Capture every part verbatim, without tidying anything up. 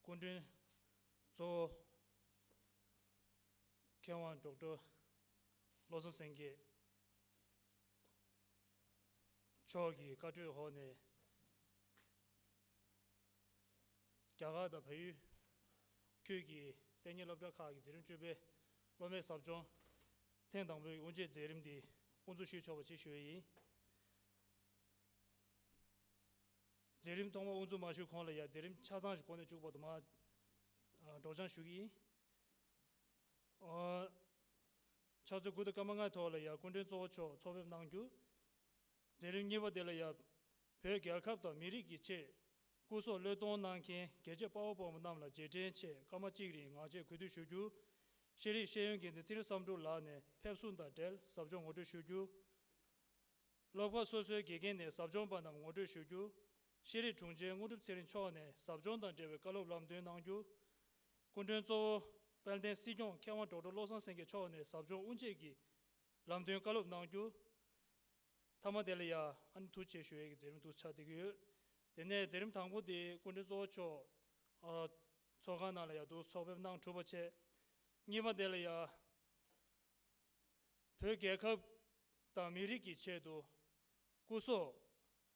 སྐུ་མགྲོན་གཙོ་བོ་མཁས་དབང་ཌོག་ཊར་བློ་བཟང་སེང་གེ་མཆོག་གི་བཀའ་གྲོས་འོག་ནས། རྒྱ་གར་དང་བལ་ཡུལ་ཁུལ་གྱི་གཏན་ཉིན་སློབ་གྲྭ་ཁག་གི་འཛིན་རིམ་བཅུ་པའི་སློབ་མའི་ཟབ་སྦྱོང་ཐེངས་དང་པོའི་དབུ་འབྱེད་མཛད་རིམ་འདི་དབུ་འཛུགས་ཞུས་ཆོག་པ་ཅིག་ཞུ་ཡི་ཡིན། མཛད་རིམ་ཐོག་མ་དབུ་འཛུགས་མ་ཞུས་གོང་ལ་ཡང་མཛད་རིམ་ཆ་ཚང་ཞིག་འགོ་ནས་མཇུག་བར་དུ་མར་ཨ་སྒྲོག་སྦྱང་ཞུ་གི་ཡིན། ཨ་ཕྱག་ཚོད་དགུ་དང་སྐར་མ་ལྔའི་ཐོག་ལ་ཡང་སྐུ་མགྲོན་གཙོ་བོ་མཆོག་ཚོགས་ཕེབས་གནང་རྒྱུ། མཛད་རིམ་གཉིས་པ་དེ་ལ་ཡང་བོད་རྒྱལ་ཁབ་དང་མི་རིགས་ཀྱི་ཆེད་སྐུ་སྲོག་བློས་གཏོང་གནང་མཁན་རྒྱལ་གཅེས་དཔའ་བོ་དཔའ་མོ་རྣམས་ལ་རྗེས་དྲན་ཆེད་སྐར་མ་གཅིག་རིང་ངག་བཅད་གུས་འདུད་ཞུ་རྒྱུ། ཤེས་རིག་ཤེས་ཡོན་འགན་འཛིན་ཚེ་རིང་བསམ་གྲུབ་ལགས་ནས་ཕེབས་བསུ་དང་འབྲེལ་ཟབ་སྦྱོང་ངོ་སྤྲོད་ཞུ་རྒྱུ། སློབ་གྲྭ་སོ་སོའི་དགེ་རྒན་ནས་ཟབ་སྦྱོང་པ་རྣམས་ངོ་སྤྲོད་ཞུ་རྒྱུ། ཤེས་རིག་དྲུང་ཆེ་དངོས་གྲུབ་ཚེ་རིང་མཆོག་ནས་ཟབ་སྦྱོང་དང་འབྲེལ་བའི་བཀའ་སློབ་ལམ་སྟོན་གནང་རྒྱུ། སྐུ་མགྲོན་གཙོ་བོ་དཔལ་ལྡན་སྲིད་སྐྱོང་མཁས་དབང་ཌོག་ཊར་བློ་བཟང་སེང་གེ་མཆོག་ནས་ཟབ་སྦྱོང་དབུ་འབྱེད་ཀྱི་ལམ་སྟོན་བཀའ་སློབ་གནང་རྒྱུ། མཐའ་མ་དེ་ལ་ཡང་ཨ་ནི་ཐུགས་རྗེ་ཆེ་ཞུ་ཡས་ཀྱི་མཛད་རིམ་འདུག་ཆགས་བསྡད་ཀྱི་ཡོད། དེ་ནས་མཛད་རིམ་དང་པོ་དེ་སྐུ་མགྲོན་གཙོ་བོ་མཆོག་ཨ་ཚོགས་ཁང་ནང་ལ་ཡང་འདུག་ཚོགས་ཕེབས་གནང་གྲུབ་པ་བྱས། གཉིས་པ་དེ་ལ་ཡང་བོད་རྒྱལ་ཁབ་དང་མི་རིགས་ཀྱི་ཆེད་དུ་སྐུ་སྲོག་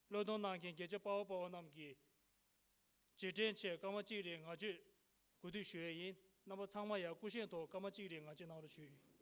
བློས་གཏོང་གནང་མཁན་རྒྱལ་གཅེས་དཔའ་བོ་དཔའ་མོ་རྣམས་ཀྱི་རྗེས་དྲན་ཆེད་སྐར་མ་གཅིག་རིང་ངག་བཅད་གུས་འདུད་ཞུ་ཡས་ཡིན། རྣམ་པ་ཚང་མ་ཡང་སྐུ་བཞེངས་ཐོག་སྐར་མ་གཅིག་རིང་ངག་བཅད་གནང་རོགས་ཞུ།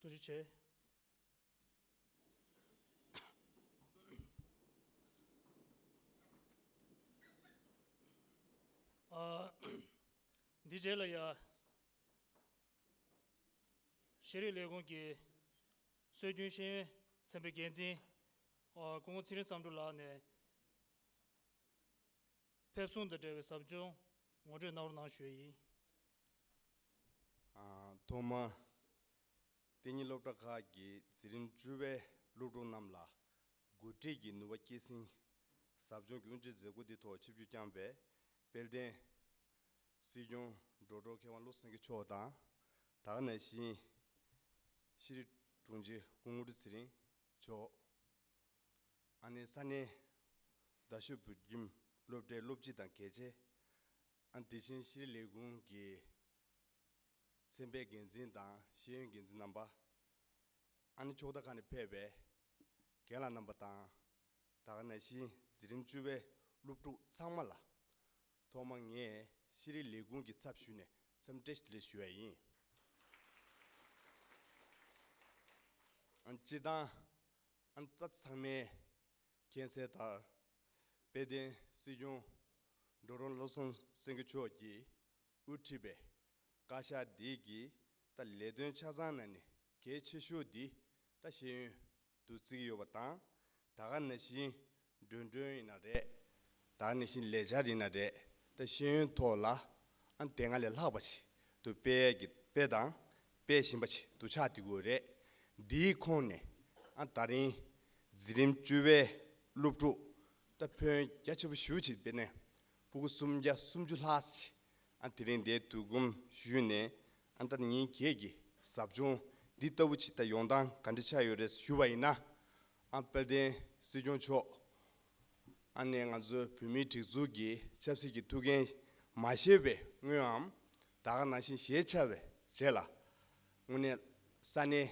ཐུགས་རྗེ་ཆེ། ཨ། འདི་རྗེས་ལ་ཡ། ཤེས་རིག་ལས་ཁུངས་ཀྱི་སྲོལ་རྒྱུན་ཤེས་ཡོན་ཚན་པའི་འགན་འཛིན། ཨ། སྐུ་ངོ་ཚེ་རིང་བསམ་གྲུབ་ལགས་ནས། ཕེབས་བསུ་དང་འབྲེལ་བའི་ཟབ་སྦྱོང་ངོ་སྤྲོད་གནང་རོགས་གནང་ཞུ་ཡས་ཡིན། ཨ། ཐོག་མར་གཏན་ཉིན་སློབ་གྲྭ་ཁག་གི་འཛིན་རིམ་བཅུ་པའི་སློབ་ཕྲུག་རྣམས་ལ་འགོ་ཁྲིད་ཀྱི་ནུས་པ་སྐྱེད་སྲིང་ཟབ་སྦྱོང་གི་དབུ་འབྱེད་མཛད་སྒོ་འདིའི་ཐོག་ཆིབས་བསྒྱུར་བསྐྱངས་པའི་དཔལ་ལྡན་སྲིད་སྐྱོང་ཌོག་ཊར་མཁས་དབང་བློ་བཟང་སེང་གེ་མཆོག་དང་། ད་ག་ནང་བཞིན་ཤེས་རིག་དྲུང་ཆེ་སྐུ་ངོ་དངོས་གྲུབ་ཚེ་རིང་མཆོག་ཨ་ནི་ས་གནས་རྡ་ཤོད་བོད་ཁྱིམ་སློབ་གྲྭའི་སློབ་སྤྱི་དང་དགེ་ཆེ། ཨ། དེ་བཞིན་ཤེས་རིག་ལས་ཁུངས་ཀྱི་ཚན་པའི་འགན་འཛིན་དང་ཤེས་ཡོན་འགན་འཛིན་རྣམ་པ། ཨ་ནི་ཕྱོགས་མཐའ་ཁག་ནས་ཕེབས་པའི་རྒན་ལགས་རྣམ་པ་དང་། ད་ག་ནང་བཞིན་འཛིན་རིམ་བཅུ་པའི་སློབ་ཕྲུག་ཚང་མ་ལ། ཐོག་མར་ངས་ཤེས་རིག་ལས་ཁུངས་ཀྱི་ཚབ་ཞུས་ནས་འཚམས་འདྲི་བཀྲ་ཤིས་བདེ་ལེགས་ཞུ་ཡ་ཡིན། ཨ། སྤྱིར་བཏང་། ཨ། ད་ཚང་མས་མཁྱེན་གསལ་ལྟར། དཔལ་ལྡན་སྲིད་སྐྱོང་ཌོག་ཊར་བློ་བཟང་སེང་གེ་མཆོག་གིས་དབུ་ཁྲིད་པའི་བཀའ་ཤག་འདི་གི་ད་ལས་དོན་ཆ་ཚང་ནང་ནས་གལ་ཆེ་ཤོས་འདི་ད་ཤེས་ཡོན་དུ་བརྩི་གི་ཡོད་པ་དང་། ད་ག་ནང་བཞིན་འགྲོ་གྲོན་ཡིན་ན་རེད། ད་ག་ནང་བཞིན་ལས་འཆར་ཡིན་ན་རེད། ད་ཤེས་ཡོན་ཐོག་ལ་ཨ་དེ་སྔ་ལས་ལྷག་པ་ཞིག་ཏུ་སྤེལ་གྱི་སྤེལ་དང་སྤེལ་བཞིན་པ་ཞིག་ཏུ་ཆགས་བསྡད་ཀྱི་ཡོད་རེད། འདིའི་ཁོངས་ནས་ཨ་ད་རིང་འཛིན་རིམ་བཅུ་པའི་སློབ་ཕྲུག་ད་ཕོན་རྒྱ་ཆེ་པོ་ཞེ་པོ་ཅིག་སྤེལ་ནས་ཕྲུ་གུ་སུམ་བརྒྱ་སུམ་ཅུ་ལྷག་ཙམ་ཅིག་ཨ་དེ་རིང་འདིར་འདུ་འཛོམས་ཞུས་ནས། ཨ་ད་ཉིན་བརྒྱད་ཀྱི་ཟབ་སྦྱོང་འདི་ལྟ་བུ་ཅིག་ད་ཡོང་སྟངས་ག་འདྲ་ཆགས་ཡོད་རེད་ཞུ་བ་ཡིན་ན། ཨ་དཔལ་ལྡན་སྲིད་སྐྱོང་མཆོག་ ཨ་ནེ་ང་ཚོའི་བོད་མིའི་སྒྲིག་འཛུགས་ཀྱི་ཆབ་སྲིད་ཀྱི་ཐུགས་འགན་མ་བཞེས་པའི་སྔོན་འམ། ད་ག་ནང་བཞིན་བཞེས་ཚར་བའི་རྗེས་ལ། དངོས་གནས་ས་གནས་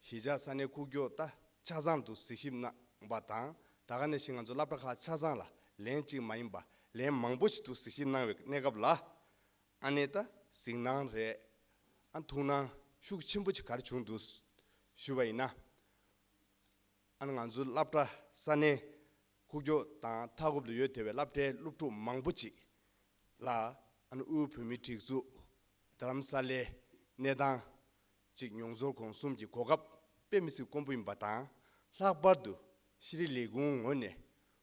གཞིས་ཆགས་ས་གནས་ཁུག་ཀྱོག་ད་ཆ་ཚང་དུ་གཟིགས་ཞིབ་གནང་བ་དང་། ད་ག་ནང་བཞིན་ང་ཚོ་སློབ་གྲྭ་ཁག་ཆ་ཚང་ལ་ལན་གཅིག་མ་ཡིན་པ་ལན་མང་པོ་ཞིག་ཏུ་གཟིགས་ཞིབ་གནང་བའི་གནས་སྐབས་ལ། ཨ་ནེ་ད་གཟིགས་སྣང་རེད། ཨ་ཐུགས་སྣང་ཤུགས་ཆེན་པོ་ཅིག་ག་རེ་བྱུང་འདུག་ཞུ་བ་ཡིན་ན། ཨ་ནི་ང་ཚོའི་སློབ་གྲྭ་ས་གནས་ཁུག་ཀྱོག་དང་མཐའ་འཁོབ་ལ་ཡོད་བསྡད་པའི་སློབ་གྲྭའི་སློབ་ཕྲུག་མང་པོ་ཅིག་ལ། ཨ་ནི་དབུས་བོད་མིའི་སྒྲིག་འཛུགས་རྡ་རམ་ས་ལའི་གནས་སྟངས་ཅིག་མྱོང་ཚོར་གོང་གསུམ་གྱི་གོ་སྐབས་དཔེ་མི་སྲིད་དཀོན་པོ་ཡིན་པ་དང་། ལྷག་པར་དུ་ཤེས་རིག་ལས་ཁུངས་ངོས་ནས་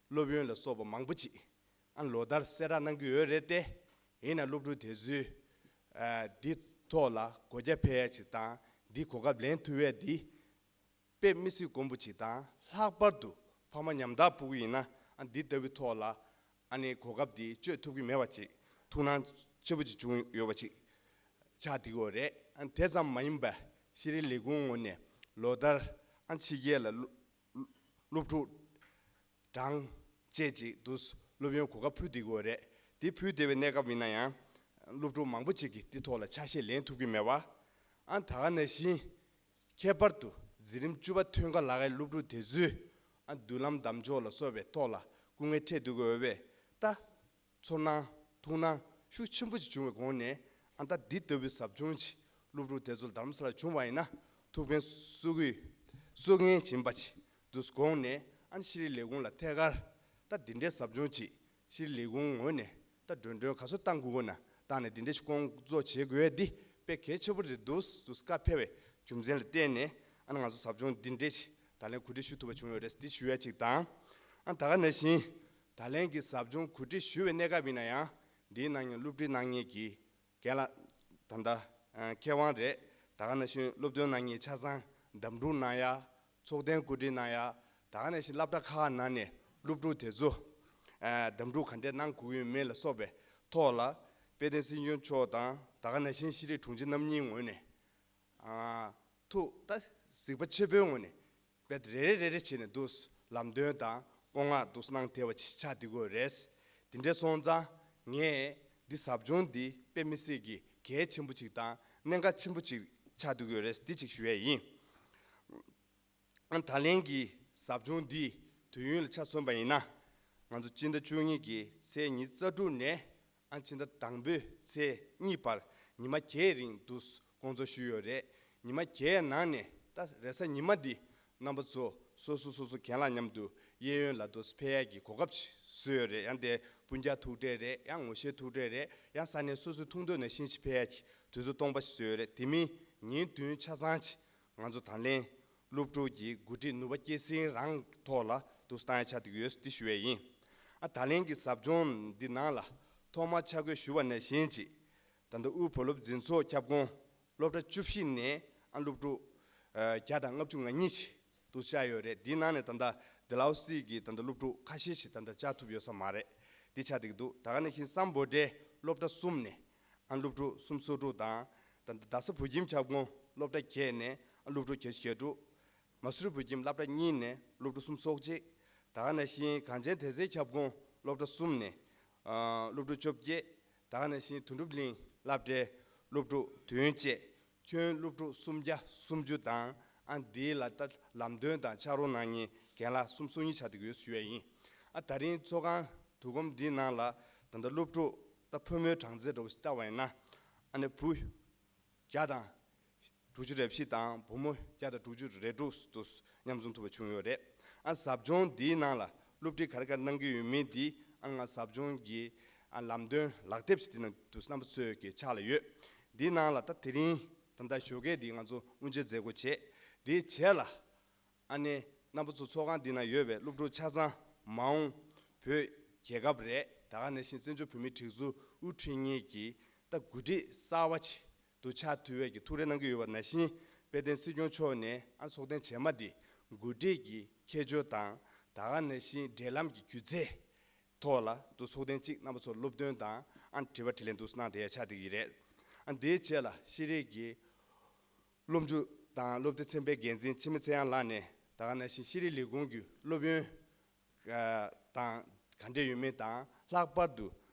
སློབ་ཡོན་ལ་སོགས་པ་མང་པོ་ཅིག་ཨ་ནི་ལོ་ལྟར་གསལ་བསྒྲགས་གནང་གི་ཡོད་རེད་དེ། ཡིན་ན་སློབ་ཕྲུག་དེ་ཚོས་ཨ་འདི་ཐོག་ལ་སྒོ་རྒྱ་ཕྱེ་ཡ་ཅིག་དང་། འདི་གོ་སྐབས་ལེན་ཐུབ་ཡ་འདི་དཔེ་མི་སྲིད་དཀོན་པོ་ཅིག་དང་། ལྷག་པར་དུ་ཕ་མ་ཉམ་ཐག་ཕྲུ་གུ་ཡིན་ན། ཨ་འདི་ལྟ་བུའི་ཐོག་ལ་ཨ་ནི་གོ་སྐབས་འདི་སྤྱོད་ཐུབ་ཀྱི་མེད་པ་ཅིག་ཐུགས་སྣང་ཆེ་པོ་ཅིག་བྱུང་ཡོད་པ་ཅིག་ཆགས་བསྡད་ཡོད་རེད། ཨ་དེ་ཙམ་མ་ཡིན་པ་ཤེས་རིག་ལས་ཁུངས་ངོས་ནས་ལོ་ལྟར་ཨ་ཕྱི་རྒྱལ་ལ་སློབ་སློབ་ཕྲུག་གྲངས་བཅད་ཅིག་ཏུ་སློབ་ཡོན་གོ་སྐབས་ཕུལ་བསྡད་ཡོད་རེད། དེ་ཕུལ་བསྡད་པའི་གནས་སྐབས་ཡིན་ན་ཡང་། སློབ་ཕྲུག་མང་པོ་ཅིག་གིས་དེ་ཐོག་ལ་ཆ་ཤས་ལེན་ཐུབ་ཀྱི་མེད་པ། ཨ་ད་ག་ནང་བཞིན་ཁྱད་པར་དུ་འཛིན་རིམ་བཅུ་པ་ཐོན་ག་ལ་གའི་སློབ་ཕྲུག་དེ་ཚོས་ཨ་མདུན་ལམ་གདམ་ཕྱོགས་ལ་སོགས་པའི་ཐོག་ལ་སྐུ་ངལ་འཕྲད་བསྡད་ཡོད་པས། ད་ཚོར་སྣང་ཐུགས་སྣང་ཤུགས་ཆེན་པོ་ཅིག་བྱུང་བའི་སྒོ་ནས། ཨ་ད་འདི་ལྟ་བུའི་ཟབ་སྦྱོང་ཅིག་སློབ་ཕྲུག་དེ་ཚོ་རྡ་རམ་ས་ལ་བྱུང་བ་ཡིན་ན། ཐུགས་ཕན་གསོས་གི་གསོས་མཁན་ཡིན་པ་ཅིག་ཏུ་དགོངས་ནས། ཨ་ནི་ཤེས་རིག་ལས་ཁུངས་ལ་ཐད་ཀར་ད་འདི་འདྲའི་ཟབ་སྦྱོང་ཅིག་ཤེས་རིག་ལས་ཁུངས་ངོས་ནས་ད་འགྲོ་གྲོན་ག་ཚོད་བཏང་དགོས་ན་བཏང་ནས། འདི་འདྲ་ཞིག་སྐོང་ཚོགས་བྱེད་དགོས་ཡ་འདི་དཔེ་གལ་ཆེ་པོ་རེད་འདུག་ཏུ་བཀའ་ཕེབས་པའི་རྒྱུ་མཚན་ལ་བརྟེན་ནས། ཨ་ནི་ང་ཚོ་ཟབ་སྦྱོང་འདི་འདྲ་ཞིག་ད་ལན་གོ་སྒྲིག་ཞུ་ཐུབ་པ་བྱུང་ཡོད་རེད། འདི་ཞུ་ཡ་ཅིག་དང་། ཨ་ད་ག་ནང་བཞིན་ད་ལན་གྱི་ཟབ་སྦྱོང་གོ་སྒྲིག་ཞུ་བའི་གནས་སྐབས་ཡིན་ན་ཡང་། འདིའི་ནང་ནས་སློབ་ཁྲིད་གནང་མཁན་གྱི་རྒན་ལགས་ད་ལྟ་ཨ་མཁས་དབང་རེད། ད་ག་ནང་བཞིན་སློབ་སྟོན་གནང་མཁན་ཆ་ཚང་འདེམས་སྒྲུག་གནང་ཡ། ཚོགས་ཐེངས་གོ་སྒྲིག་གནང་ཡ། ད་ག་ནང་བཞིན་སློབ་གྲྭ་ཁག་ནང་ནས་སློབ་ཕྲུག་དེ་ཚོ་ཨ་འདེམས་སྒྲུག་ག་འདྲས་གནང་དགོས་ཡོད་མེད་ལ་སོགས་པའི་ཐོག་ལ། དཔལ་ལྡན་སྲིད་སྐྱོང་མཆོག་དང་། ད་ག་ནང་བཞིན་ཤེས་རིག་དྲུང་ཆེ་རྣམ་གཉིས་ངོས་ནས། ཨ་ཐུགས་ད་གཟིགས་པ་ཆེན་པོའི་ངོས་ནས་དཔེ་རེ་རེ་རེ་རེ་བྱས་ནས་འདུག་ལམ་སྟོན་དང་བཀའ་མངགས་འདུག་གནང་བསྡད་པ་ཅིག་ཆགས་བསྡད་ཡོད་རེད། དེ་འདྲ་སོང་ཙང་ངས་འདི་ཟབ་སྦྱོང་འདི་དཔེ་མི་སྲིད་ཀྱི་གལ་ཆེན་པོ་ཅིག་དང་གནད་འགག་ཆེན་པོ་ཅིག་ཆགས་བསྡད་ཡོད་རེད། འདི་ཅིག་ཞུ་ཡས་ཡིན། ཨ་ད་ལན་གྱི་ཟབ་སྦྱོང་འདི་དུས་ཡུན་ལ་ཆ་མཚོན་པ་ཡིན་ན། ང་ཚོ་སྤྱི་ཟླ་བཅུ་གཉིས་ཀྱི་ཚེས་ཉི་ཤུ་རྩ་དྲུག་ནས། ཨ་ཕྱི་ཟླ་དང་པོའི་ཚེས་གཉིས་བར་ཉི་མ་བརྒྱད་རིང་དུ་སྐོང་ཚོགས་ཞུས་ཡོད་རེད། ཉི་མ་བརྒྱད་ནང་ནས་ད་རེས་གཟའ་ཉི་མ་འདི་རྣམ་པ་ཚོ་སོ་སོ་སོ་སོ་རྒན་ལགས་མཉམ་དུ་གཡས་གཡོན་ལ་དུ་ཕེབས་ཡག་གི་གོ་སྐབས་ཅིག་བཟོས་ཡོད་རེད། ཡང་དེ་སྤུན་ཀྱག་ཐུག་འཕྲད་རེད། ཡང་ངོ་ཤེས་ཐུག་འཕྲད་རེད། ཡང་ས་གནས་སོ་སོའི་ཐུགས་འདོད་ནང་བཞིན་ཅིག་ཕེབས་ཡག་གི་དུས་ཚོད་སྟོང་པ་ཞིག་བཟོས་ཡོད་རེད། དེ་མིན་ཉིན་བདུན་ཆ་ཚང་ཅིག་ང་ཚོ་ད་ལན་སློབ་ཕྲུག་གི་འགོ་ཁྲིད་ནུས་པ་སྐྱེད་སྲིང་རང་ཐོག་ལ་དུ་བཏང་ཡ་ཆགས་བསྡད་ཡོད་འདི་ཞུ་ཡས་ཡིན། ཨ་ད་ལན་གྱི་ཟབ་སྦྱོང་འདི་ནང་ལ་ཐོག་མར་ཆ་བགོས་ཞུ་བ་ནང་བཞིན་ཅིག་ད་ལྟ་དབུས་བོད་སློབ་འཛིན་ཚོགས་ཁྱབ་ཁོངས་སློབ་གྲྭ་བཅུ་བཞི་ནས་ཨ་སློབ་ཕྲུག་ཨ་བརྒྱ་དང་ལྔ་བཅུ་ང་གཉིས་ཅིག་དུ་བཅར་ཡོད་རེད། འདིའི་ནང་ནས་ད་ལྟ་ཌལ་ཧོ་སི་གི་ད་ལྟ་སློབ་ཕྲུག་ཁ་ཤས་ཤིག་ད་ལྟ་བཅར་ཐུབ་ཡོད་ས་མ་རེད། འདི་ཆགས་བསྡད་ཀྱི་འདུག་ད་ག་ནང་བཞིན་སམ་བྷོ་ཊའི་སློབ་གྲྭ་གསུམ་ནས་ཨ་སློབ་ཕྲུག་སུམ་ཅུ་སོ་དྲུག་དང་། ད་ལྟ་རྡ་ས་བོད་ཁྱིམ་ཁྱབ་ཁོངས་སློབ་གྲྭ་བརྒྱད་ནས་ཨ་སློབ་ཕྲུག་བརྒྱད་ཅུ་གྱ་དྲུག་མ་སུ་རི་བོད་ཁྱིམ་སློབ་གྲྭ་གཉིས་ནས་སློབ་ཕྲུག་སུམ་ཅུ་སོ་གཅིག་ད་ག་ནང་བཞིན་གངས་ཅན་དེང་སའི་ཁྱབ་ཁོངས་སློབ་གྲྭ་གསུམ་ནས་ཨ་སློབ་ཕྲུག་བཅོ་བརྒྱད། ད་ག་ནང་བཞིན་དོན་གྲུབ་གླིང་སློབ་གྲྭའི་སློབ་ཕྲུག་བདུན་བཅས་ཁྱོན་སློབ་ཕྲུག་སུམ་བརྒྱ་སུམ་ཅུ་དང་། ཨ་འདི་ལ་ད་ལམ་སྟོན་དང་ཕྱག་རོགས་གནང་མཁན་རྒན་ལགས་སུམ་ཅུ་སོ་གཉིས་ཆགས་བསྡད་ཡོད་ཞུ་ཡས་ཡིན། ཨ་ད་རིང་ཚོགས་ཁང་དུས་ཁོམ་འདིའི་ནང་ལ་ད་ལྟ་སློབ་ཕྲུག་ད་ཕོ་མོའི་གྲངས་ཚད་འདྲ་བོ་ཞིག་བལྟ་བ་ཡིན་ན། ཨ་ནི་བུ་བརྒྱ་དང་དྲུག་ཅུ་རེ་བཞི་དང་བུ་མོ་བརྒྱ་དང་དྲུག་ཅུ་རེ་དྲུག་དུ་མཉམ་འཛོམས་ཐུབ་པ་བྱུང་ཡོད་རེད། ཨ་ཟབ་སྦྱོང་འདིའི་ནང་ལ་སློབ་ཁྲིད་ག་རེ་ག་རེ་གནང་གི་ཡོད་མེད་འདི་ཨ་ང་ཟབ་སྦྱོང་གི་ཨ་ལམ་སྟོན་ལག་དེབ་ཅིག་འདི་ནང་དུ་རྣམ་པ་ཚོའི་གི་ཕྱག་ལ་ཡོད། འདིའི་ནང་ལ་ད་དེ་རིང་ད་ལྟ་ཞོགས་ཀས་འདི་ང་ཚོ་དབུ་འབྱེད་མཛད་སྒོ་བྱས། འདིའི་རྗེས་ལ་ཨ་ནི་རྣམ་པ་ཚོ་ཚོགས་ཁང་འདི་ན་ཡོད་པའི་སློབ་ཕྲུག་ཆ་ཚང་མ་འོངས་བོད་རྒྱལ་ཁབ་རེད། ད་ག་ནང་བཞིན་བཙན་བྱོལ་བོད་མིའི་སྒྲིག་འཛུགས་དབུ་ཁྲིད་མཁན་གྱི་ད་འགོ་ཁྲིད་གསར་པ་ཅིག་ཏུ་ཆགས་ཐུབ་པའི་གི་ཐུགས་རེ་གནང་གི་ཡོད་པ་ནང་བཞིན། དཔལ་ལྡན་སྲིད་སྐྱོང་མཆོག་ནས་ཨ་ཚོགས་ཐེངས་རྗེས་མ་འདི་འགོ་ཁྲིད་ཀྱི་ཁྱད་ཆོས་དང་། ད་ག་ནང་བཞིན་འབྲེལ་ལམ་གྱི་སྒྱུ་རྩལ་ཐོག་ལ་དུ་ཚོགས་ཐེངས་གཅིག་རྣམ་པ་ཚོར་སློབ་སྟོན་དང་ཨ་དྲི་བ་དྲིས་ལན་དུ་གནང་བསྡད་ཡ་ཆགས་བསྡད་ཀྱི་རེད། ཨ་འདིའི་རྗེས་ལ་ཤེས་རིག་གི་སློབ་འཇུག་དང་སློབ་སྡེ་ཚན་པའི་འགན་འཛིན་འཆི་མེད་ཚེ་དབྱངས་ལགས་ནས། ད་ག་ནང་བཞིན་ཤེས་རིག་ལས་ཁུངས་ཀྱི་སློབ་ཡོན་ཨ་ དང་ག་འདྲས་ཡོད་མེད་དང་། ལྷག་པར་དུ་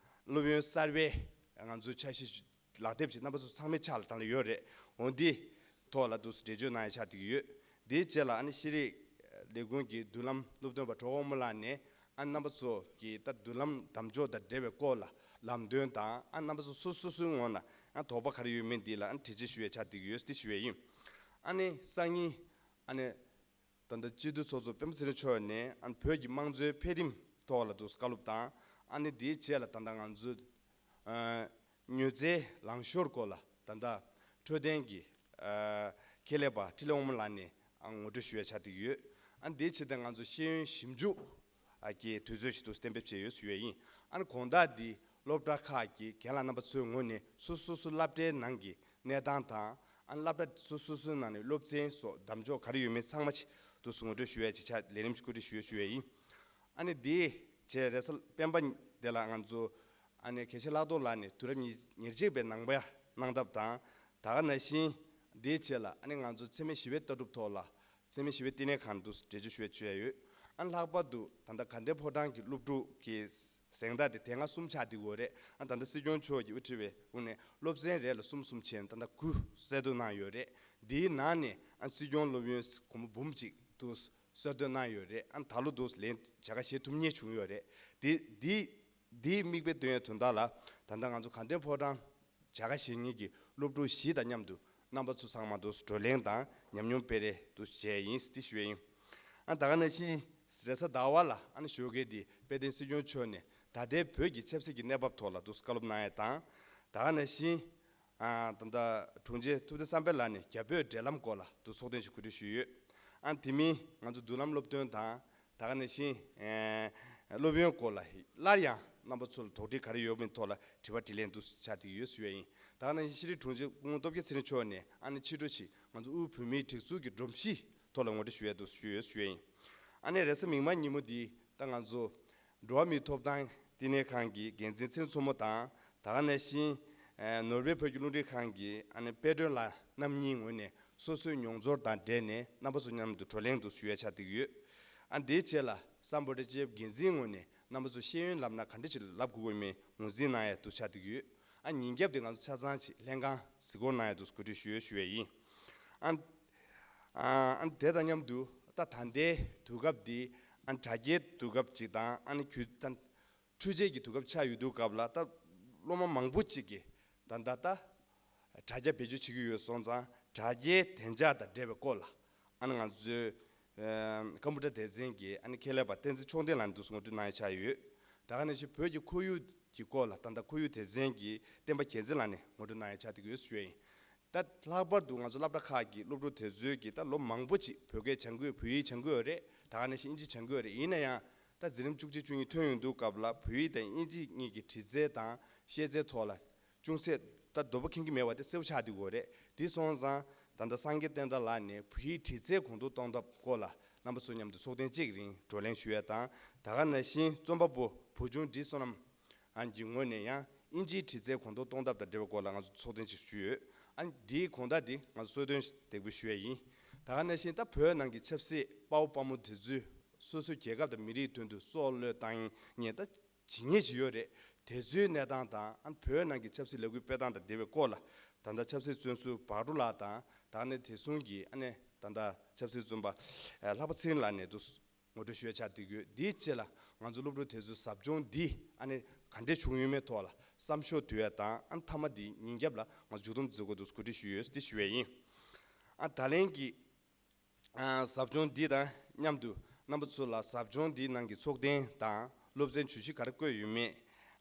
སློབ་ཡོན་གསར་པའི་ང་ཚོའི་འཆར་གཞི་ལག་དེབ་ཅིག་རྣམ་པ་ཚོ་ཚང་མའི་ཕྱག་ལ་ད་ལ་ཡོད་རེད། འོ་འདི་ཐོག་ལ་འདུག་འགྲེལ་བརྗོད་གནང་ཡ་ཆགས་བསྡད་ཀྱི་ཡོད། དེའི་རྗེས་ལ་ཨ་ནི་ཤེས་རིག་ལས་ཁུངས་ཀྱི་མདུན་ལམ་སློབ་སྟོན་པ་གྲོགས་དབང་མོ་ལགས་ནས་ཨ་རྣམ་པ་ཚོ་གི་ད་མདུན་ལམ་གདམ་འཇོག་དང་འབྲེལ་བའི་སྐོར་ལ་ལམ་སྟོན་དང་། ཨ་རྣམ་པ་ཚོ་སོ་སོ་སོའི་ངོས་ནས་ཨ་དོགས་པ་ག་རེ་ཡོད་མེད་འདི་ལ་ཨ་དྲི་དཔྱད་ཞུ་ཡ་ཆགས་བསྡད་ཀྱི་ཡོད་ཟེར་ཞུ་ཡ་ཡིན། ཨ་ནི་སང་ཉིན་ཨ་ནི་ད་ལྟ་སྤྱི་འཐུས་ཚོགས་གཙོ་སྤེན་པ་ཚེ་རིང་མཆོག་ནས་ཨ་ནི་བོད་ཀྱི་དམངས་གཙོའི་འཕེལ་རིམ་ཐོག་ལ་འདུག་བཀའ་སློབ་དང་། ཨ་ནི་དེའི་རྗེས་ལ་ད་ལྟ་ང་ཚོ་ཨ་མྱོས་རྫས་ལངས་ཤོར་སྐོར་ལ་ད་ལྟ་འཕྲོད་བསྟེན་གྱི་ཨ་ཁྱད་ལས་པ་འཕྲིན་ལས་དབང་མོ་ལགས་ནས་ཨ་ངོ་སྤྲོད་ཞུ་ཡ་ཆགས་བསྡད་ཀྱི་ཡོད། ཨ་ནི་དེའི་ཆེད་དུ་ང་ཚོ་ཤེས་ཡོན་ཞིབ་འཇུག་ཨ་གི་དུས་ཚོད་ཞིག་ཏུ་གཏན་འབེབས་བྱས་ཡོད་ཞུ་ཡས་ཡིན། ཨ་ནི་དགོང་དག་འདི་སློབ་གྲྭ་ཁག་གི་རྒན་ལགས་རྣམ་པ་ཚོའི་ངོས་ནས་སོ་སོ་སོ་སློབ་གྲྭའི་ནང་གི་གནས་སྟངས་དང་། ཨ་ནི་སློབ་གྲྭ་སོ་སོ་སོའི་ནང་ནས་སློབ་ཚན་སོགས་གདམ་འཇོག་ག་རེ་ཡོད་མེད་ཚང་མ་ཅིག་ཏུ་ངོ་སྤྲོད་ཞུ་ཡས་ཅིག་ཆགས། ལས་རིམ་ཞིག་གོ་སྒྲིག་ཞུ་ཡས་ཞུ་ཡས་ཡིན། ཨ་ནི་འདིའི་རྗེས་རེས་གཟའ་སྤེན་པ་དེ་ལ་ང་ཚོ་ཨ་ནི་དགེ་བཤེས་ལྷག་རྡོར་ལགས་ནས་དུས་རབས་ཉེར་གཅིག་པའི་ནང་པ་གནང་ཐབས་དང་། ད་ག་ནང་བཞིན་འདིའི་རྗེས་ལ་ཨ་ནི་ང་ཚོ་འཚེ་མེད་ཞི་བའི་ལྟ་གྲུབ་ཐོག་ལ་འཚེ་མེད་ཞི་བའི་བསྟི་གནས་ཁང་དུ་འགྲེལ་བརྗོད་ཞུ་ཡ་ཞུ་ཡ་ཡོད། ཨ་ནི་ལྷག་པར་དུ་ད་ལྟ་དགའ་ལྡན་ཕོ་བྲང་གི་སློབ་ཕྲུག་གི་གཟེངས་རྟགས་དེ་དེ་སྔ་གསུམ་ཆགས་བསྡད་ཡོད་རེད། ཨ་ད་ལྟ་སྲིད་སྐྱོང་མཆོག་གིས་དབུ་ཁྲིད་པའི་དབུ་ནས་སློབ་ཚན་རེ་ལ་གསུམ་གསུམ་བྱས་ནས་ད་ལྟ་དགུ་གསལ་སྟོན་གནང་ཡོད་རེད། འདིའི་ནང་ནས་ཨ་སྲིད་སྐྱོང་སློབ་ཡོན་སྒོར་མོ་འབུམ་གཅིག་དུ་གསལ་སྟོན་གནང་ཡོད་རེད། ཨ་ད་ལོ་དུ་ལན་བྱ་དགའ་བཞེས་ཐུབ་མཁན་བྱུང་ཡོད་རེད། དེ་འདི་འདིའི་མིག་དཔེ་སྟོན་ཡའི་དོན་དག་ལ་ད་ལྟ་ང་ཚོ་དགའ་ལྡན་ཕོ་བྲང་བྱ་དགའ་བཞེས་མཁན་གྱི་སློབ་ཕྲུག་བཞི་དང་མཉམ་དུ་རྣམ་པ་ཚོ་ཚང་མ་དུ་བགྲོ་གླེང་དང་ཉམས་མྱོང་སྤེལ་རེས་དུ་བྱས་ཡིན་ཟེར་ཞུ་ཡ་ཡིན། ཨ་ད་ག་ནང་བཞིན་རེས་གཟའ་ཟླ་བ་ལ་ཨ་ནི་ཞོགས་ཀས་དེ་དཔལ་ལྡན་སྲིད་སྐྱོང་མཆོག་ནས་ད་ལྟའི་བོད་ཀྱི་ཆབ་སྲིད་ཀྱི་གནས་བབ་ཐོག་ལ་དུ་བཀའ་སློབ་གནང་ཡ་དང་། ད་ག་ནང་བཞིན་ཨ་ད་ལྟ་དྲུང་ཆེ་ཐུབ་བསྟན་བསམ་འཕེལ་ལགས་ནས་རྒྱ་བོད་འབྲེལ་ལམ་སྐོར་ལ་དུ་ཚོགས་ཐེངས་ཤིག་གོ་སྒྲིག་ཞུས་ཡོད། ཨ་དེ་མིན་ང་ཚོ་མདུན་ལམ་སློབ་སྟོན་དང་། ད་ག་ནང་བཞིན་ཨེ་སློབ་ཡོན་སྐོར་ལ་སླར་ཡང་རྣམ་པ་ཚོ་ལ་དོགས་འདྲི་ག་རེ་ཡོད་མེད་ཐོག་ལ་དྲི་བ་དྲིས་ལན་དུ་བྱ་དེ་ཡོད་ཞུ་ཡ་ཡིན། ད་ག་ནང་བཞིན་ཤེས་རིག་དྲུང་ཆེ་སྐུ་ངོ་སྟོབས་རྒྱལ་ཚེ་རིང་མཆོག་ནས་ཨ་ནི་ཕྱི་དྲོ་ཞིག་ང་ཚོ་དབུས་བོད་མིའི་སྒྲིག་འཛུགས་ཀྱི་སྒྲོམ་གཞི་ཐོག་ལ་ངོ་སྤྲོད་ཞུ་ཡ་དུ་ཞུ་ཡོད་ཞུ་ཡ་ཡིན། ཨ་ནི་རེས་གཟའ་མིག་དམར་ཉིན་མོ་འདི་ད་ང་ཚོ་འགྲོ་བ་མིའི་ཐོབ་ཐང་བསྟི་གནས་ཁང་གི་འགན་འཛིན་ཚེ་རིང་མཚོ་མོ་དང་། ད་ག་ནང་བཞིན་ཨེ་ནོར་ཝེ་བོད་ཀྱི་རླུང་འཕྲིན་ཁང་གི་ཨ་ནི་དཔལ་སྒྲོན་ལགས་རྣམ་གཉིས་ངོས་ནས་སོ་སོའི་མྱོང་ཚོར་དང་འབྲེལ་ནས་རྣམ་པ་ཚོ་མཉམ་དུ་བགྲོ་གླེང་དུ་ཞུ་ཡ་ཆགས་བསྡད་ཀྱི་ཡོད། ཨ་འདིའི་རྗེས་ལ་སམ་བྷོ་ཊ་ཅེབ་འགན་འཛིན་ངོས་ནས་རྣམ་པ་ཚོ་ཤེས་ཡོན་ལབ་ན་ག་འདྲ་ཞིག་ལབ་དགོས་ཀྱི་མིན་ངོས་འཛིན་གནང་ཡ་དུ་ཆགས་བསྡད་ཀྱི་ཡོད། ཨ་ཉིན་རྒྱབ་དེ་ང་ཚོ་ཆ་ཚང་ཅིག་ལྷན་ཁང་གཟིགས་སྐོར་གནང་ཡ་དུ་གོ་སྒྲིག་ཞུ་ཡོད་ཞུ་ཡ་ཡིན། ཨ་ཨ་དེ་དང་མཉམ་དུ་ད་ད་ལྟའི་དུས་སྐབས་འདི་ཨ་དྲ་རྒྱའི་དུས་སྐབས་ཅིག་དང་། ཨ་ནི་གུ་ད་འཕྲུལ་ཆས་ཀྱི་དུས་སྐབས་ཆགས་ཡོད་དུས་སྐབས་ལ་ད་སློབ་མ་མང་པོ་ཅིག་གིས་ད་ལྟ་ད་དྲ་རྒྱ་བེད་སྤྱོད་བྱེད་ཀྱི་ཡོད་སོང་ཙང་། དྲ་རྒྱའི་བདེ་འཇགས་དང་འབྲེལ་བའི་སྐོར་ལ་ཨ་ནི་ང་ཚོའི་ཨ་ཀམ་པུ་ཊར་སྡེ་ཚན་གྱི་ཨ་ནི་ཁྱད་ལས་པ་བསྟན་འཛིན་ཕྱོགས་ལྡན་ལགས་ནས་དུ་ངོ་སྤྲོད་གནང་ཡ་ཆགས་ཡོད། ད་ག་ནང་བཞིན་བོད་ཀྱི་ཁོར་ཡུག་གི་སྐོར་ལ་ད་ལྟ་ཁོར་ཡུག་སྡེ་ཚན་གྱི་བསྟན་པ་རྒྱལ་མཚན་ལགས་ནས་ངོ་སྤྲོད་གནང་ཡ་ཆགས་བསྡད་ཀྱི་ཡོད་ཞུ་ཡ་ཡིན། ད་ལྷག་པར་དུ་ང་ཚོ་སློབ་གྲྭ་ཁག་གི་སློབ་ཕྲུག་དེ་ཚོས་ཀྱིས་ད་ལོ་མང་པོ་ཅིག་བོད་སྐད་སྦྱང་གི་ཡོད། བོད་ཡིག་སྦྱང་གི་ཡོད་རེད། ད་ག་ནང་བཞིན་ཨིན་ཇི་སྦྱང་གི་ཡོད་རེད། ཡིན་ན་ཡང་ད་འཛིན་རིམ་བཅུ་གཅིག་བཅུ་གཉིས་ཐོན་ཡོང་དུས་སྐབས་ལ་བོད་ཡིག་དང་ཨིན་ཇི་གཉིས་ཀྱི་འབྲི་རྩལ་དང་ཤེས་རྩལ་ཐོག་ལ་ཅུང་ཟད་ད་དོ་ཕོག་འཁེལ་གྱི་མེད་པ་དེ་གསལ་པོ་ཆགས་བསྡད་ཡོད་རེད། དེ་སོང་ཙང་ད་ལྟ་སངས་རྒྱས་བསྟན་དར་ལགས་ནས་བོད་ཡིག་འབྲི་རྩལ་གོང་མཐོར་གཏོང་ཐབས་སྐོར་ལ་རྣམ་པ་ཚོ་མཉམ་དུ་ཚོགས་ཐེངས་གཅིག་རིང་བགྲོ་གླེང་ཞུ་ཡ་དང་། ད་ག་ནང་བཞིན་རྩོམ་པ་པོ་བུ་ཆུང་བཀྲིས་བསོད་ནམས་ཨ་ནི་གི་ངོས་ནས་ཡང་ཨིན་ཇིའི་འབྲི་རྩལ་གོང་མཐོར་གཏོང་ཐབས་དང་འབྲེལ་བའི་སྐོར་ལ་ང་ཚོ་ཚོགས་ཐེངས་ཤིག་ཞུས་ཡོད། ཨ་ནི་འདིའི་དགོང་དག་འདི་ང་ཚོ་གསོལ་སྟོན་དེག་པོ་ཞུ་ཡ་ཡིན། ད་ག་ནང་བཞིན་ད་བོད་ནང་གི་ཆབ་སྲིད་དཔའ་བོ་དཔའ་མོ་དེ་ཚོས་སོ་སོའི་རྒྱལ་ཁབ་དང་མི་རིགས་དོན་དུ་སྲོག་བློས་བཏང་མཁན་ད་ཇི་སྙེད་ཅིག་ཡོད་རེད། དེ་ཚོའི་གནས་སྟངས་དང་། ཨ་ནི་བོད་ནང་གི་ཆབ་སྲིད་ལས་འགུལ་སྤེལ་སྟངས་དང་འབྲེལ་བའི་སྐོར་ལ་ད་ལྟ་ཆབ་སྲིད་བཙོན་ཟུར་བག་གྲོ་ལགས་དང་། ད་ནི་དེ་སོང་གི་ཨ་ནི་ད་ལྟ་ཆབ་སྲིད་བཙོན་པ་ལྷག་པ་ཚེ་རིང་ལགས་ནས་དུ་ངོ་སྤྲོད་ཞུ་ཡ་ཆགས་བསྡད་ཡོད། འདིའི་རྗེས་ལ་ང་ཚོ་སློབ་ཕྲུག་དེ་ཚོའི་ཟབ་སྦྱོང་འདི་ཨ་ནི་ག་འདྲས་བྱུང་ཡོད་མེད་ཐོག་ལ་བསམ་ཤོག་བསྡུ་ཡ་དང་། ཨ་ནི་མཐའ་མ་འདི་ཉིན་རྒྱབ་ལ་ང་ཚོ་མཇུག་བསྡོམས་མཛད་སྒོ་དུ་གོ་སྒྲིག་ཞུས་ཡོད་འདི་ཞུ་ཡ་ཡིན། ཨ་ད་ལན་གྱི་ཨ་ཟབ་སྦྱོང་འདི་དང་མཉམ་དུ་རྣམ་པ་ཚོ་ལ་ཟབ་སྦྱོང་འདིའི་ནང་གི་ཚོགས་ཐེངས་དང་སློབ་ཚན་ཇུས་གཞི་ག་རེ་བཀོད་ཡོད་མེད།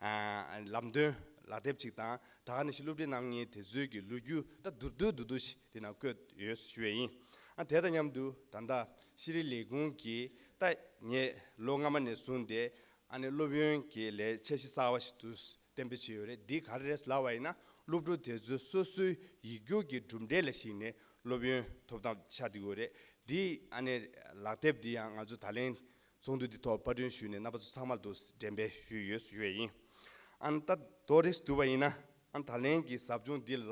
ཨ་ལམ་སྟོན་ལག་དེབ་ཅིག་དང་། ད་ག་ནང་བཞིན་སློབ་ཁྲིད་གནང་མཁན་དེ་ཚོའི་གི་ལོ་རྒྱུས་ད་མདོར་བསྡུས་མདོར་བསྡུས་ཤིག་དེ་ནང་བཀོད་ཡོད་ཞུ་ཡས་ཡིན། ཨ་དེ་དང་མཉམ་དུ་ད་ལྟ་ཤེས་རིག་ལས་ཁུངས་ཀྱིས་ད་ངས་ལོ་སྔ་མ་ནས་བཟུང་སྟེ་ཨ་ནི་སློབ་ཡོན་གྱི་ལས་འཆར་གཞི་གསར་བ་ཞིག་ཏུ་གཏན་འབེབས་བྱས་ཡོད་རེད། འདི་ག་རེ་རེད་ལབ་པ་ཡིན་ན། སློབ་ཕྲུག་དེ་ཚོས་སོ་སོའི་ཡིག་རྒྱུགས་ཀྱི་གྲུབ་འབྲས་ལ་གཞིགས་ནས་སློབ་ཡོན་ཐོབ་ཐང་ཆགས་བསྡད་ཡོད་རེད། འདི་ཨ་ནི་ལག་དེབ་འདི་ཡང་ང་ཚོ་ད་ལན་ཚོགས་འདུ་འདི་ཐོག་པར་སྐྲུན་ཞུས་ནས་རྣམ་པ་ཚོ་ཚང་མ་ལ་འགྲེམས་སྤེལ་ཞུས་ཡོད་ཞུ་ཡས་ཡིན། ཨ་ནི་ད་དོ་རིས་བསྡུ་བ་ཡིན་ན། ཨ་ནི་ད་ལན་གྱི་ཟབ་སྦྱོང་འདི་ལ་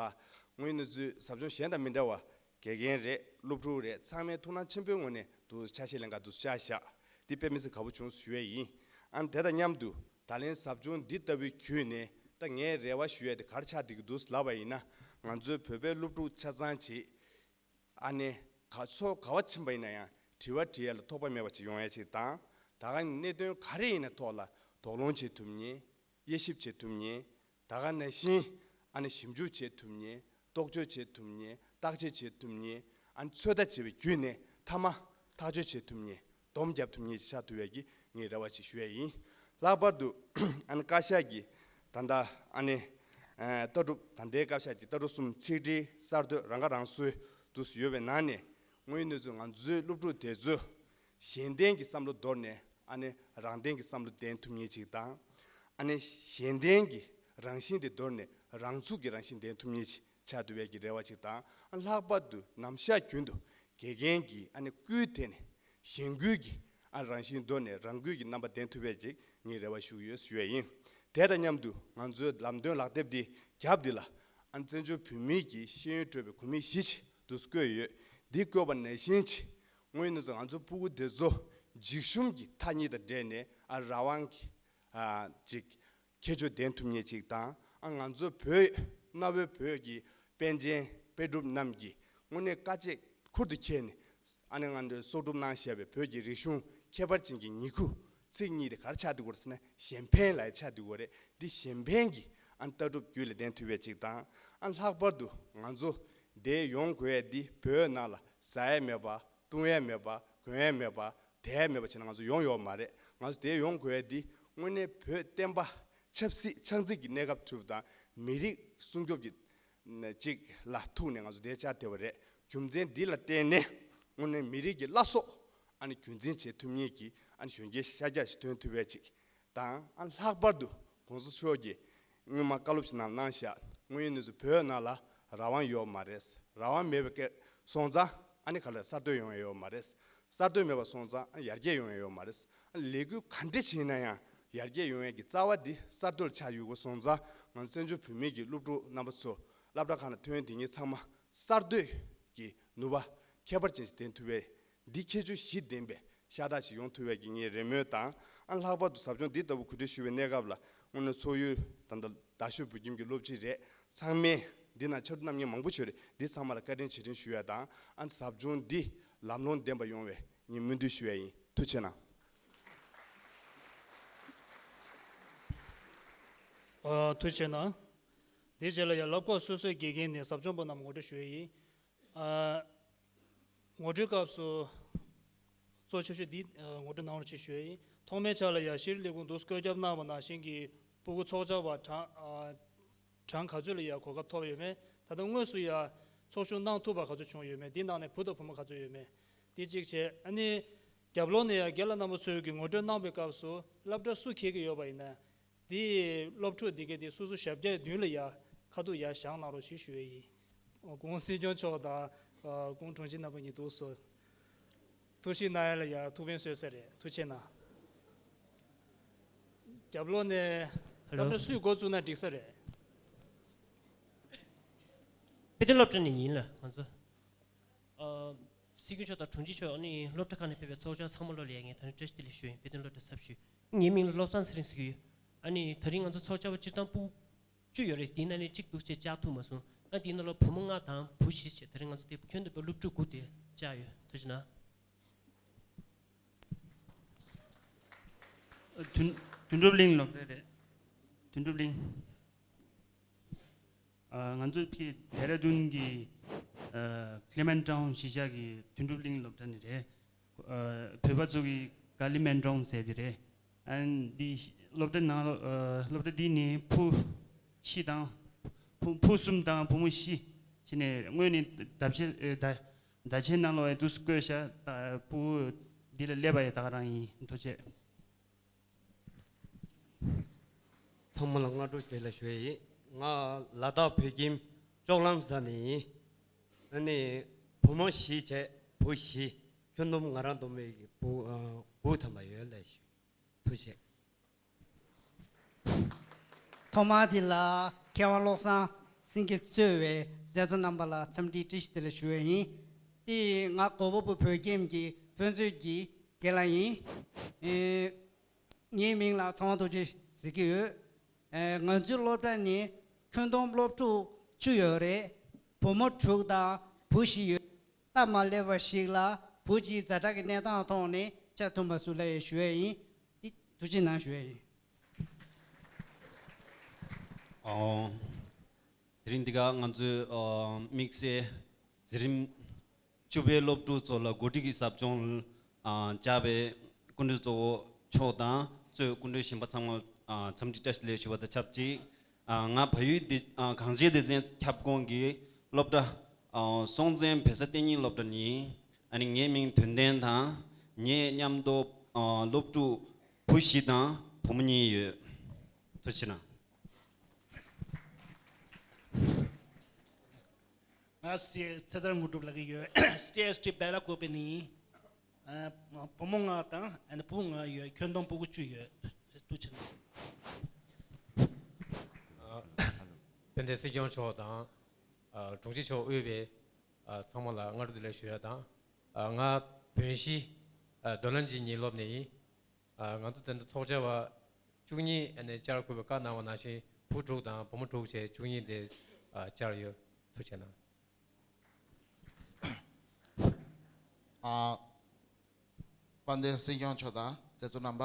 དངོས་གནས་ཚུལ་ཟབ་སྦྱོང་གཞན་དང་མི་འདྲ་བ། དགེ་རྒན་རེད། སློབ་ཕྲུག་རེད། ཚང་མས་ཐུགས་སྣང་ཆེན་པོའི་ངོས་ནས་དུ་ཆ་ཤས་ལེན་ག་དུ་བཅར་བཞག་འདི་དཔེ་མི་སྲིད་དགའ་པོ་བྱུང་ཞུ་ཡས་ཡིན། ཨ་ནི་དེ་དང་མཉམ་དུ་ད་ལན་ཟབ་སྦྱོང་འདི་ལྟ་བུའི་བརྒྱུད་ནས་ད་ངས་རེ་བ་ཞུ་ཡ་དེ་ག་རེ་ཆགས་བསྡད་ཀྱི་འདུག་ལབ་པ་ཡིན་ན། ང་ཚོའི་བོད་པའི་སློབ་ཕྲུག་ཆ་ཚང་ཅིག་ཨ་ནི་ག་ཕྱོགས་ག་བ་ཕྱིན་པ་ཡིན་ན་ཡང་དྲི་བ་དྲི་ཡ་ལ་ཐོགས་པ་མེད་པ་ཅིག་ཡོང་ཡ་ཅིག་དང་། ད་ག་གནད་དོན་ག་རེ་ཡིན་ན་ཐོག་ལ་དོགས་སློང་བྱེད་ཐུབ་མཁན། དབྱེ་ཞིབ་བྱེད་ཐུབ་མཁན། ད་ག་ནང་བཞིན་ཨ་ནི་ཞིབ་འཇུག་བྱེད་ཐུབ་མཁན། རྟོག་དཔྱོད་བྱེད་ཐུབ་མཁན། བརྟག་དཔྱད་བྱེད་ཐུབ་མཁན། ཨ་ནི་ཚོད་ལྟ་བྱེད་པའི་བརྒྱུད་ནས་མཐའ་མ་ཐག་གཅོད་བྱེད་ཐུབ་མཁན། སྡོམ་རྒྱབ་ཐུབ་མཁན་ཞིག་ཆགས་ཐུབ་ཡ་གི་ངས་རེ་བ་ཞིག་ཞུ་ཡ་ཡིན། ལྷག་པར་དུ་ཨ་ནི་བཀའ་ཤག་གི་ད་ལྟ་ཨ་ནི་ཨ་ལྟ་གྲུབ། ད་ལྟའི་བཀའ་ཤག་གི་ལྟ་གྲུབ་གསུམ། ཆིག་སྒྲིལ། གསར་གཏོད། རང་ཁ་རང་གསོའི་དུས་སུ་ཡོད་པའི་ནང་ནས། དངོས་ཡོད་གནས་ཚུལ་ང་ཚོའི་སློབ་ཕྲུག་དེ་ཚོས་གཞན་བརྟེན་གྱི་བསམ་བློ་དོར་ནས་ཨ་ནི་རང་བརྟེན་གྱི་བསམ་བློ་ལྡན་ཐུབ་མཁན་ཅིག་དང་། ཨ་ནི་གཞན་བརྟེན་གྱི་རང་བཞིན་དེ་དོར་ནས་རང་ཚུགས་ཀྱི་རང་བཞིན་ལྡན་ཐུབ་མཁན་ཅིག་ཆགས་ཐུབ་པའི་གི་རེ་བ་ཅིག་དང་། ཨ་ལྷག་པར་དུ་ནམ་ཞག་རྒྱུན་དུ་དགེ་རྒན་གྱིས་ཨ་ནི་སྐུལ་དེ་ནས་གཞན་སྐུལ་གྱི་ཨ་རང་བཞིན་དོར་ནས་རང་སྐུལ་གྱི་རྣམ་པ་ལྡན་ཐུབ་པའི་ཅིག་ངས་རེ་བ་ཞུ་གི་ཡོད་ཞུ་ཡས་ཡིན། དེ་དང་མཉམ་དུ་ང་ཚོའི་ལམ་སྟོན་ལག་དེབ་འདི་རྒྱབ་འདི་ལ་ཨ་ནི་བཙན་བྱོལ་བོད་མིའི་གི་ཤེས་ཡོན་སྤྲོད་པའི་གོ་མི་བཞི་ཅིག་འདུག་བཀོད་ཡོད། འདི་བཀོད་པ་ནང་བཞིན་ཅིག་དངོས་ཡོད་གནས་ཚུལ་ང་ཚོ་སྤུ་གུ་འདི་ཚོ་འཇིགས་ཞུམ་གྱི་ཐ་སྙད་དང་འབྲེལ་ནས་ཨ་རང་དབང་གི་ཨ་ཅིག་ཁྱད་ཆོས་ལྡན་ཐུབ་མཁན་ཅིག་དང་། ཨ་ང་ཚོ་བོད་གནའ་བོའི་བོད་ཀྱི་པཎ་ཆེན་དཔེ་སྒྲུབ་རྣམས་ཀྱིས་དངོས་གནས་དཀའ་སྤྱད་ཁུར་དུ་འཁྱེར་ནས་ཨ་ནི་ང་ཚོའི་གསོག་སྒྲུབ་གནང་བཞག་པའི་བོད་ཀྱི་རིག་གཞུང་ཁྱད་པར་ཅན་གྱི་ཉིང་ཁུ་ཚིག་གཉིས་དེ་ག་རེ་ཆགས་འདུག་གོ་ཟེར་ན་གཞན་ཕན་ལབ་ཡ་ཆགས་འདུག་གོ་རེད། འདི་གཞན་ཕན་གྱི་ཨ་ནི་ལྟ་གྲུབ་རྒྱུད་ལ་ལྡན་ཐུབ་པའི་ཅིག་དང་། ཨ་ལྷག་པར་དུ་ང་ཚོ་འདིར་ཡོང་དགོས་ཡ་འདི་བོད་ནང་ལ་ཟ་ཡ་མེད་པ། བཏུང་ཡས་མེད་པ། གོན་ཡས་མེད་པ། བསྡད་ཡས་མེད་པ་བྱས་ན་ང་ཚོ་ཡོང་ཡོད་མ་རེད། ང་ཚོ་དེ་ཡོང་དགོས་ཡས་འདི་དངོས་གནས་བོད་བསྟན་པ་ཆབ་སྲིད་ཆགས་འཛིན་གྱི་གནས་སྐབས་ཐུབ་དང་མི་རིགས་སྲུང་སྐྱོབ་ཀྱི་ཅིག་ལ་ཐུག་ནས་ང་ཚོ་དེ་བཅར་བསྡད་པ་རེད། རྒྱུ་མཚན་འདི་ལ་བརྟེན་ནས་དངོས་གནས་མི་རིགས་ཀྱི་བླ་སྲོག་ཨ་ནི་རྒྱུན་འཛིན་བྱེད་ཐུབ་མཁན་གྱི་ཨ་ནི་གཞོན་སྐྱེས་ཤ་རྒྱགས་ཤིག་ཐོན་ཐུབ་པའི་ཅིག་དང་། ཨ་ལྷག་པར་དུ་གོང་ས་མཆོག་གིས་སྔོན་མ་བཀའ་སློབ་ཞིག་ནང་གནང་བཞག་དངོས་ཡོད་གནས་ཚུལ་བོད་ནང་ལ་རང་དབང་ཡོད་མ་རེད། རང་དབང་མེད་པའི་སྐད་སོང་ཙང་ཨ་ནི་ག་ལ་གསར་གཏོད་ཡོང་ཡ་ཡོད་མ་རེད། གསར་གཏོད་མེད་པ་སོང་ཙང་ཨ་ནི་ཡར་རྒྱས་ཡོང་ཡ་ཡོད་མ་རེད། ཨ་ལས་འགུལ་ག་འདྲ་ཞིག་ཡིན་ན་ཡང་ཡར་རྒྱས་ཡོང་ཡ་གི་རྩ་བ་འདི་གསར་གཏོད་ལ་ཆགས་ཡོད་དགོས་སོང་ཙང་། ང་ཚོ་བཙན་བྱོལ་བོད་མི་གི་སློབ་ཕྲུག་རྣམ་པ་ཚོ་སློབ་གྲྭ་ཁག་ནང་ཐོན་དེ་ཉིད་ཚང་མ་གསར་གཏོད་ཀྱི་ནུས་པ་ཁྱད་པར་ཅན་ཞིག་ལྡན་ཐུབ་པའི་འདི་ཁྱད་ཆོས་བཞི་ལྡན་པའི་ཤ་སྟག་ཅིག་ཡོང་ཐུབ་པའི་གི་ངའི་རེ་སྨོན་དང་། ཨ་ལྷག་པར་དུ་ཟབ་སྦྱོང་འདི་ལྟ་བུ་གོ་སྒྲིག་ཞུ་བའི་གནས་སྐབས་ལ་དངོས་གནས་ཚོགས་ཡུལ་ད་ལྟ་རྡ་ཤོད་བོད་ཁྱིམ་གྱི་སློབ་སྤྱི་རེད། ཚང་མས་འདི་ན་ཕྱར་གྲུ་བསྣམས་མཁན་མང་པོ་ཅིག་ཡོད་རེད། འདི་ཚང་མ་ལ་བཀའ་དྲིན་རྗེས་དྲན་ཞུ་ཡ་དང་། ཨ་ཟབ་སྦྱོང་འདི་ལམ་ལྷོང་ལྡན་པ་ཡོང་བའི་ངས་སྨོན་འདུན་ཞུ་ཡ་ཡིན། ཐུགས་རྗེ་གནང་། ཨ་ཐུགས་རྗེ་གནང་། དེའི་རྗེས་ལ་ཡང་སློབ་གྲྭ་སོ་སོའི་དགེ་རྒན་ནས་ཟབ་སྦྱོང་པ་རྣམས་ངོ་སྤྲོད་ཞུ་ཡ་ཡིན། ཨ་ངོ་སྤྲོད་སྐབས་སུ་གཙོ་ཆེ་ཤོས་འདི་ཨ་ངོ་སྤྲོད་གནང་རོགས་ཞེས་ཞུ་ཡ་ཡིན། ཐོག་མའི་ཆ་ལ་ཡང་ཤེས་རིག་ལས་ཁུངས་འདུག་སེ་བཀོད་ཁྱབ་གནང་བ་ནང་བཞིན་གྱི་སྤུ་གུ་ཚོགས་བཅར་བ་གྲངས་ཨ་གྲངས་ག་ཚོད་ལ་ཡང་གོ་སྐབས་ཐོབ་ཡོད་མེད། ད་ལྟ་དངོས་སུ་ཡང་ཚོགས་ཞུགས་གནང་ཐུབ་པ་ག་ཚོད་བྱུང་ཡོད་མེད། འདི་ནང་ནས་བུ་དང་བུ་མོ་ག་ཚོད་ཡོད་མེད། འདི་གཅིག་བྱས། ཨ་ནི་རྒྱབ་ལོགས་ནས་ཡང་རྒན་ལགས་རྣམ་པ་ཚོས་ཀྱི་ངོ་སྤྲོད་གནང་བའི་སྐབས་སུ་སློབ་གྲྭ་སུ་འཁེལ་གྱི་ཡོད་པ་ཡིན་ན། དེ་སློབ་ཕྲུག་འདི་གའི་དེ་སོ་སོ་ཞབས་བཀྱག་མདུན་ལ་ཡ་ཁ་ཐུག་ཡ་བཞག་གནང་རོགས་ཞེས་ཞུ་ཡས་ཡིན། ཨ་ཁོང་སྲིད་སྐྱོང་མཆོག་དང་ཨ་ཁོང་དྲུང་ཆེ་རྣམ་པ་གཉིས་འདུག་སེ་ཐུགས་ཞིབ་གནང་ཡ་ལ་ཡ་ཐུགས་ཕན་གསོས་ས་རེད། ཐུགས་རྗེ་གནང་། རྒྱབ་ལོགས་ནས་ཧེ་ལོ། སློབ་གྲྭ་སུས་འགོ་བཙུགས་ན་འགྲིག་ས་རེད། དཔེ་སྟོན་སློབ་གྲྭ་ནས་ཡིན་ལ་ང་ཚོ། ཨ་སྲིད་སྐྱོང་མཆོག་དང་དྲུང་ཆེ་མཆོག་ཨ་ནི་སློབ་གྲྭ་ཁག་ནས་ཕེབས་པའི་ཚོགས་བཅར་ཚང་མ་ལོ་ལ་ཡ་ངས་ད་རིང་བཀྲ་ཤིས་བདེ་ལེགས་ཞུ་ཡིན། དཔེ་སྟོན་སློབ་གྲྭའི་ཚབ་ཞུས། ངའི་མིང་ལ་བློ་བཟང་ཚེ་རིང་ཟེར་གྱི་ཡོད། ཨ་ནི་ད་རིང་ང་ཚོ་ཚོགས་བཅར་བ་སྤྱིར་བཏང་སྤུ་གུ་བཅུ་ཡོད་རེད། དེའི་ནང་ནས་གཅིག་འདུག་སེ་བཅར་ཐུབ་མ་སོང་། ཨ་དེའི་ནང་ལ་བུ་མོ་ལྔ་དང་བུ་བཞི་བྱས། ད་རིང་ང་ཚོ་དེ་ཁྱོན་བསྡོམས་པའི་སློབ་ཕྲུག་དགུ་དེ་བཅར་ཡོད། ཐུགས་རྗེ་གནང་། དོན་དོན་གྲུབ་གླིང་སློབ་གྲྭ་རེད། དོན་གྲུབ་གླིང་། ཨ་ང་ཚོ་ཕྱི་ལྡེ་ར་ལྡུན་གྱི་ཨ་ཀླེ་མན་ཊའུན་གཞིས་ཆགས་ཀྱི་དོན་གྲུབ་གླིང་སློབ་གྲྭ་ནས་རེད། ཨ་བོད་པ་ཚོ་གི་ཀ་ལི་མན་ཊའུན་ཟེར་དེ་རེད། ཨ་འདི་སློབ་གྲྭ་ནང་ལོ་ཨ་སློབ་གྲྭ་འདི་ནི་ཕུ་བཞི་དང་ཕུ་ཕུ་གསུམ་དང་བུ་མོ་བཞི་བྱས་ནས་སྔོན་ནས་བརྡ་ཆད་ཨ་བརྡ་བརྡ་ཆད་ནང་ལོགས་ཡ་འདུག་སེ་བཀོད་ཤག་ད་ཕུ་འདི་ལ་སླེབས་པ་ཡ་ད་ག་རང་ཡིན། ཐུགས་རྗེ་ཆེ། ཚང་མ་ལ་སྔ་དྲོ་བདེ་ལེགས་ཞུ་ཡི་ཡིན། ང་ལ་དྭགས་བོད་ཁྱིམ་ལྕོག་ལམ་ས་ནས་ཡིན། ཨ་ནི་བུ་མོ་བཞི་བྱས་བུ་བཞི། ཁྱོན་བསྡོམས་ང་རང་བསྡོམས་པའི་བུ་ཨ་དགུ་ཐམ་པ་ཡོད་ལགས་ཞུ། ཐུགས་རྗེ་ཆེ། ཐོག་མར་དེ་ལ་མཁས་དབང་བློ་བཟང་སེང་གེས་གཙོས་པའི་མཛད་གཙོ་རྣམ་པ་ལ་འཚམས་འདྲི་བཀྲ་ཤིས་བདེ་ལེགས་ཞུ་ཡ་ཡིན། དེ་ང་གོ་བོ་བུ་བོད་ཁྱིམ་གྱི་དཔེ་མཛོད་ཀྱི་རྒན་ལགས་ཡིན། ཨེ། ངའི་མིང་ལ་ཚངས་དབང་རྡོ་རྗེ་ཟེར་གྱི་ཡོད། ཨེ། ང་ཚོའི་སློབ་གྲྭ་ནི་ཁྱོན་བསྡོམས་སློབ་ཕྲུག་བཅུ་ཡོད་རེད། བུ་མོ་དྲུག་དང་བུ་བཞི་ཡོད། སྟབས་མ་ལེགས་པ་ཞིག་ལ་བུ་གཅིག་ཛ་དྲག་གི་གནས་སྟངས་ཐོག་ནས་བཅར་ཐུབ་མ་སོང་ལབ་ཡས་ཞུ་ཡས་ཡིན། འདི་ཐུགས་རྗེ་གནང་ཞུ་ཡས་ཡིན། ཨོ། དེ་རིང་འདི་ག་ང་ཚོའི་ཨ་དམིགས་བསལ་འཛིན་རིམ་བཅུ་པའི་སློབ་ཕྲུག་ཚོ་ལ་འགོ་ཁྲིད་ཀྱི་ཟབ་སྦྱོང་ཨ་བཅར་བའི་སྐུ་མགྲོན་གཙོ་བོ་མཆོག་དང་གཙོས་སྐུ་མགྲོན་གཞན་པ་ཚང་མ་ལ་ཨ་འཚམས་འདྲི་བཀྲ་ཤིས་བདེ་ལེགས་ཞུ་བ་དང་ཆབས་ཅིག་ཨ་ང་བལ་ཡུལ་སྡེ་ཨ་གངས་ཅན་སྡེ་ཚན་ཁྱབ་ཁོངས་ཀྱི་སློབ་གྲྭ་ཨ་སྲོང་བཙན་བོད་ས་གཏན་ཉིན་སློབ་གྲྭ་ནས། ཨ་ནི་ངའི་མིང་དོན་ལྡན་དང་ངའི་མཉམ་དུ་ཨ་སློབ་ཕྲུག་བུ་བཞི་དང་བུ་མོ་གཉིས་ཡོད། ཐུགས་རྗེ་གནང་། ང་སི་ཚེ་ཐར་དངོས་གྲུབ་ལབ་ཀྱི་ཡོད། སི་ཊི་ཨེས་ཊི་སྦེ་ལ་ཀོ་པི་ནི། ཨ་བུ་མོ་ལྔ་དང་ཨ་ནི་བུ་ལྔ་ཡོད། ཁྱོན་བསྡོམས་སྤུ་གུ་བཅུ་ཡོད། ཐུགས་རྗེ་གནང་། ཨ་དཔལ་ལྡན་སྲིད་སྐྱོང་མཆོག་དང་ཨ་དྲུང་ཆེ་མཆོག་དབུས་པའི་ཨ་ཚང་མ་ལ་སྔ་དྲོ་བདེ་ལེགས་ཞུ་ཡ་དང་། ཨ་ང་བོན་གཞིས་ཨ་མདོ་ལམ་གྱི་ཉིན་སློབ་ནས་ཡིན། ཨ་ང་ཚོ་དེ་འདྲ་ཚོགས་བཅར་བ་བཅུ་གཉིས་ཨ་ནི་བཅར་དགོས་པའི་བཀའ་གནང་བ་ནང་བཞིན་བུ་དྲུག་དང་བུ་མོ་དྲུག་བཅས་བཅུ་གཉིས་དེ་ཨ་བཅར་ཡོད། ཐུགས་རྗེ་གནང་། ཨ་དཔལ་ལྡན་སྲིད་སྐྱོང་མཆོག་དང་མཛད་གཙོ་རྣམ་པ།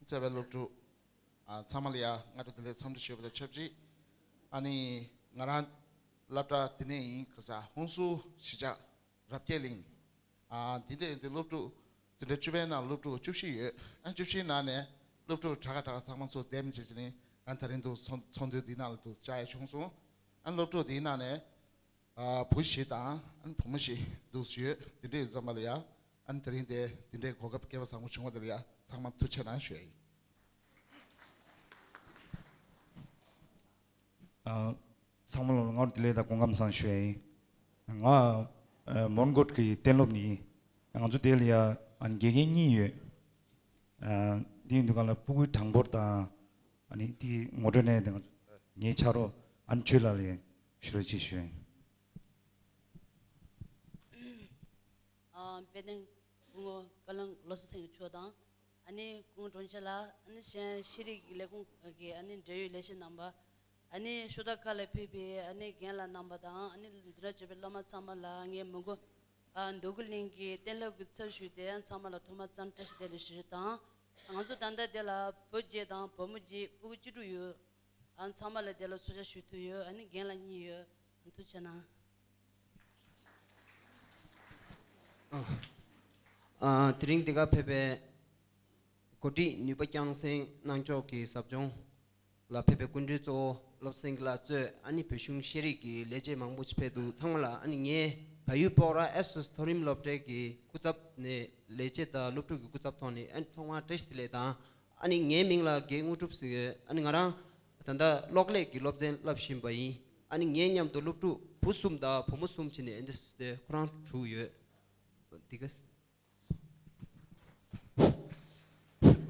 བཅར་བའི་སློབ་ཕྲུག་ཨ་ཚང་མ་ལ་ཡ་སྔ་དྲོ་བདེ་ལེགས་འཚམས་འདྲི་ཞུ་བ་དང་ཆབས་ཅིག་ཨ་ནི་ང་རང་སློབ་གྲྭ་དེ་ནས་ཡིན། ཁ་ས་ཧུན་སུར་གཞིས་ཆགས་རབ་རྒྱས་གླིང་། ཨ་འདི་འདྲའི་འདི་སློབ་ཕྲུག་འཛིན་གྲྭ་བཅུ་པའི་ནང་སློབ་ཕྲུག་བཅུ་བཞི་ཡོད། ཨ་བཅུ་བཞིའི་ནང་ནས་སློབ་ཕྲུག་གྲྭ་ཁ་གྲྭ་ཁ་ཚང་མ་ཚོ་འདེམས་བྱས་བྱས་ནས་ཨ་ད་རིང་འདུག་ཚོགས་ཚོགས་འདུ་འདི་ནང་ལ་འདུག་བཅར་ཡ་བྱུང་སོང་། ཨ་སློབ་ཕྲུག་འདིའི་ནང་ནས་ཨ་བུ་བཞི་དང་ཨ་བུ་མོ་བཞི་འདུག་ཡོད། འདི་འདྲའི་ཡོད་ཙམ་པ་ལ་ཡ་ཨ་ད་རིང་དེ་འདི་འདྲའི་གོ་སྐབས་སྐལ་བ་བཟང་པོ་བྱུང་བ་དེ་ལ་ཡ་ཚང་མ་ཐུགས་རྗེ་གནང་ཞུ་ཡ་ཡིན། ཨ་ཚང་མ་ལ་སྔ་དྲོ་བདེ་ལེགས་དང་སྐུ་ཁམས་བཟང་ཞུ་ཡ་ཡིན། ང་ཨ་མོན་གྷོ་གི་གཏན་སློབ་ནས་ཡིན། ང་ཚོ་དེ་ལ་ཡ་ཨ་དགེ་རྒན་གཉིས་ཡོད། ཨ་འདི་ཡིན་དུས་ག་ལ་སྤུ་གུའི་གྲངས་འབོར་དང་ཨ་ནི་དེ་ངོ་སྤྲོད་གནང་ཡ་དེ་ང་ཚོ་ངའི་ཕྱག་རོགས་ཨ་ནི་ཆོས་ལགས་ལ་ཡ་ཞུ་རོགས་ཅེས་ཞུ་ཡ་ཡིན། ཨ་དཔལ་ལྡན་སྐུ་ངོ་བཀའ་བློན་བློ་བཟང་སེང་གེ་མཆོག་དང་། ཨ་ནི་སྐུ་ངོ་དྲུང་ཆེ་ལགས། ཨ་ནི་གཞན་ཤེས་རིག་གི་ལས་ཁུངས་ཀྱི་ཨ་ནི་འབྲེལ་ཡོད་ལས་བྱེད་རྣམ་པ། ཨ་ནི་ཤོག་ཁག་ཁག་ལ་ཕེབས་པའི་ཨ་ནི་རྒན་ལགས་རྣམ་པ་དང་། ཨ་ནི་འཛིན་གྲྭ་བཅུ་པའི་སློབ་མ་ཚང་མ་ལ་ངས་མི་མགོ་ཨ་འདོད་རྒུ་གླིང་གི་གཏན་སློབ་ཀྱི་ཚབ་ཞུས་ཏེ་ཚང་མ་ལ་ཐོག་མར་འཚམས་འདྲི་བཀྲ་ཤིས་བདེ་ལེགས་ཞུ་རྒྱུ་དང་། ང་ཚོ་ད་ལྟ་དེ་ལ་བུ་བརྒྱད་དང་བུ་མོ་བརྒྱད་སྤུ་གུ་བཅུ་དྲུག་ཡོད། ཨ་ཚང་མ་ལ་དེ་ལ་ཚོགས་བཅར་ཞུ་ཐུབ་ཡོད། ཨ་ནི་རྒན་ལགས་གཉིས་ཡོད། ཐུགས་རྗེ་གནང་། ཨ་དེ་རིང་འདི་ག་ཕེབས་པའི་འགོ་ཁྲིད་ནུས་པ་རྐྱང་སེང་གནང་ཕྱོགས་ཀྱི་ཟབ་སྦྱོང་ལ་ཕེབས་པའི་སྐུ་མགྲོན་གཙོ་བོ་བློ་བཟང་སེང་གེ་ལགས་གཙོས་ཨ་ནི་བོད་གཞུང་ཤེས་རིག་གི་ལས་བྱེད་མང་པོ་ཞིག་ཕེབས་འདུག་ཚང་མ་ལ་ཨ་ནི་ངས་བལ་ཡུལ་སྤོག་ར་ཨེ་སོས་མཐོ་རིམ་སློབ་གྲྭའི་གི་སྐུ་ཚབ་ནས་ལས་བྱེད་དང་སློབ་ཕྲུག་གི་སྐུ་ཚབ་ཐོག་ནས་ཨ་ནི་ཚང་མ་བཀྲ་ཤིས་བདེ་ལེགས་དང་། ཨ་ནི་ངའི་མིང་ལ་རྒན་དངོས་གྲུབ་ཟེར་ཡོད། ཨ་ནི་ང་རང་ད་ལྟ་གློག་ཀླད་ཀྱི་སློབ་ཚན་བསླབ་བཞིན་པ་ཡིན། ཨ་ནི་ངའི་མཉམ་དུ་སློབ་ཕྲུག་བུ་གསུམ་དང་བུ་མོ་གསུམ་བྱས་ནས་ཨེ་འདྲ་སེ་ཁོ་རང་དྲུག་ཡོད། འདི་ག་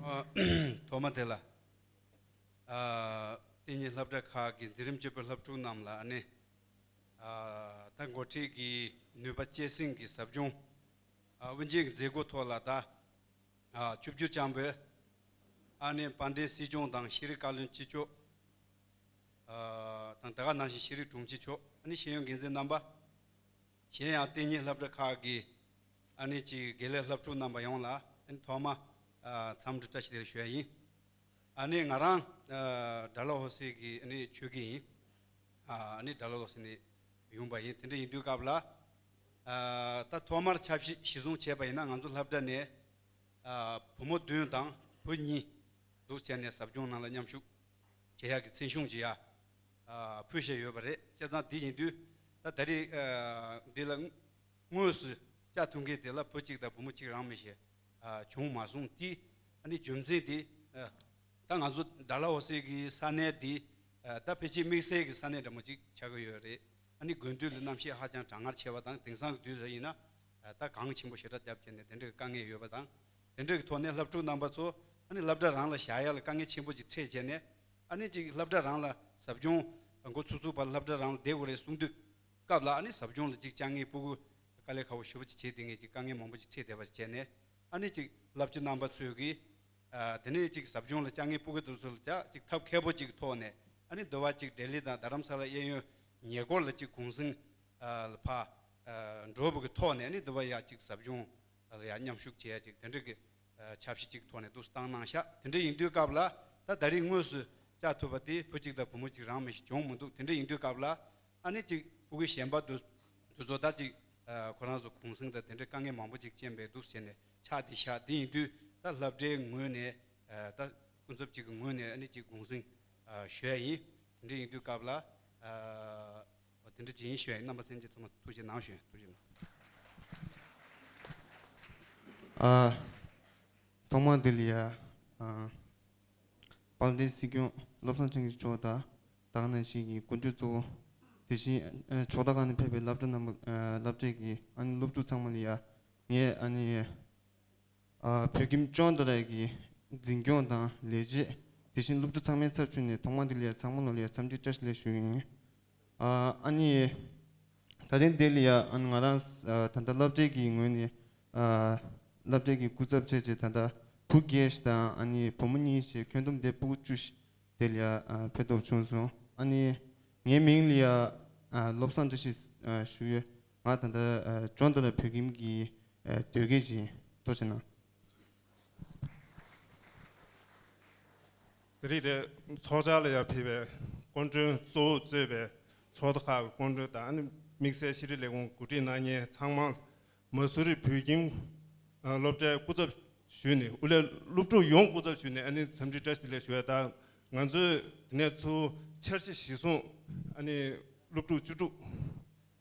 ཨ་ཐོག་མ་དེ་ལ་ཨ་གཏན་ཉིན་སློབ་གྲྭ་ཁག་གི་འཛིན་རིམ་བཅུ་པའི་སློབ་ཕྲུག་རྣམས་ལ་ཨ་ནི་ཨ་ད་འགོ་ཁྲིད་ཀྱི་ནུས་པ་སྐྱེད་སྲིང་གི་ཟབ་སྦྱོང་ཨ་དབུ་འབྱེད་ཀྱི་མཛད་སྒོ་ཐོག་ལ་ད་ཨ་ཆིབས་བསྒྱུར་བསྐྱངས་པའི་ཨ་ནི་དཔལ་ལྡན་སྲིད་སྐྱོང་དང་ཤེས་རིག་བཀའ་བློན་གཅིག་ལྕོགས་ཨ་དང་དེ་ག་ནང་བཞིན་ཤེས་རིག་དྲུང་ཆེ་མཆོག་ཨ་ནི་ཤེས་ཡོན་འགན་འཛིན་རྣམ་པ། གཞན་ཡང་གཏན་ཉིན་སློབ་གྲྭ་ཁག་གི་ཨ་ནི་ཅིག་དགེ་ལས་སློབ་ཕྲུག་རྣམ་པ་ཡོངས་ལ་ཨ་ནི་ཐོག་མ་ཨ་འཚམས་འདྲི་བཀྲ་ཤིས་བདེ་ལེགས་ཞུ་ཡ་ཡིན། ཨ་ནི་ང་རང་ཨ་ཌལ་ཧོ་སི་གི་ཨ་ནི་ཆོས་དགེ་ཡིན། ཨ་ནི་ཌལ་ཧོ་སི་ནས་ཡོང་པ་ཡིན། དེ་འདྲ་ཡིན་དུས་སྐབས་ལ་ཨ་ད་ཐོག་མར་ཆབ་སྲིད་གཞི་བཟུང་བྱས་པ་ཡིན་ན་ང་ཚོ་སློབ་གྲྭ་ནས་ཨ་བུ་མོ་བདུན་དང་བུ་གཉིས་འདུག་བྱས་ནས་ཟབ་སྦྱོང་ནང་ལ་མཉམ་ཞུགས་བྱེད་ཡག་གི་མཚན་གཞུང་ཅིག་ཡ་ཨ་ཕུལ་བཞག་ཡོད་པ་རེད། བྱས་ཙང་དེ་ཡིན་དུས་ད་ད་རེས་ཨ་འདི་ལ་དངོས་སུ་བཅར་ཐུབ་མཁན་དེ་ལ་བུ་གཅིག་དང་བུ་མོ་གཅིག་རང་མི་ཤེས་ཨ་བྱུང་མ་སོང་། དེ་ཨ་ནི་རྒྱུ་མཚན་དེ་ཨ་ད་ང་ཚོ་ཌལ་ཧོ་སི་གི་ས་གནས་དེ་ཨ་ད་ཕལ་ཆེར་དམིགས་བསལ་གྱི་ས་གནས་འདྲ་མོ་ཅིག་ཆགས་ཀྱི་ཡོད་རེད། ཨ་ནི་དགུན་དུས་ལ་གནམ་གཤིས་ཧ་ཅང་གྲང་ངར་ཆེ་བ་དང་དེང་སང་གི་དུས་ཚོད་ཡིན་ན་ཨ་ད་གངས་ཆེན་པོ་ཞེ་དྲག་བརྒྱབ་བྱས་ནས་དེ་འདྲའི་དཀའ་ངལ་ཡོད་པ་དང་། དེ་འདྲའི་ཐོག་ནས་སློབ་ཕྲུག་རྣམ་པ་ཚོ་ཨ་ནི་སློབ་གྲྭ་རང་ལ་བཞག་ཡ་ལ་དཀའ་ངལ་ཆེན་པོ་ཅིག་འཕྲད་བྱས་ནས་ཨ་ནི་ཅིག་སློབ་གྲྭ་རང་ལ་ཟབ་སྦྱོང་འགོ་ཚུགས་ཚུགས་བར་སློབ་གྲྭ་རང་ལ་བསྡད་དགོས་རེད་གསུངས་དུས་སྐབས་ལ་ཨ་ནི་ཟབ་སྦྱོང་ལ་ཅིག་བཅར་མཁན་སྤུ་གུ་དཀའ་ལས་ཁག་པོ་ཞེ་པོ་ཅིག་བྱས་བསྡད་མཁན་ཅིག་དཀའ་ངལ་མང་པོ་ཅིག་འཕྲད་བསྡད་པ་བྱས་ནས་ཨ་ནི་ཅིག་སློབ་སྤྱི་རྣམ་པ་ཚོས་ཀྱིས་ ཨ་དེ་ནས་ཅིག་ཟབ་སྦྱོང་ལ་བཅར་མཁན་སྤུ་གུ་དེ་ཚོ་ལ་ཅིག་ཐབས་མཁས་པོ་ཅིག་ཐོག་ནས་ཨ་ནི་འདི་བ་ཅིག་ལྡི་ལི་དང་རྡ་རམ་ས་ལ་གཡས་གཡོན་ཉེ་འཁོར་ལ་ཅིག་གུང་སེང་ཨ་ལ་ཕར་ཨ་འགྲོ་བ་གི་ཐོག་ནས་ཨ་ནི་འདི་བ་ཡ་ཅིག་ཟབ་སྦྱོང་ལ་ཡ་མཉམ་ཞུགས་བྱེད་ཡ་ཅིག་དེ་འདྲ་གི་ཨ་འཆར་གཞི་ཅིག་ཐོག་ནས་འདུག་བཏང་གནང་ཤག་དེ་འདྲ་ཡིན་དུས་སྐབས་ལ་ད་ད་རེས་དངོས་སུ་བཅར་ཐུབ་པ་དེ་བུ་གཅིག་དང་བུ་མོ་གཅིག་རང་མི་ཞིག་བྱུང་མི་འདུག་དེ་འདྲ་ཡིན་དུས་སྐབས་ལ་ཨ་ནི་ཅིག་སྤུ་གུ་གཞན་པ་དེ་དེ་ཚོ་ད་ཅིག་ཨ་ཁོ་རང་ཚོ་གུང་སེང་དང་དེ་འདྲའི་དཀའ་ངལ་མང་པོ་ཅིག་རྐྱེན་པས་འདུག་ཟེར་ནས་ཆགས་བསྡད་ཤག་དེ་ཡིན་དུས་ད་སློབ་གྲྭའི་ངོས་ནས་ཨ་ད་སྐུ་ཚབ་ཅིག་གི་ངོས་ནས་ཨ་ནི་ཅིག་གུང་སེང་ཨ་ཞུ་ཡ་ཡིན། དེ་འདྲ་ཡིན་དུས་སྐབས་ལ་ཨ་དེ་འདྲ་ཅིག་ཡིན་ཞུ་ཡ་ཡིན། རྣམ་པ་ཚོ་ཚང་མ་ཐུགས་རྗེ་གནང་ཞུ་ཡ། ཐུགས་རྗེ་གནང་། ཨ་ཐོག་མ་དེ་ལ་ཡ་ཨ་དཔལ་ལྡན་སྲིད་སྐྱོང་བློ་བཟང་སེང་གེ་མཆོག་དང་ད་ག་ནང་བཞིན་གྱི་སྐུ་མགྲོན་གཙོ་བོ་དེ་བཞིན་ཨ་ཕྱོགས་མཐའ་ཁག་ནས་ཕེབས་པའི་སློབ་གྲྭ་རྣམ་པ་ཨ་སློབ་གྲྭའི་གི་ཨ་ནི་སློབ་ཕྲུག་ཚང་མ་ལ་ཡ་ངས་ཨ་ནི་ཨ་བོད་ཁྱིམ་ལྗོངས་མཐའ་ར་གི་འཛིན་སྐྱོང་དང་ལས་བྱེད་དེ་བཞིན་སློབ་ཕྲུག་ཚང་མའི་ཚབ་ཞུས་ནས་ཐོག་མ་དེ་ལ་ཡ་ཚང་མ་ལོ་ལ་ཡ་འཚམས་འདྲི་བཀྲ་ཤིས་བདེ་ལེགས་ཞུ་གི་ཡིན། ཨ་ཨ་ནི་ད་ཐེངས་དེ་ལ་ཡ་ཨ་ནི་ང་རང་ཨ་ད་ལྟ་སློབ་གྲྭའི་གི་ངོས་ནས་ཨ་སློབ་གྲྭའི་གི་སྐུ་ཚབ་བྱས་བྱས་ད་ལྟ་བུ་བརྒྱད་ཞིག་དང་ཨ་ནི་བུ་མོ་གཉིས་ཞིག་ཁྱོན་བསྡོམས་དེ་སྤུ་གུ་བཅུ་ཞིག་དེ་ལ་ཡ་ཨ་ཕེབས་ཐུབ་བྱུང་སོང་། ཨ་ནི་ངའི་མིང་ལ་ཡ་ཨ་བློ་བཟང་བཀྲ་ཤིས་ཨ་ཞུ་ཡོད། ང་ད་ལྟ་ཨ་ལྗོངས་མཐའ་ར་བོད་ཁྱིམ་གྱི་ཨ་དོལ་རྒྱལ་ཅིག་ཡིན། ཐུགས་རྗེ་གནང་། དེ་རིང་དེ་ཚོགས་བཅར་ལ་ཡང་ཕེབས་པའི་སྐུ་མགྲོན་གཙོ་བོ་གཙོས་པའི་ཕྱོགས་མཐའ་ཁག་གི་སྐུ་མགྲོན་དང་ཨ་ནི་དམིགས་བསལ་ཤེས་རིག་ལས་ཁུངས་གོ་སྒྲིག་གནང་མཁན་ཚང་མ་མ་སུ་རི་བོད་ཁྱིམ་ཨ་སློབ་གྲྭའི་སྐུ་ཚབ་ཞུས་ནས་དབུ་ལས་སློབ་ཕྲུག་ཡོངས་སྐུ་ཚབ་ཞུས་ནས་ཨ་ནི་འཚམས་འདྲི་བཀྲ་ཤིས་བདེ་ལེགས་ཞུ་ཡ་དང་། ང་ཚོས་དེ་ནས་ཚུར་འཆར་གཞི་གཞིར་བཟུང་ཨ་ནི་སློབ་ཕྲུག་བཅུ་དྲུག་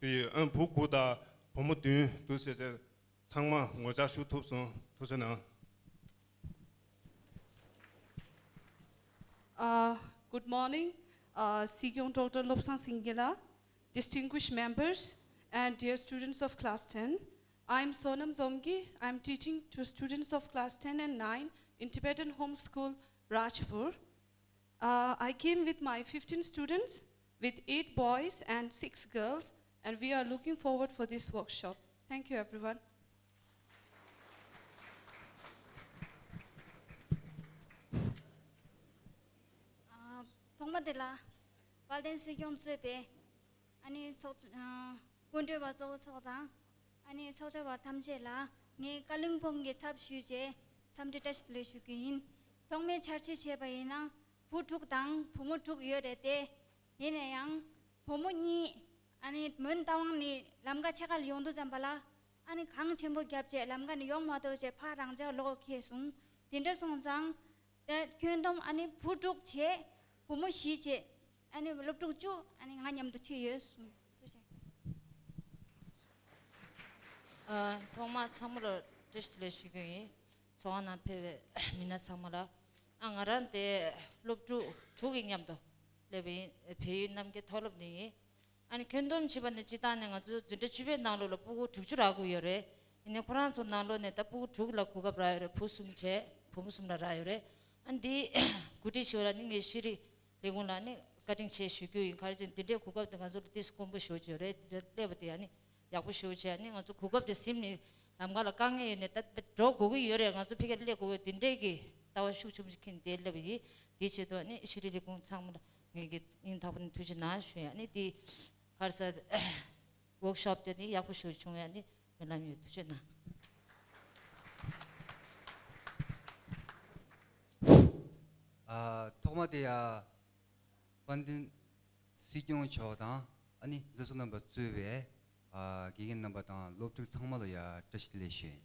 དེ་ཨ་བུ་དགུ་དང་བུ་མོ་བདུན་འདུག་ཟེར་ཚེ། ཚང་མ་ངོ་བཅར་ཞུ་ཐུབ་སོང་། ཐུགས་རྗེ་གནང་། Uh, good morning, uh, Sikyong Doctor Lobsang Singye la, distinguished members, and dear students of class ten. I'm Sonam Zomgi. I'm teaching to students of class ten and nine in Tibetan Home School, Rajpur. Uh, I came with my fifteen students, with eight boys and six girls, and we are looking forward for this workshop. Thank you, everyone. ཨ་ཐོག་མ་དེ་ལ་དཔལ་ལྡན་སྲིད་སྐྱོང་གཙོས་པའི་ཨ་ནི་ཚོགས་ཨ་སྐུ་མགྲོན་པ་གཙོ་བོ་ཚོ་དང་ཨ་ནི་ཚོགས་བཅར་བ་ཐམས་ཅད་ལ་ངས་བཀའ་བློན་སྦོམ་གྱི་ཚབ་ཞུས་བྱས་འཚམས་འདྲི་བཀྲ་ཤིས་བདེ་ལེགས་ཞུ་རྒྱུ་ཡིན། ཐོག་མའི་འཆར་གཞི་བྱས་པ་ཡིན་ན་བུ་དྲུག་དང་བུ་མོ་དྲུག་ཡོད་རེད་དེ། ཡིན་ན་ཡང་བུ་མོ་གཉིས་ཨ་ནི་མོན་རྟ་དབང་ནས་ལམ་ཁ་ཕྱེད་ཀ་ལ་ཡོང་དུས་ཙམ་པ་ལ་ཨ་ནི་གངས་ཆེན་པོ་བརྒྱབ་བྱས་ལམ་ཁ་ནས་ཡོང་མ་ཐུབ་བྱས་ཕར་རང་འཇགས་ལོག་འཁེལ་སོང་། དེ་འདྲ་སོང་ཙང་། དེ་ཁྱོན་བསྡོམས་ཨ་ནི་བུ་དྲུག་བྱས། བུ་མོ་བཞི་བྱས། ཨ་ནི་སློབ་ཕྲུག་བཅུ་ཨ་ནི་ང་མཉམ་དུ་ཁྲིད་ཡོད་གསུངས། ཐུགས་རྗེ་ཆེ། ཨ་ཐོག་མར་ཚང་མ་ལ་བཀྲ་ཤིས་བདེ་ལེགས་ཞུ་རྒྱུ་ཡིན། ཚོགས་ཁང་ནང་ཕེབས་པའི་མི་སྣ་ཚང་མ་ལ། ཨ་ང་རང་དེ་སློབ་ཕྲུག་དྲུག་གི་མཉམ་དུ་སླེབས་པ་ཡིན། བལ་ཡུལ་རྣམ་རྒྱལ་མཐོ་སློབ་ནས་ཡིན། ཨ་ནི་ཁྱོན་བསྡོམས་བྱས་པ་ནི་སྤྱིར་བཏང་ནས་ང་ཚོ་འཛིན་གྲྭ་བཅུ་པའི་ནང་ལོགས་ལ་སྤུ་གུ་དྲུག་ཅུ་རག་གི་ཡོད་རེད། ཡིན་ནའི་ཁོ་རང་ཚོ་ནང་ལོགས་ནས་ད་སྤུ་གུ་དྲུག་ལ་གོ་སྐབས་རག་ཡོད་རེད། བུ་གསུམ་བྱས་བུ་མོ་གསུམ་ལ་རག་ཡོད་རེད། ཨ་འདི་གོ་སྒྲིག་ཞུ་བ་ལ་ནི་ངས་ཤེས་རིག་ལས་ཁུངས་ལ་ནི་བཀའ་དྲིན་ཆེ་ཞུ་རྒྱུ་ཡིན། ག་རེ་ཅེ་འདི་འདྲའི་གོ་སྐབས་དེ་ང་ཚོ་ལ་ཏིས་དཀོན་པོ་ཞེ་པོ་ཅིག་ཡོད་རེད། འདི་འདྲ་སླེབས་པ་དེ་ཡང་ནི་ཡག་པོ་ཞེ་པོ་བྱས། ཨ་ནི་ང་ཚོ་གོ་སྐབས་དེ་ཟིན་ནས་ལམ་ཁ་ལ་དཀའ་ངལ་ཡོད་ནས་ད་འགྲོ་དགོས་ཀྱི་ཡོད་རེད། ང་ཚོ་ཕ་གིར་སླེབས་དགོས་ཀྱི་འདི་འདྲའི་གི་ལྟ་བ་ཤུགས་ཆེན་པོ་ཞིག་འཁྱེར་ནས་དེ་སླེབས་པ་ཡིན། དེའི་ཆེད་དུ་ཨ་ནི་ཤེས་རིག་ལས་ཁུངས་ཚང་མ་ལ་ངས་ཀྱི་སྙིང་ཐག་པ་ནས་ཐུགས་རྗེ་གནང་ཞུ་ཡ། ཨ་ནི་དེ་ག་རེ་ཟེར། ཝོག་ཤོབ་དེ་ནི་ཡག་པོ་ཞིག་བྱུང་ཡ་ནི་སྨོན་ལམ་ཡོད། ཐུགས་རྗེ་གནང་། ཨ་ཐོག་མ་དེ་ཡ་དཔལ་ལྡན་སྲིད་སྐྱོང་མཆོག་དང་ཨ་ནི་མཛད་གཙོ་རྣམ་པ་གཙོས་པའི་ཨ་དགེ་རྒན་རྣམ་པ་དང་སློབ་ཕྲུག་ཚང་མ་ལ་ཡ་བཀྲ་ཤིས་བདེ་ལེགས་ཞུ་ཡིན།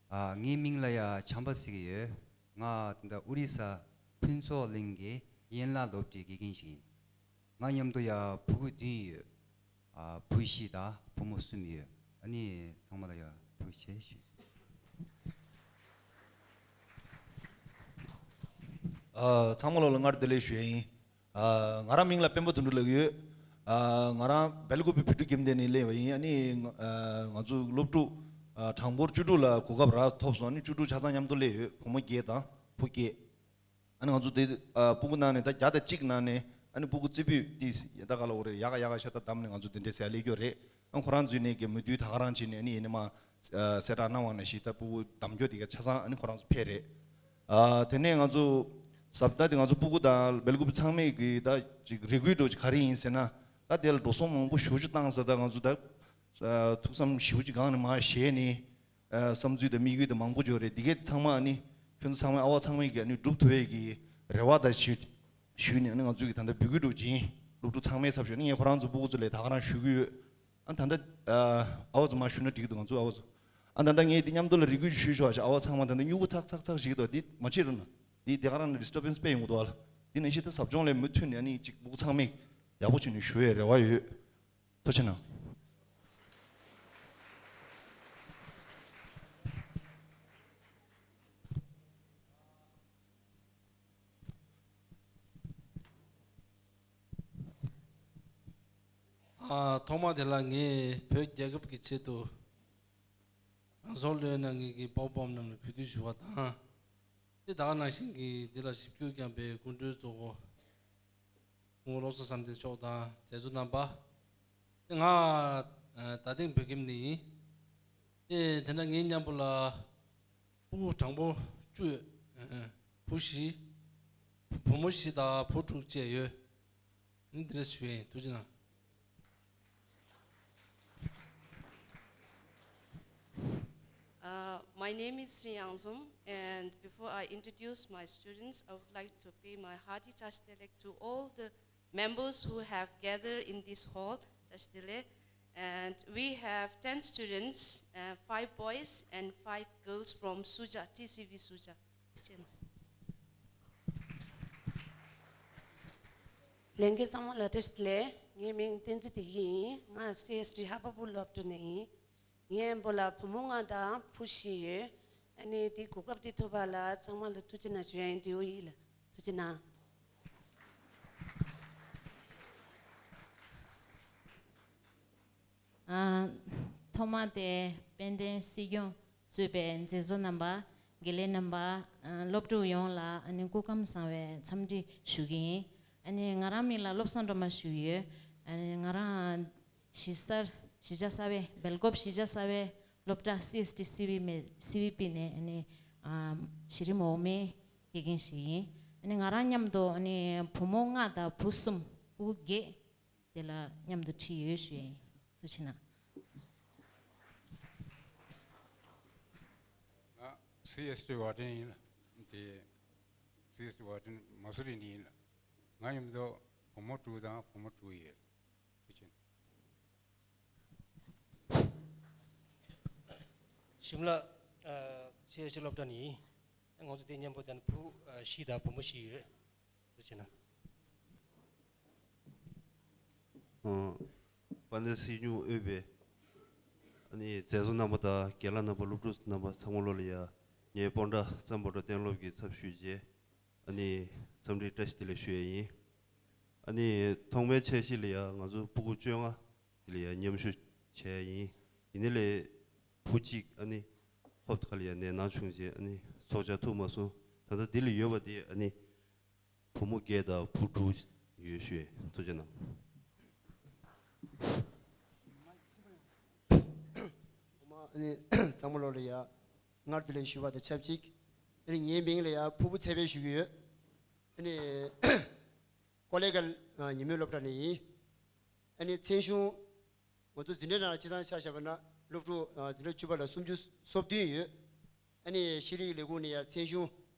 ཨ་ངའི་མིང་ལ་ཡ་བྱམས་པ་ཟེར་གྱི་ཡོད། ང་ད་ལྟ་ཨོ་རི་ས་ཕུན་ཚོགས་གླིང་གི་ཡན་ལག་སློབ་གྲྭའི་དགེ་རྒན་ཞིག་ཡིན། ང་མཉམ་དུ་ཡ་ཕྲུ་གུ་བདུན་ཡོད། ཨ་བུ་བཞི་དང་བུ་མོ་གསུམ་ཡོད། ཨ་ནི་ཚང་མ་ལ་ཡ་ཐུགས་རྗེ་ཆེ་ཞུ། ཨ་ཚང་མ་ལོ་ལ་སྔར་བདེ་ལེགས་ཞུ་ཡ་ཡིན། ཨ་ང་རང་མིང་ལ་སྤེན་པ་དོན་གྲུབ་ལབ་ཀྱི་ཡོད། ཨ་ང་རང་སྦེལ་ཀོབ་བོད་ཕྲུག་ཁྱིམ་སྡེ་ནས་སླེབས་པ་ཡིན། ཨ་ནི་ང་ཨ་ང་ཚོ་སློབ་ཕྲུག་ཨ་གྲངས་འབོར་བཅུ་དྲུག་ལ་གོ་སྐབས་རག་ཐོབ་སོང་། ཨ་ནི་བཅུ་དྲུག་ཆ་ཚང་མཉམ་དུ་སླེབས་ཡོད། བུ་མོ་བརྒྱད་དང་བུ་བརྒྱད། ཨ་ནི་ང་ཚོ་དེ་ཨ་སྤུ་གུ་ནང་ནས་ད་བརྒྱ་དང་གཅིག་ནང་ནས་ཨ་ནི་སྤུ་གུ་རྩེ་ཕུད་དེ་ད་ག་ལ་འོ་རེད། ཡག་ག་ཡག་ག་ཤ་སྟག་བདམས་ནས་ང་ཚོ་དེ་འདྲའི་ཟེར་ཡ་སླེབས་ཀྱི་ཡོད་རེད། ཨ་ཁོ་རང་ཚོའི་ནས་ཀྱི་མུ་མཐུད་ད་ག་རང་བྱས་ནས་ཨ་ནི་ཡིན་ནི་མ་ཨ་གསལ་བསྒྲགས་གནང་བ་ནང་བཞིན་ད་སྤུ་གུ་གདམ་སྐྱོར་དེ་ག་ཆ་ཚང་ཨ་ནི་ཁོ་རང་ཚོ་ཕེབས་རེད། ཨ་དེ་ནས་ང་ཚོ་ཟབ་ད་དེ་ང་ཚོ་སྤུ་གུ་དང་སྦེལ་ཀོབ་ཚང་མས་གི་ད་ཅིག་རེ་སྐུལ་འདྲ་ཅིག་ག་རེ་ཡིན་ཟེར་ན། ད་དེ་ལ་འགྲོ་སོང་མང་པོ་ཞེ་པོ་ཅིག་བཏང་ཟེར། ད་ང་ཚོ་ད་ཨ་ཐུགས་བསམ་ཞེ་པོ་ཅིག་སྒང་ནས་མར་བཞེས་ནས། ཨ་བསམ་ཚུལ་དང་དམིགས་ཡུལ་དེ་མང་པོ་ཅིག་ཡོད་རེད། འདི་གས་ཚང་མ་ཨ་ནི་ཁྱོད་ཚོ་ཚང་མས་ཨ་བ་ཚང་མས་གི་ཨ་ནི་འགྲུབ་ཐུབ་པའི་གི་རེ་བ་དང་ཞུ་ཞུས་ནས། ཨ་ནི་ང་ཚོས་གི་ད་ལྟ་འབོད་སྐུལ་འདྲ་ཅིག་ཡིན། སློབ་ཕྲུག་ཚང་མའི་ཚབ་ཞུས་ནས། ངས་ཁོ་རང་ཚོ་སྤུ་གུ་ཚོ་ལ་ད་ག་རང་ཞུ་གི་ཡོད། ཨ་ད་ལྟ་ཨ་ཨ་བ་ཚོ་མར་ཞུ་ན་འགྲིག་གི་འདུག་ང་ཚོ་ཨ་བ་ཚོ། ཨ་ད་ལྟ་ངས་འདི་མཉམ་དུ་ལ་རེ་སྐུལ་ཞུས་ཞོག་ཨ་བ་ཚང་མ། ད་ལྟ་སྨྱུ་གུ་ཚག་ཚག་ཚག་ཞིག་འདུག་འདི་མ་བྱེད་རོགས་གནང་། འདི་དེ་ག་རང་ལ་ཌི་སི་ཊར་བན་སི་སྤེལ་ཡོང་གི་འདུག་ཨ་ལ། འདི་ནང་བཞིན་ད་ཟབ་སྦྱོང་ལ་མུ་མཐུད་ནས་ཨ་ནི་ཅིག་སྤུ་གུ་ཚང་མས་ཡག་པོ་བྱས་ནས་ཞུ་བའི་རེ་བ་ཡོད། ཐུགས་རྗེ་གནང་། ཨ་ཐོག་མ་དེ་ལ་ངས་བོད་རྒྱལ་ཁབ་ཀྱི་ཆེད་དུ་རང་སྲོག་བློས་གནང་མཁན་གྱི་སྤོབས་པ་རྣམས་ལ་གུས་འདུད་ཞུ་བ་དང་། དེ་ད་ག་ནང་བཞིན་གྱི་འདི་ལ་ཞིབ་འཇུག་བསྐྱངས་པའི་སྐུ་མགྲོན་གཙོ་བོ་སྐུ་ངོ་བློ་བཟང་བསམ་གཏན་མཆོག་དང་མཛད་གཙོ་རྣམ་པ། དེ་ང་ཨ་རྡ་སྟེང་བོད་ཁྱིམ་ནས་ཡིན། དེ་དེ་འདྲ་ངའི་མཉམ་པོ་ལ་སྤུ་གུ་གྲངས་འབོར་བཅུ་ཡོད། ཨ་བུ་བཞི། བུ་མོ་བཞི་དང་བུ་དྲུག་བཅས་ཡོད། འདི་འདྲ་ཞུ་ཡ་ཡིན། ཐུགས་རྗེ་གནང་། Uh, my name is Sri Yangzum, and before I introduce my students, I would like to pay my hearty Tashdelek to all the members who have gathered in this hall, Tashdele. And we have ten students, uh, five boys and five girls from Suja, T C V Suja. ལྷན་རྒྱས་ཚང་མ་ལ་བཀྲ་ཤིས་བདེ་ལེགས། ངའི་མིང་བསྟན་འཛིན་བདེ་སྐྱིད་ཡིན། ང་སི་ཨེས་ཊི་ཧ་པ་པུ་སློབ་གྲྭ་ནས་ཡིན། ངའི་འབོ་ལ་བུ་མོ་ལྔ་དང་བུ་བཞི་ཡོད། ཨ་ནི་དེ་གོ་སྐབས་དེ་ཐོབ་པ་ལ་ཚང་མ་ལ་ཐུགས་རྗེ་གནང་ཞུ་ཡ་ཡིན། འདྲི་བོ་ཡིན་ལ་ཐུགས་རྗེ་གནང་། ཨ། ཐོག་མ་དེ་དཔལ་ལྡན་སྲིད་སྐྱོང་གཙོས་པའི་མཛད་གཙོ་རྣམ་པ། དགེ་ལས་རྣམ་པ། ཨ། སློབ་ཕྲུག་ཡོངས་ལ་ཨ་ནི་སྐུ་ཁམས་བཟང་བའི་འཚམས་འདྲི་ཞུ་གི་ཡིན། ཨ་ནི་ང་རང་མིང་ལ་བློ་བཟང་སྒྲོལ་མ་ཞུ་གི་ཡོད། ཨ་ནི་ང་རང་གཞིས་གསར་གཞིས་ཆགས་གསར་པའི་སྦེལ་ཀོབ་གཞིས་ཆགས་གསར་པའི་སློབ་གྲྭ་སི་ཨེས་ཊི་སི་བི་མེ་སི་བི་པི་ནས་ཨ་ནི་ཨ་གཞི་རིམ་འོག་མའི་དགེ་རྒན་ཞིག་ཡིན། ཨ་ནི་ང་རང་མཉམ་དུ་ཨ་ནི་བུ་མོ་ལྔ་དང་བུ་གསུམ། སྤུ་གུ་བརྒྱད། དེ་ལ་མཉམ་དུ་ཁྲིད་ཡོད་ཞུ་ཡ་ཡིན། ཐུགས་རྗེ་གནང་། ང་སི་ཨེས་ཊི་ཝར་ཌེན་ཡིན་ལ། དེ་སི་ཨེས་ཊི་ཝར་ཌེན་མ་སུ་རི་ནས་ཡིན་ལ། ང་མཉམ་དུ་བུ་མོ་དྲུག་དང་བུ་མོ་དྲུག་ཡོད། ཐུགས་རྗེ་གནང་། ཤིམ་ལ་ཨ་སི་ཨེས་ཊི་སློབ་གྲྭ་ནས་ཡིན། ང་ཚོ་དེ་མཉམ་པོ་དང་བུ་ཨ་བཞི་དང་བུ་མོ་བཞི་ཡོད། ཐུགས་རྗེ་གནང་། ཨ། དཔལ་ལྡན་སྲིད་སྐྱོང་དབུས་པའི་ཨ་ནི་མཛད་གཙོ་རྣམ་པ་དང་རྒན་ལགས་རྣམ་པ། སློབ་ཕྲུག་རྣམ་པ་ཚང་མ་ལོ་ལ་ཡ། ངའི་སྤོན་ཊ་སམ་བྷོ་ཊ་གཏན་སློབ་ཀྱི་ཚབ་ཞུས་རྗེས་ཨ་ནི་འཚམས་འདྲི་བཀྲ་ཤིས་བདེ་ལེགས་ཞུ་ཡས་ཡིན། ཨ་ནི་ཐོག་མའི་འཆར་གཞི་ལ་ཡ་ང་ཚོ་སྤུ་གུ་བཅོ་ལྔ་དེ་ལ་ཡ་མཉམ་ཞུགས་བྱས་ཡིན། ཡིན་ནའི་ལས་བུ་གཅིག་ཨ་ནི་ཧོབ་ཁ་ལ་ཡ་ནད་ན་བྱུང་རྗེས་ཨ་ནི་ཚོགས་བཅར་ཐུབ་མ་སོང་། ད་ལྟ་འདི་ལ་ཡོད་པ་དེ་ཨ་ནི་བུ་མོ་བརྒྱད་དང་བུ་དྲུག་ཡོད་ཞུས། ཐུགས་རྗེ་གནང་། ཨ་ནི་ཚང་མ་ལོ་ལ་ཡ་སྔར་དུ་ལས་ཞུ་བ་དང་ཆབས་ཅིག་ཨ་ནི་ངའི་མིང་ལ་ཡ་ཕུར་བུ་ཚེ་འཕེལ་ཞུ་གི་ཡོད། ཨ་ནི་ཀོ་ལེ་གལ་ཉིན་མོའི་སློབ་གྲྭ་ནས་ཡིན། ཨ་ནི་མཚན་གཞུང་ང་ཚོ་འཛིན་གྲྭ་ནང་སྤྱི་བཏང་ཆ་བཞག་པ་ན་སློབ་ཕྲུག་ཨ་འཛིན་གྲྭ་བཅུ་པ་ལ་སུམ་ཅུ་སོ་བདུན་ཡོད། ཨ་ནི་ཤེས་རིག་ལས་ཁུངས་ནས་ཡ་མཚན་གཞུང་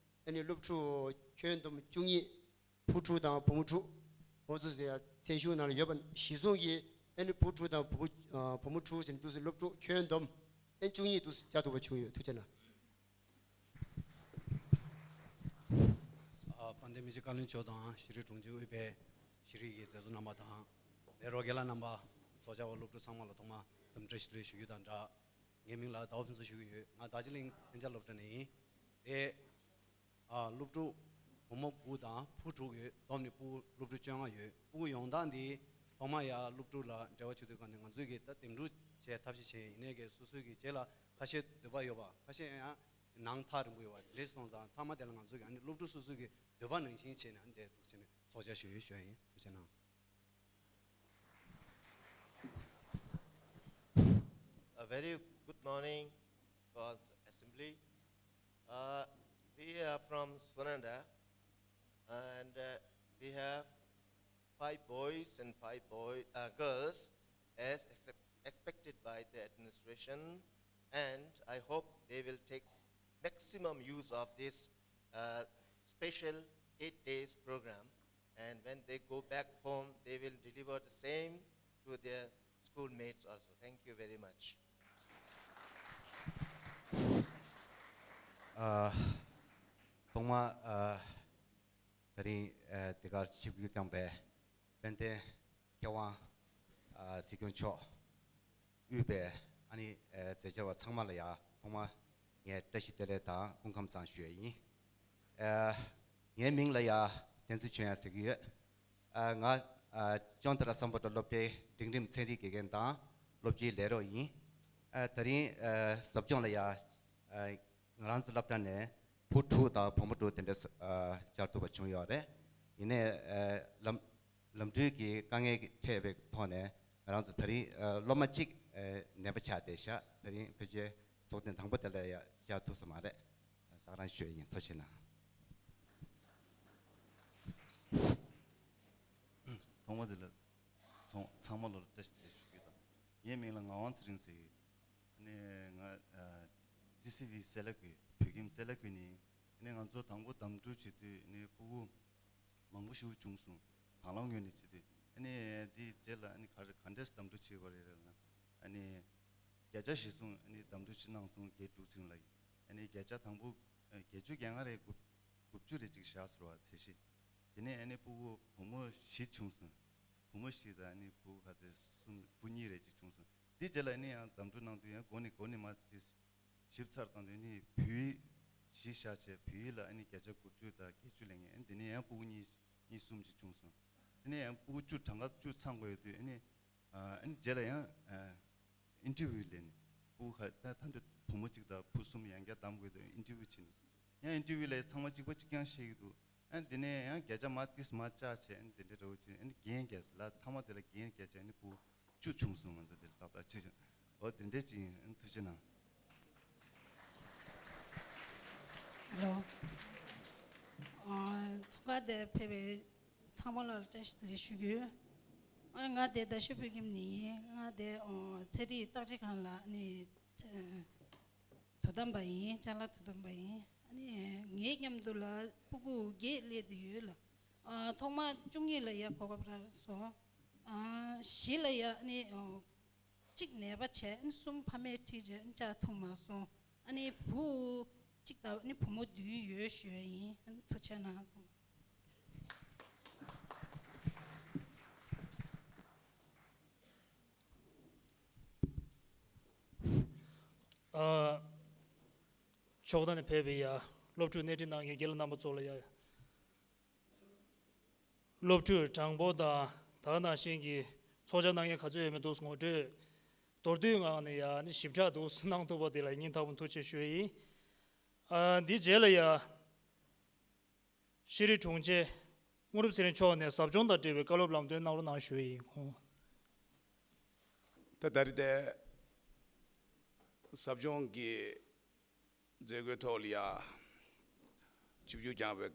ཨ་ནི་སློབ་ཕྲུག་ཁྱོན་བསྡོམས་བཅུ་གཉིས། བུ་དྲུག་དང་བུ་མོ་དྲུག་ང་ཚོ་ཡ་མཚན་གཞུང་ནང་ལ་ཡོད་པ་གཞིར་བཟུང་གིས་ཨ་ནི་བུ་དྲུག་དང་བུ་མོ་ཨ་བུ་མོ་དྲུག་ཟེར་ནས་འདུག་སེ་སློབ་ཕྲུག་ཁྱོན་བསྡོམས་ཨ་ནི་བཅུ་གཉིས་འདུག་སེ་བཅར་ཐུབ་པ་བྱུང་ཡོད། ཐུགས་རྗེ་གནང་། ཨ། དཔལ་ལྡན་མི་རྗེ་བཀའ་བློན་མཆོག་དང་ཤེས་རིག་དྲུང་ཆེ་དབུས་པའི་ཤེས་རིག་གི་མཛད་གཙོ་རྣམ་པ་དང་། ལས་རོགས་རྒན་ལགས་རྣམ་པ། ཚོགས་བཅར་བ་སློབ་ཕྲུག་ཚང་མ་ལ་ཐོག་མར་འཚམས་འདྲི་བཀྲ་ཤིས་བདེ་ལེགས་ཞུ་རྒྱུ་དང་སྦྲགས། ངའི་མིང་ལ་ཟླ་བ་ཕུན་ཚོགས་ཞུ་གི་ཡོད། ང་རྡོ་རྗེ་གླིང་གཏན་འཇགས་སློབ་གྲྭ་ནས་ཡིན། དེ་ཨ་སློབ་ཕྲུག་བུ་མོ་དགུ་དང་བུ་དྲུག་ཡོད། བསྡོམས་ནས་སྤུ་གུ་སློབ་ཕྲུག་བཅོ་ལྔ་ཡོད། སྤུ་གུ་ཡོངས་བསྡོམས་འདི་ཐོག་མར་ཡ་སློབ་ཕྲུག་ལ་འབྲེལ་བ་བྱེད་དུས་སྒང་ནས་ང་ཚོས་ཀྱིས་ད་འདེམས་སྒྲུག་བྱས་ཐབས་ཤེས་བྱས། ཡིན་ནའི་ཀྱི་སོ་སོའི་ཀྱི་རྗེས་ལ་ཁ་ཤས་འདོད་པ་ཡོད་པ། ཁ་ཤས་ཡང་ནང་ཐག་རིང་པོ་ཡོད་པ། དེ་འདྲས་སོང་ཙང་མཐའ་མ་དེ་ལ་ང་ཚོས་ཀྱིས་ཨ་ནི་སློབ་ཕྲུག་སོ་སོའི་ཀྱི་འདོད་པ་ནང་བཞིན་བྱས་ནས་ཨ་ནི་དེ་འདུག་བྱས་ནས་ཚོགས་བཅར་ཞུ་ཡོད་ཞུ་ཡ་ཡིན། ཐུགས་རྗེ་གནང་། A very good morning to all the assembly. Uh, we We are from Sonanda, and uh, we have five boys and five boy, uh, girls, as expect, expected by the administration. And I hope they will take maximum use of this uh, special eight days program. And when they go back home, they will deliver the same to their schoolmates also. Thank you very much. ཨ། ཐོག་མར་ཨ། ད་རིང་ཨ། འདི་གར་ཆིབས་བསྒྱུར་བསྐྱངས་པའི་དཔལ་ལྡན་མཁས་དབང་ཨ། སྲིད་སྐྱོང་མཆོག་དབུས་པའི་ཨ་ནི་ཨ། མཛད་བཅར་བ་ཚང་མ་ལ་ཡ་ཐོག་མར་ངས་བཀྲ་ཤིས་བདེ་ལེགས་དང་སྐུ་ཁམས་བཟང་ཞུ་ཡ་ཡིན། ཨ། ངའི་མིང་ལ་ཡ་བསྟན་འཛིན་ཆོས་དབྱངས་ཟེར་གྱི་ཡོད། ཨ། ང་ཨ། ཅོན་ཏ་ར་སམ་བྷོ་ཊ་སློབ་གྲྭའི་འབྲིང་རིམ་ཚན་རིག་དགེ་རྒན་དང་སློབ་སྤྱིའི་ལས་རོགས་ཡིན། ཨ། ད་རིང་ཨ། ཟབ་སྦྱོང་ལ་ཡ་ཨ། ང་རང་ཚོ་སློབ་གྲྭ་ནས་བུ་དྲུག་དང་བུ་མོ་དྲུག་དེ་འདྲ་ཨ། བཅར་ཐུབ་པ་བྱུང་ཡོད་རེད། ཡིན་ནའི་ཨ། ལམ་ལམ་འགྲུལ་གྱི་དཀའ་ངལ་འཕྲད་པའི་ཐོག་ནས་ང་རང་ཚོ་ད་རིང་ཨ། སློབ་མ་གཅིག་ཨ། ནད་པ་ཆགས་བསྡད་ཤག་ད་རིང་ཕལ་ཆེར་ཚོགས་ཐེངས་དང་པོ་དེ་ལ་ཡ་བཅར་ཐུབ་ས་མ་རེད། ད་ག་རང་ཞུ་ཡ་ཡིན། ཐུགས་རྗེ་གནང་། ཐོག་མ་དེ་ལ་ཚང་ཚང་མ་ལོ་ལ་བཀྲ་ཤིས་བདེ་ལེགས་ཞུ་རྒྱུ་དང་། ངའི་མིང་ལ་ངག་དབང་ཚེ་རིང་ཟེར་གི། ཨ་ནི་ང་ཨ། ཌི་སི་ཝི་སེ་ལ་ཁུལ་བོད་ཁྱིམ་སེ་ལ་ཁུལ་ནས། ཨ་ནི་ང་ཚོ་དང་པོ་གདམ་འགྲུལ་བྱེད་དུས་ཨ་ནི་ཕྲུ་གུ་མང་པོ་ཞིག་བྱུང་སོང་། དང་བླངས་ངོས་ནས་བྱེད་དུས་ཨ་ནི་དེའི་རྗེས་ལ་ཨ་ནི་ག་རེ་ག་འདྲས་གདམ་འགྲུལ་བྱེད་པ་རེད་ལབ་ན། ཨ་ནི་བརྒྱ་ཆ་གཞི་བཟུང་ཨ་ནི་གདམ་འགྲུལ་བྱེད་གནང་སོང་། བརྒྱད་དྲུག་ཚུན་ལ་ཡིན། ཨ་ནི་བརྒྱ་ཆ་དང་པོ་ཨ། བརྒྱད་ཅུ་གྱ་ལྔ་རེད། དགུ་དགུ་བཅུ་རེ་གཅིག་བཞག་ཟེར་བ་ཚད་གཞི། དེ་ནས་ཨ་ནི་ཕྲུ་གུ་བུ་མོ་བཞི་བྱུང་སོང་། བུ་མོ་བཞི་དང་ཨ་ནི་བུ་ག་ཚོད་གསུམ། བུ་གཉིས་རེ་གཅིག་བྱུང་སོང་། དེ་རྗེས་ལ་ཨ་ནི་ཡང་གདམ་འགྲུལ་གནང་དུས་ཡང་འགོ་ནས་འགོ་ནས་མར་དེ་ཞིབ་ཚགས་བཏང་དུས་ཨ་ནི་བོད་ཡིག་གཞི་བཞག་བྱས་བོད་ཡིག་ལ་ཨ་ནི་བརྒྱ་ཆ་དགུ་བཅུ་དང་བརྒྱད་ཅུ་ལེན་མཁན། ཨ་ནི་དེ་ནས་ཡང་ཕྲུ་གུ་གཉིས་གཉིས་གསུམ་ཅིག་བྱུང་སོང་། དེ་ནས་ཡང་ཕྲུ་གུ་བཅུ་གྲངས་ཀ་བཅུ་ཚང་དགོས་ཡོད་དུས་ཨ་ནི། ཨ་ནི་རྗེས་ལ་ཡང་ཨ། ཨིན་ཊར་བིའུ་ལེན། ཕྲུ་གུ་ཁ་ད་ད་འདི་བུ་མོ་གཅིག་དང་བུ་གསུམ་ཡང་བསྐྱར་གདམ་དགོས་དུས་ཨིན་ཊར་བིའུ་བྱིན། ཡང་ཨིན་ཊར་བིའུ་ལ་ཚང་མ་གཅིག་པ་གཅིག་རྐྱང་བཤད་ཀྱི་འདུག་ཨ་ནི་དེ་ནས་ཡང་བརྒྱ་ཆ་མར་ཏིས་མར་བཅག་བྱས། ཨ་ནི་དེ་འདྲ་འདྲ་བོ་བྱིན། ཨ་ནི་རྒྱན་བརྒྱབ། ལ་མཐའ་མ་དེ་ལ་རྒྱན་བརྒྱབ་བྱས་ཨ་ནི་ཕྲུ་གུ་བཅུ་བྱུང་སོང་། ང་ཚོ་དེ་ལ་ཏག་ཏག་བྱས་བྱུང་། འོ་དེ་འདྲས་ཅིག་ཡིན། ཨ་ནི་ཐུགས་རྗེ་གནང་། ཧེ་ལོ། ཨ། ཚོགས་ཁག་དེར་ཕེབས་པའི་ཚང་མ་ལ་བཀྲ་ཤིས་བདེ་ལེགས་ཞུ་རྒྱུ། ཨ། ང་དེ་རྡ་ཤོད་བོད་ཁྱིམ་ནས་ཡིན། ང་དེ་ཨོ། ཚན་རིག་བརྟག་དཔྱད་ཁང་ལ་ནི་དོ་དམ་པ་ཡིན། ཅ་ལག་དོ་དམ་པ་ཡིན། ཨ་ནི་ངའི་མཉམ་དུ་ལ་ཕྲུ་གུ་བརྒྱད་སླེབས་བསྡད་ཡོད་ལ། ཨ། ཐོག་མར་བཅུ་གཉིས་ལ་ཡར་གོ་སྐབས་རག་སོང་། ཨ། བཞི་ལ་ཡར་ནི་ཨོ། གཅིག་ནད་པ་བྱས། ཨ་ནི་གསུམ་ཕ་མས་ཁྲིད་བྱས། ཨ་ནི་བཅར་ཐུབ་མ་སོང་། ཨ་ནི་བུ་གཅིག་དང་ཨ་ནི་བུ་མོ་བདུན་ཡོད་ཞུ་ཡ་ཡིན། ཨ་ནི་ཐུགས་རྗེ་གནང་། ཨ། ཕྱོགས་མཐའ་ནས་ཕེབས་པའི་ཡ་སློབ་ཕྲུག་སྣེ་ཁྲིད་གནང་མཁན་རྒན་ལགས་རྣམ་པ་ཚོ་ལ་ཡ། སློབ་ཕྲུག་གྲངས་འབོར་དང་ད་ག་ནང་བཞིན་གྱི་ཚོགས་བཅར་གནང་མཁན་ག་ཚོད་ཡོད་མེད་འདུག་ངོ་སྤྲོད་མདོར་བསྡུས་ངང་ནས་ཡ་ནི་ཞིབ་ཕྲ་འདུག་གནང་ཐུབ་པ་དེ་ལ་སྙིང་ཐག་པ་ཐུགས་རྗེ་ཆེ་ཞུ་ཡ་ཡིན། ཨ། འདི་རྗེས་ལ་ཡ། ཤེས་རིག་དྲུང་ཆེ་དངོས་གྲུབ་ཚེ་རིང་མཆོག་ནས་ཟབ་སྦྱོང་དང་འབྲེལ་བའི་བཀའ་སློབ་ལམ་སྟོན་གནང་རོགས་གནང་ཞུ་ཡ་ཡིན། ཁོང་། ད་ད་རེས་དེ་ཟབ་སྦྱོང་གི་མཛད་སྒོའི་ཐོག་ལ་ཡ་ཆིབས་བསྒྱུར་བསྐྱངས་པའི་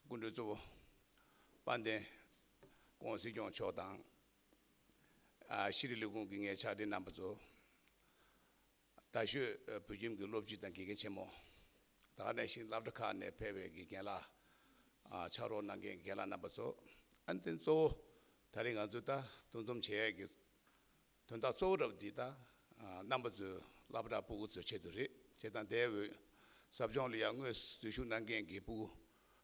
སྐུ་མགྲོན་གཙོ་བོ་དཔལ་ལྡན་སྐུ་ངོ་སྲིད་སྐྱོང་མཆོག་དང་། ཨ། ཤེས་རིག་ལས་ཁུངས་ཀྱི་ངའི་ཕྱག་སྦྲེལ་རྣམ་པ་ཚོ། རྡ་ཤོད་བོད་ཁྱིམ་གྱི་སློབ་སྤྱི་དང་དགེ་རྒན་ཆེན་མོ། ད་ག་ནང་བཞིན་སློབ་གྲྭ་ཁག་ནས་ཕེབས་པའི་དགེ་རྒན་ལགས། ཨ། ཕྱག་རོགས་གནང་མཁན་རྒན་ལགས་རྣམ་པ་ཚོ། ཨ་ནི་དེ་གཙོ་བོ་ད་རེས་ང་ཚོས་ད་འདུ་འཛོམས་བྱེད་ཡས་ཀྱི་དོན་དག་གཙོ་བོ་འདྲ་བོ་འདི་ད་རྣམ་པ་ཚོའི་སློབ་གྲྭ་ཕྲུ་གུ་ཚོའི་ཆེད་དུ་རེད། བྱས་ཙང་དེ་བས་ཟབ་སྦྱོང་ལ་ཡང་དངོས་སུ་འཛུལ་ཞུགས་གནང་མཁན་གྱི་ཕྲུ་གུ་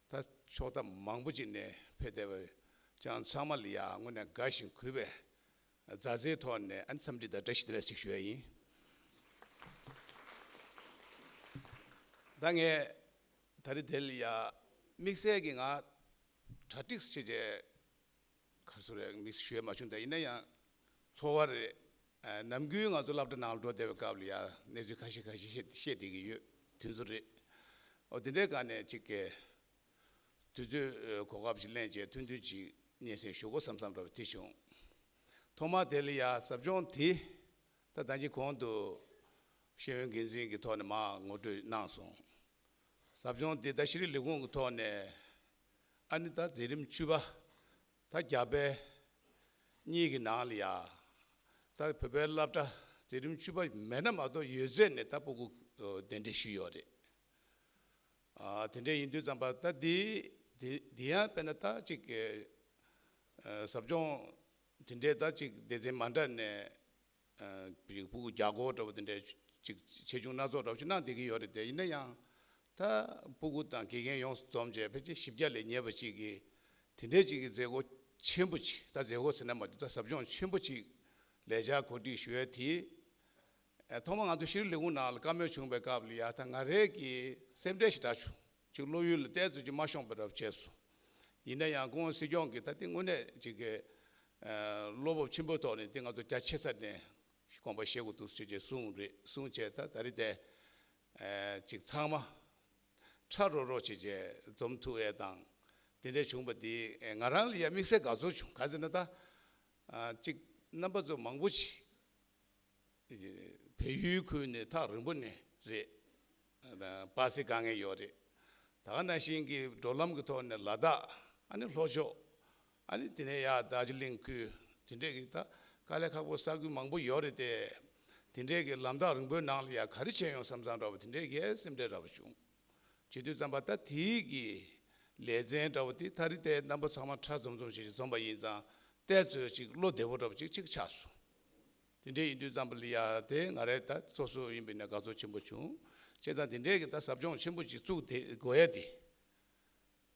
ད་ཕྱོགས་མཐའ་མང་པོ་ཅིག་ནས་ཕེབས་བསྡད་པ་ཅང་ཚང་མ་ལ་ཡང་དངོས་གནས་དགའ་ཞིང་གུས་པའི་མཛའ་བརྩེའི་ཐོག་ནས་ཨ་ནི་འཚམས་འདྲི་དང་བཀྲ་ཤིས་བདེ་ལེགས་ཅིག་ཞུ་ཡ་ཡིན། ད་ངས་ད་རེས་དེ་ལ་ཡ་དམིགས་བསལ་གྱི་ང་གྲ་སྒྲིག་བྱས་རྗེས་ག་རེ་ཟེར་རེད། དམིགས་བསལ་ཞུ་ཡ་མ་བྱུང་། ད་ཡིན་ན་ཡང་ཚོར་བ་རེད། ཨ། ནམ་རྒྱུན་ང་ཚོ་སློབ་གྲྭ་ནང་ལ་འགྲོ་བསྡད་པའི་སྐབས་ལ་ཡ་གནས་ཚུལ་ཁ་ཤས་ཁ་ཤས་བཤད་བཤད་བསྡད་ཀྱི་ཡོད། དེ་ཚོ་རེད། འོ་དེ་འདྲའི་སྒང་ནས་གཅིག་གི་དུས་ཚོད་གོ་སྐབས་ཤིག་ལེན་བྱས་ཐུང་ཐུང་ཅིག་སྙན་སེང་ཞུ་དགོས་བསམ་བསམ་འདྲ་བོ་དེ་བྱུང་། ཐོག་མར་དེ་ལ་ཡ་ཟབ་སྦྱོང་དེ་ད་ད་གིན་གོང་དུ་ཤེས་ཡོན་འགན་འཛིན་གྱི་ཐོག་ནས་མར་ངོ་སྤྲོད་གནང་སོང་། ཟབ་སྦྱོང་འདི་ད་ཤེས་རིག་ལས་ཁུངས་ཀྱི་ཐོག་ནས་ཨ་ནི་ད་མཛད་རིམ་བཅུ་པ་ད་རྒྱ་བལ་གཉིས་ཀྱི་ནང་ལ་ཡ་ད་བོད་པའི་སློབ་གྲྭ་མཛད་རིམ་བཅུ་པ་མེད་ན་མ་གཏོགས་ཡོད་ཚད་ནས་ད་སྤུ་གུ་གདན་འདྲེན་ཞུས་ཡོད་རེད། ཨ་དེ་འདྲ་ཡིན་དུས་ཙམ་པ་ད་འདི་འདི་འདི་ཡང་དཔེར་ན་ད་ཅིག་ཟབ་སྦྱོང་དེ་འདྲའི་ད་ཅིག་སྡེ་ཚན་མ་འདྲ་ནས། ཨ་སྤུ་གུ་བརྒྱ་སྐོར་འདྲ་བོ་དེ་འདྲའི་ཅིག་ཆེ་ཆུང་སྣ་ཚོགས་འདྲ་བོ་ཅིག་གནང་བསྡད་ཀྱི་ཡོད་རེད་དེ། ཡིན་ན་ཡང་ད་སྤུ་གུ་དང་དགེ་རྒན་ཡོངས་སུ་འཛོམས་བྱས་ཕལ་ཆེར་བཞི་བརྒྱ་ལས་ཉེ་བ་ཅིག་གིས་དེ་འདྲའི་ཅིག་གི་མཛད་སྒོ་ཆེན་པོ་ཅིག་ད་མཛད་སྒོ་ཟེར་ན་མ་འདུག་ད་ཟབ་སྦྱོང་ཆེན་པོ་ཅིག་ལས་འཆར་གོ་སྒྲིག་ཞུ་ཡས་དེ། ཨ་ཐོག་མ་ང་ཚོ་ཤེས་རིག་ལས་ཁུངས་ནང་ལ་བཀའ་མོལ་བྱུང་བའི་སྐབས་ལ་ཡ་ད་ང་རང་གི་སེམས་ཁྲལ་ཞེ་དྲག་བྱུང་། ཅིག་སློབ་ཡོན་ལ་ཏོག་ཙམ་ཅིག་མ་ཤོང་པ་འདྲ་བོ་བྱས་སོང་། ཡིན་ན་ཡང་ཁོང་སྲིད་སྐྱོང་གིས་ད་དེ་དངོས་གནས་ཅིག་གི་ཨ་བློ་སྤོབས་ཆེན་པོའི་ཐོག་ནས་དེ་ང་ཚོ་རྒྱ་ཆེ་ས་ནས་དགོངས་པ་བཞེས་དགོས་འདུག་ཅེས་ཅེས་གསུངས་རེད། གསུངས་བྱས་ད་ད་རེས་དེ་ཨ་ཅིག་ཚང་མ་ཁྲ་རོ་རོ་བྱས་བྱས་འཛོམས་ཐུབ་ཡས་དང་དེ་འདྲ་བྱུང་བ་དེ་ཨ་ང་རང་ལ་ཡ་དམིགས་བསལ་དགའ་ཚོར་བྱུང་། ག་ཟེར་ན་ད་ཨ་ཅིག་རྣམ་པ་ཚོ་མང་པོ་ཅིག་བལ་ཡུལ་ཁུལ་ནས་ཐག་རིང་པོ་ནས་རེད། པ་སེ་དཀའ་ངལ་ཡོད་རེད། ད་ག་ནང་བཞིན་གྱི་འགྲོ་ལམ་གྱི་ཐོག་ནས་ལ་དྭགས་ཨ་ནི་ལྷོ་ཕྱོགས་ཨ་ནི་དེ་ནས་ཡར་རྡོ་རྗེ་གླིང་ཁུལ་དེ་འདྲས་ཀྱི་ད་དཀའ་ལས་ཁག་པོ་ས་ཁུལ་མང་པོ་ཡོད་རེད་དེ། དེ་འདྲས་ཀྱི་ལམ་ཐག་རིང་པོའི་ནང་ལ་ཡ་ག་རེ་བྱས་ཡོང་བསམ་བསམ་འདྲ་བོ་དེ་འདྲས་ཀྱི་སེམས་ཁྲལ་འདྲ་བོ་བྱུང་། བྱེད་དུས་ཙམ་པ་ད་དེའི་གི་ལེ་ཚན་འདྲ་བོ་དེ་ད་རེས་དེ་རྣམ་པ་ཚང་མ་ཁྲ་འཛོམས་འཛོམས་ཞིག་འཛོམས་པ་ཡིན་ཙང་ཏོག་ཙམ་ཅིག་བློ་བདེ་པོ་འདྲ་བོ་ཅིག་ཅིག་ཆགས་སོང་། དེ་འདྲ་ཡིན་དུས་ཙམ་པ་ལ་ཡ་དེ་ང་རའི་ད་སོ་སོ་ཡིན་པས་ན་དགའ་ཚོར་ཆེན་པོ་བྱུང་། བྱས་ཙང་དེ་འདྲའི་གི་ད་ཟབ་སྦྱོང་ཆེན་པོ་ཅིག་བཙུགས་དེ་དགོས་ཡ་དེ།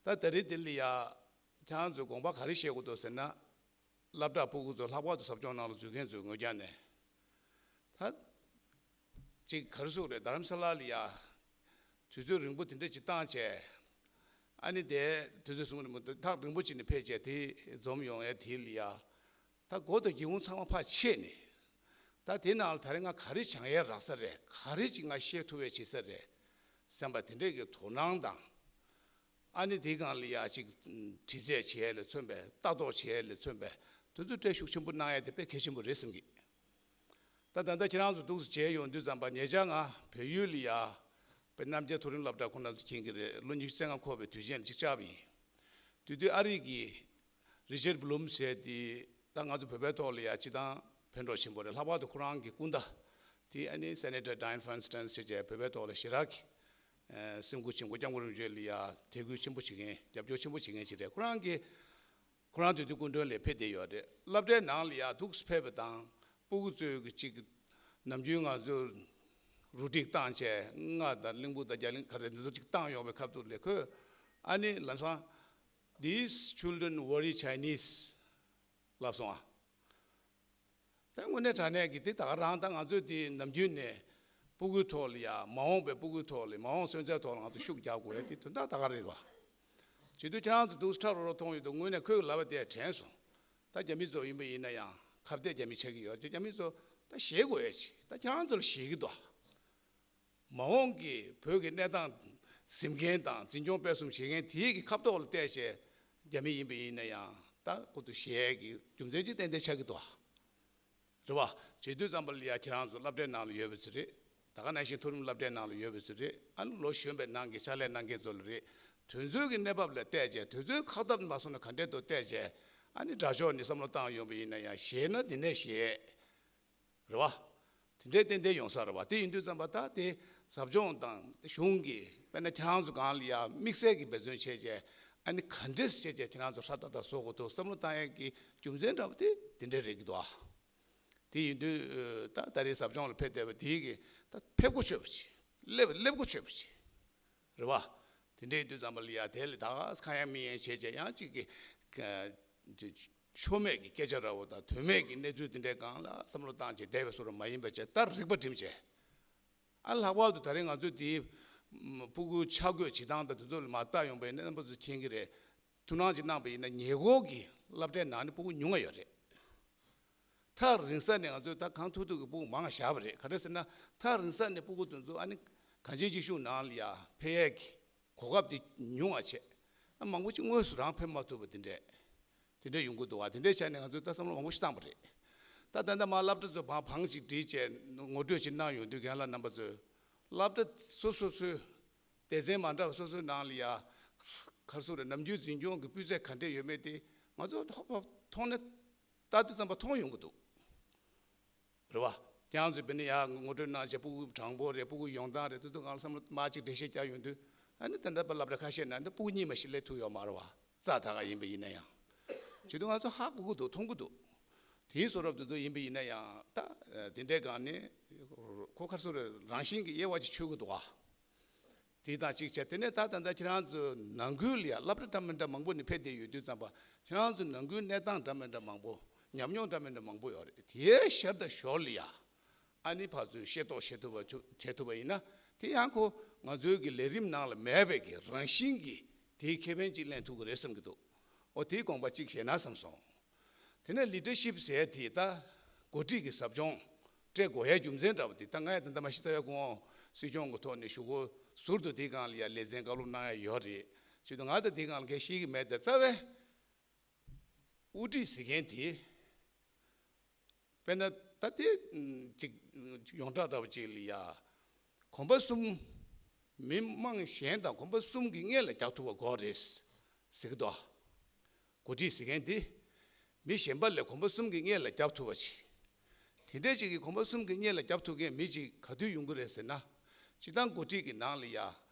ད་ད་རེས་དེ་ལ་ཡ་ཁྱེད་རང་ཚོས་དགོངས་པ་ག་རེ་བཞེས་དགོས་འདུག་ཟེར་ན། སློབ་གྲྭ་སྤུ་གུ་ཚོ་ལྷག་པར་དུ་ཟབ་སྦྱོང་ནང་ལ་འཛུལ་མཁན་ཚོའི་ངོས་རྒྱ་ནས། ད་ཅིག་ག་རེ་ཟེར་དགོས་རེད། རྡ་རམ་ས་ལ་ལ་ཡ་དུས་ཚོད་རིང་པོ་དེ་འདྲ་ཅིག་བཏང་བྱས། ཨ་ནི་དེ་དུས་ཚོད་གསུམ་རིང་པོ་ཐག་རིང་པོ་ཅིག་ནས་ཕེབས་བྱས་དེ་འཛོམས་ཡོང་ཡ་དེ་ལ་ཡ། ད་སྒོ་དང་སྒེའུ་ཁུང་ཚང་མ་ཕར་ཕྱེས་ནས། ད་དེ་ནང་ལ་ད་རེས་ང་ག་རེ་སྦྱང་ཡས་རག་ས་རེད། ག་རེ་ཅིག་ང་ཤེས་ཐུབ་ཡས་བྱེད་ས་རེད་བསམ་པ་དེ་འདྲས་ཀྱི་དོ་སྣང་དང་། ཨ་ནི་དེའི་སྒང་ལ་ཡ་ཅིག་དྲི་རྩད་བྱེད་ཡས་ལ་མཚོན་པའི་ལྟ་རྟོག་བྱེད་ཡས་ལ་མཚོན་པའི་དེ་ཚོ་སྤྲད་ཤུགས་ཆེན་པོ་གནང་ཡས་དེ་དཔེ་གལ་ཆེན་པོ་རེད་བསམ་གི། ད་ད་ལྟ་ཁྱེད་རང་ཚོ་འདུག་སེ་མཇལ་ཡོང་དུས་ཙམ་པ་ཉེ་ཆར་ང་བལ་ཡུལ་ལ་ཡ་དཔེ་རྣམ་རྒྱལ་མཐོ་རིམ་སློབ་གྲྭ་ཁོང་རྣམ་ཚོ་མཁྱེན་གྱི་རེད། ལོ་ཉི་ཤུ་རྩ་ལྔ་འཁོར་བའི་དུས་ཆེན་ལ་ཅིག་བཅར་བ་ཡིན། དེ་དུས་ཨ་རི་གི་རི་ཆར་བྷི་ལུམ་ཟེར་དེ་ད་ང་ཚོ་བོད་པའི་ཐོག་ལ་ཡ་སྤྱི་བཏང་ཕན་གྲོགས་ཆེན་པོ་རེད། ལྷག་པར་དུ་ཁོ་རང་གི་སྐུ་ཟླ་དེ་ཨ་ནི་Senator Dianne Feinstein་ཟེར་བྱས་བོད་པའི་ཐོག་ལ་ཞེ་དྲག་གི་ཨ་སེམས་ཁུར་ཆེན་པོ། སྐྱབས་མགོན་རིན་པོ་ཆེ་ལ་ཡ་དད་གུས་ཆེན་པོ་བྱེད་མཁན། རྒྱབ་སྐྱོར་ཆེན་པོ་བྱེད་མཁན་ཞིག་རེད། ཁོ་རང་གི་ཁོ་རང་དེ་དུས་སྐུ་མགྲོན་ལ་ཕེབས་བསྡད་ཡོད་རེད། སློབ་གྲྭའི་ནང་ལ་ཡ་འདུག་སེ་ཕེབས་པ་དང་སྤུ་གུ་ཚོས་གི་ཅིག་ནམ་རྒྱུན་ང་ཚོ་རུ་སྒྲིག་བཏང་བྱས་རྔ་དང་གླིང་བུ་དང་རྒྱ་གླིང་ག་རེ་འདི་ཚོ་ཅིག་བཏང་ཡོང་བའི་ཁ་ཐུག་ལ་ཁོས་ཨ་ནི་ལམ་སང་These children worry Chinese ལབ་སོང་ཨ། ད་དངོས་གནས་དྲང་གནས་ཀྱི་དེ་ད་ག་རང་ད་ང་ཚོས་དེ་ནམ་རྒྱུན་ནས་སྤུ་གུའི་ཐོག་ལ་ཡ་མ་འོངས་པའི་སྤུ་གུའི་ཐོག་ལ་མ་འོངས་སོན་རྩའི་ཐོག་ལ་ང་ཚོ་ཤུགས་རྒྱག་དགོས་ཡ་དེ་དོན་དག་ད་ག་རེད་བ། བྱེད་དུས་ཁྱེད་རང་ཚོ་འདུག་སེ་ཁྲ་རོ་རོ་མཐོང་ཡོད་དུས་དངོས་གནས་ཁོའི་ལབ་པ་དེ་དྲན་སོང་། ད་རྒྱ་མི་ཚོ་ཡིན་པ་ཡིན་ན་ཡང་ཁ་གཏད་རྒྱ་མི་ཆགས་ཀྱི་ཡོད་ཅེས་རྒྱ་མི་ཚོ་ད་ཞེད་དགོས་ཡ་ཅིག་ད་ཁྱེད་རང་ཚོ་ལ་ཞེད་ཀྱི་འདུག་མ་འོངས་ཀྱི་བོད་ཀྱི་གནས་སྟངས་ཟིན་མཁན་དང་འཛིན་སྐྱོང་སྤེལ་གསུམ་བྱེད་མཁན་དེའི་གི་ཁ་ཐོག་ལ་བལྟས་བྱས་རྒྱ་མི་ཡིན་པ་ཡིན་ན་ཡང་ད་ཁོ་ཚོ་ཞེད་ཀྱི་རྒྱུ་མཚན་ཅིག་ཏན་ཏན་ཆགས་ཀྱི་འདུག་ཨ། རེད་བ། བྱེད་དུས་ཙམ་པ་ལ་ཡ་ཁྱེད་རང་ཚོ་སློབ་གྲྭའི་ནང་ལ་ཡོད་པ་ཚོ་རེད། ད་ག་ནང་བཞིན་མཐོ་རིམ་སློབ་གྲྭའི་ནང་ལ་ཡོད་པ་ཚོ་རེད། ཨ་ནི་ལོ་གཞོན་པའི་ནང་གི་ཕྱག་ལས་གནང་མཁན་ཚོ་ལ་རེད། དེ་ཚོའི་གི་གནས་བབ་ལ་བལྟས་བྱས་དེ་ཚོའི་ཁ་ཐབས་མ་སོང་ན་ག་འདྲས་འདུག་བལྟས་བྱས་ཨ་ནི་དྲག་ཤོས་ནས་བསམ་བློ་བཏང་ཡོང་པ་ཡིན་ན་ཡང་ཞེད་ན་དེ་ནས་ཞེད། རེད་བ། དེ་འདྲའི་ཏན་ཏན་ཡོང་ས་རེད་བ། དེ་ཡིན་དུས་ཙམ་པ་ད་དེ་ཟབ་སྦྱོང་དང་གཞུང་གི་དཔེར་ན་ཁྱེད་རང་ཚོ་སྒང་ལ་ཡ་དམིགས་བསལ་གྱི་འབད་བརྩོན་བྱས་བྱས་ཨ་ནི་ག་འདྲས་བྱས་བྱས་ཁྱེད་རང་ཚོ་ཧྲ་ཏག་ཏག་བཟོ་དགོས་འདུག་བསམ་བློ་བཏང་ཡས་ཀྱི་རྒྱུ་མཚན་འདྲ་བོ་དེ་དེ་འདྲས་རེད་ཀྱི་འདུག་ཨ། དེ་ཡིན་དུས་ད་ད་རེས་ཟབ་སྦྱོང་ལ་ཕེབས་བསྡད་པ་དེའི་གི་ད་ཕེབས་གོ་ཆོད་པ་ཅིག་སླེབས་སླེབས་གོ་ཆོད་པ་ཅིག་རེད་བ། དེ་འདྲའི་དུས་ཙམ་པ་ལ་ཡ་དེ་ལ་ད་ག་ཁ་ཡ་མི་ཡན་བྱས་བྱས་ཡང་གཅིག་གི་ཆོ་མེད་ཀྱི་སྐད་ཆ་འདྲ་བོ་དང་དོན་མེད་ཀྱི་གནས་ཚུལ་དེ་འདྲའི་སྒང་ལ་བསམ་བློ་བཏང་བྱས་བསྡད་པའི་བཟོ་འདྲ་མ་ཡིན་པ་བྱས་ད་རིག་པ་བསྒྲིམས་བྱས། ཨ་ལྷག་པར་དུ་ད་རེས་ང་ཚོས་དེའི་སྤུ་གུ་ཆ་བགོས་བྱེད་སྟངས་དང་དེ་ཚོ་ལ་མ་བལྟ་ཡོང་པ་ཡིན་ན་རྣམ་པ་ཚོ་མཁྱེན་གྱི་རེད། ཐུགས་སྣང་ཅིག་གནང་པ་ཡིན་ན་ཉེ་འཁོར་གྱི་སློབ་གྲྭའི་ནང་ནས་སྤུ་གུ་ཉུང་ང་ཡོད་རེད། ཐག་རིང་ས་ནས་ང་ཚོས་ད་གང་ཐུབ་ཐུབ་ཀྱི་སྤུ་གུ་མང་བ་བཞག་པ་རེད། ག་རེ་ཟེར་ན་ཐག་རིང་ས་ནས་སྤུ་གུ་དེ་ཚོ་ཨ་ནི་གངས་ཅན་སྐྱིད་གཤོངས་ནང་ལ་ཡ་ཕེབས་ཡས་ཀྱི་གོ་སྐབས་དེ་ཉུང་བ་བྱས། ཨ་མང་པོ་ཅིག་དངོས་སུ་རང་ཕེབས་མ་ཐུབ་པ་དེ་འདྲས་དེ་འདྲས་ཡོང་གི་འདུག་བ། དེ་འདྲས་བྱས་ནས་ང་ཚོས་ད་བསམ་བློ་མང་པོ་ཞིག་བཏང་པ་རེད། ད་ད་ལྟ་མ་སློབ་གྲྭ་ཚོ་བང་བང་ཞིག་བསྒྲིགས་བྱས་ངོ་སྤྲོད་ཅིག་གནང་ཡོང་དུས་རྒན་ལགས་རྣམ་པ་ཚོས་སློབ་གྲྭ་སོ་སོ་སོའི་ སྡེ་ཚན་མ་འདྲ་བ་སོ་སོའི་ནང་ལ་ཡ་ག་རེ་ཟེར་དགོས་རེད། ནམ་རྒྱུན་འཛིན་སྐྱོང་གི་སྤུས་ཚད་ག་འདྲས་ཡོད་མེད་དེ་ང་ཚོ་ཧོབ་ཧོབ་མཐོང་ནས་ལྟ་དུས་ཙམ་པ་མཐོང་ཡོང་གི་འདུག་རེད་བ། ཁྱེད་རང་ཚོས་དཔེར་ན་ཡར་ངོ་སྤྲོད་གནང་བྱས་ཕྲུ་གུ་གྲངས་འབོར་རེད། ཕྲུ་གུ་ཡོང་སྟངས་རེད། དེ་ཚོ་སྒང་ལ་བསམ་བློ་མར་ཅིག་འགྲེལ་བཤད་རྒྱག་ཡོང་དུས་ཨ་ནི་ད་ལྟ་བར་སློབ་གྲྭ་ཁ་ཤས་ནང་ནས་ཕྲུ་གུ་གཉིས་མ་གཏོགས་སླེབས་ཐུབ་ཡོད་མ་རེད་བ། རྩ་དག་ག་ཡིན་པ་ཡིན་ན་ཡང་། བྱེད་དུས་ང་ཚོ་ཧ་གོ་གི་འདུག་མཐོང་གི་འདུག་དེའི་བཟོ་འདྲ་དེ་ཚོ་ཡིན་པ་ཡིན་ན་ཡང་ད་དེ་འདྲའི་སྒང་ནས་ཁོ་ག་རེ་ཟེར་དགོས་རེད། རང་བཞིན་གྱིས་དབྱེ་བ་ཅིག་ཕྱེ་གི་འདུག་བ། དེ་དང་གཅིག་བྱས། དེ་ནས་ད་ད་ལྟ་ཁྱེད་རང་ཚོ་ནང་ཁུལ་ལ་ཡ་སློབ་གྲྭ་འདྲ་མི་འདྲ་མང་པོ་ནས་ཕེབས་བསྡད་ཡོད་དུས་ཙམ་པ་ཁྱེད་རང་ཚོ་ནང་ཁུལ་གནས་སྟངས་འདྲ་མི་འདྲ་མང་པོ། ཉམས་མྱོང་འདྲ་མི་འདྲ་མང་པོ་ཡོད་རེད། དེའི་ཞར་དང་ཞོར་ལ་ཡ་ཨ་ནི་ཕར་ཚུར་ཤེས་རྟོགས་བྱེད་ཐུབ་པ་བྱེད་ཐུབ་པ་ཡིན་ན་དེ་ཡང་ཁོ་ང་ཚོའི་གི་ལས་རིམ་ནང་ལ་མེད་པའི་གི་རང་བཞིན་གྱིས་དེའི་ཁེ་ཕན་ཅིག་ལེན་ཐུབ་ཀྱི་རེད་བསམ་གྱི་འདུག་འོ་དེའི་དགོངས་པ་གཅིག་བཞེས་ན་བསམ་སོང་། དེ་ནས་ལི་ཌར་ཤིབ་ཟེར་དེ་ད་འགོ་ཁྲིད་ཀྱི་ཟབ་སྦྱོང་སྤྲད་དགོས་ཡའི་རྒྱུ་མཚན་འདྲ་བ་དེ་ད་ང་ཡང་ད་ལྟ་མ་གཞི་རྩ་བའི་སྐུ་ངོ་སྲིད་སྐྱོང་གི་ཐོག་ནས་ཞུ་སྒོ་ཟུར་དུ་དེའི་སྒང་ལ་ཡ་ལེ་ཚན་བཀའ་སློབ་གནང་ཡ་ཡོད་རེད། བྱས་ཙང་ང་ད་དེའི་སྒང་ལ་གང་ཤེས་ཀྱི་མེད། དེ་རྩ་བའི་དབུ་ཁྲིད་ཟེར་མཁན་དེ་དཔེར་ན་ད་དེ་ཅིག་ཡོངས་གྲགས་འདྲ་བ་ཅིག་ལ་ཡ་གོམ་པ་གསུམ། མི་མང་གཞན་དང་གོམ་པ་གསུམ་གྱི་སྔོན་ལ་རྒྱག་ཐུབ་པ་དགོས་རེད་ཟེར་གྱི་འདུག་འགོ་ཁྲིད་ཟེར་མཁན་དེ་མི་གཞན་པ་ལས་གོམ་པ་གསུམ་གྱི་སྔོན་ལ་རྒྱབ་ཐུབ་པ་ཞིག་དེ་འདྲས་ཅིག་གིས་གོམ་པ་གསུམ་གྱི་སྔོན་ལ་རྒྱབ་ཐུབ་མཁན་མི་ཅིག་ག་དུས་ཡོང་གི་རེད་ཟེར་ན། སྤྱིར་བཏང་འགོ་ཁྲིད་ཀྱི་ནང་ལ་ཡ་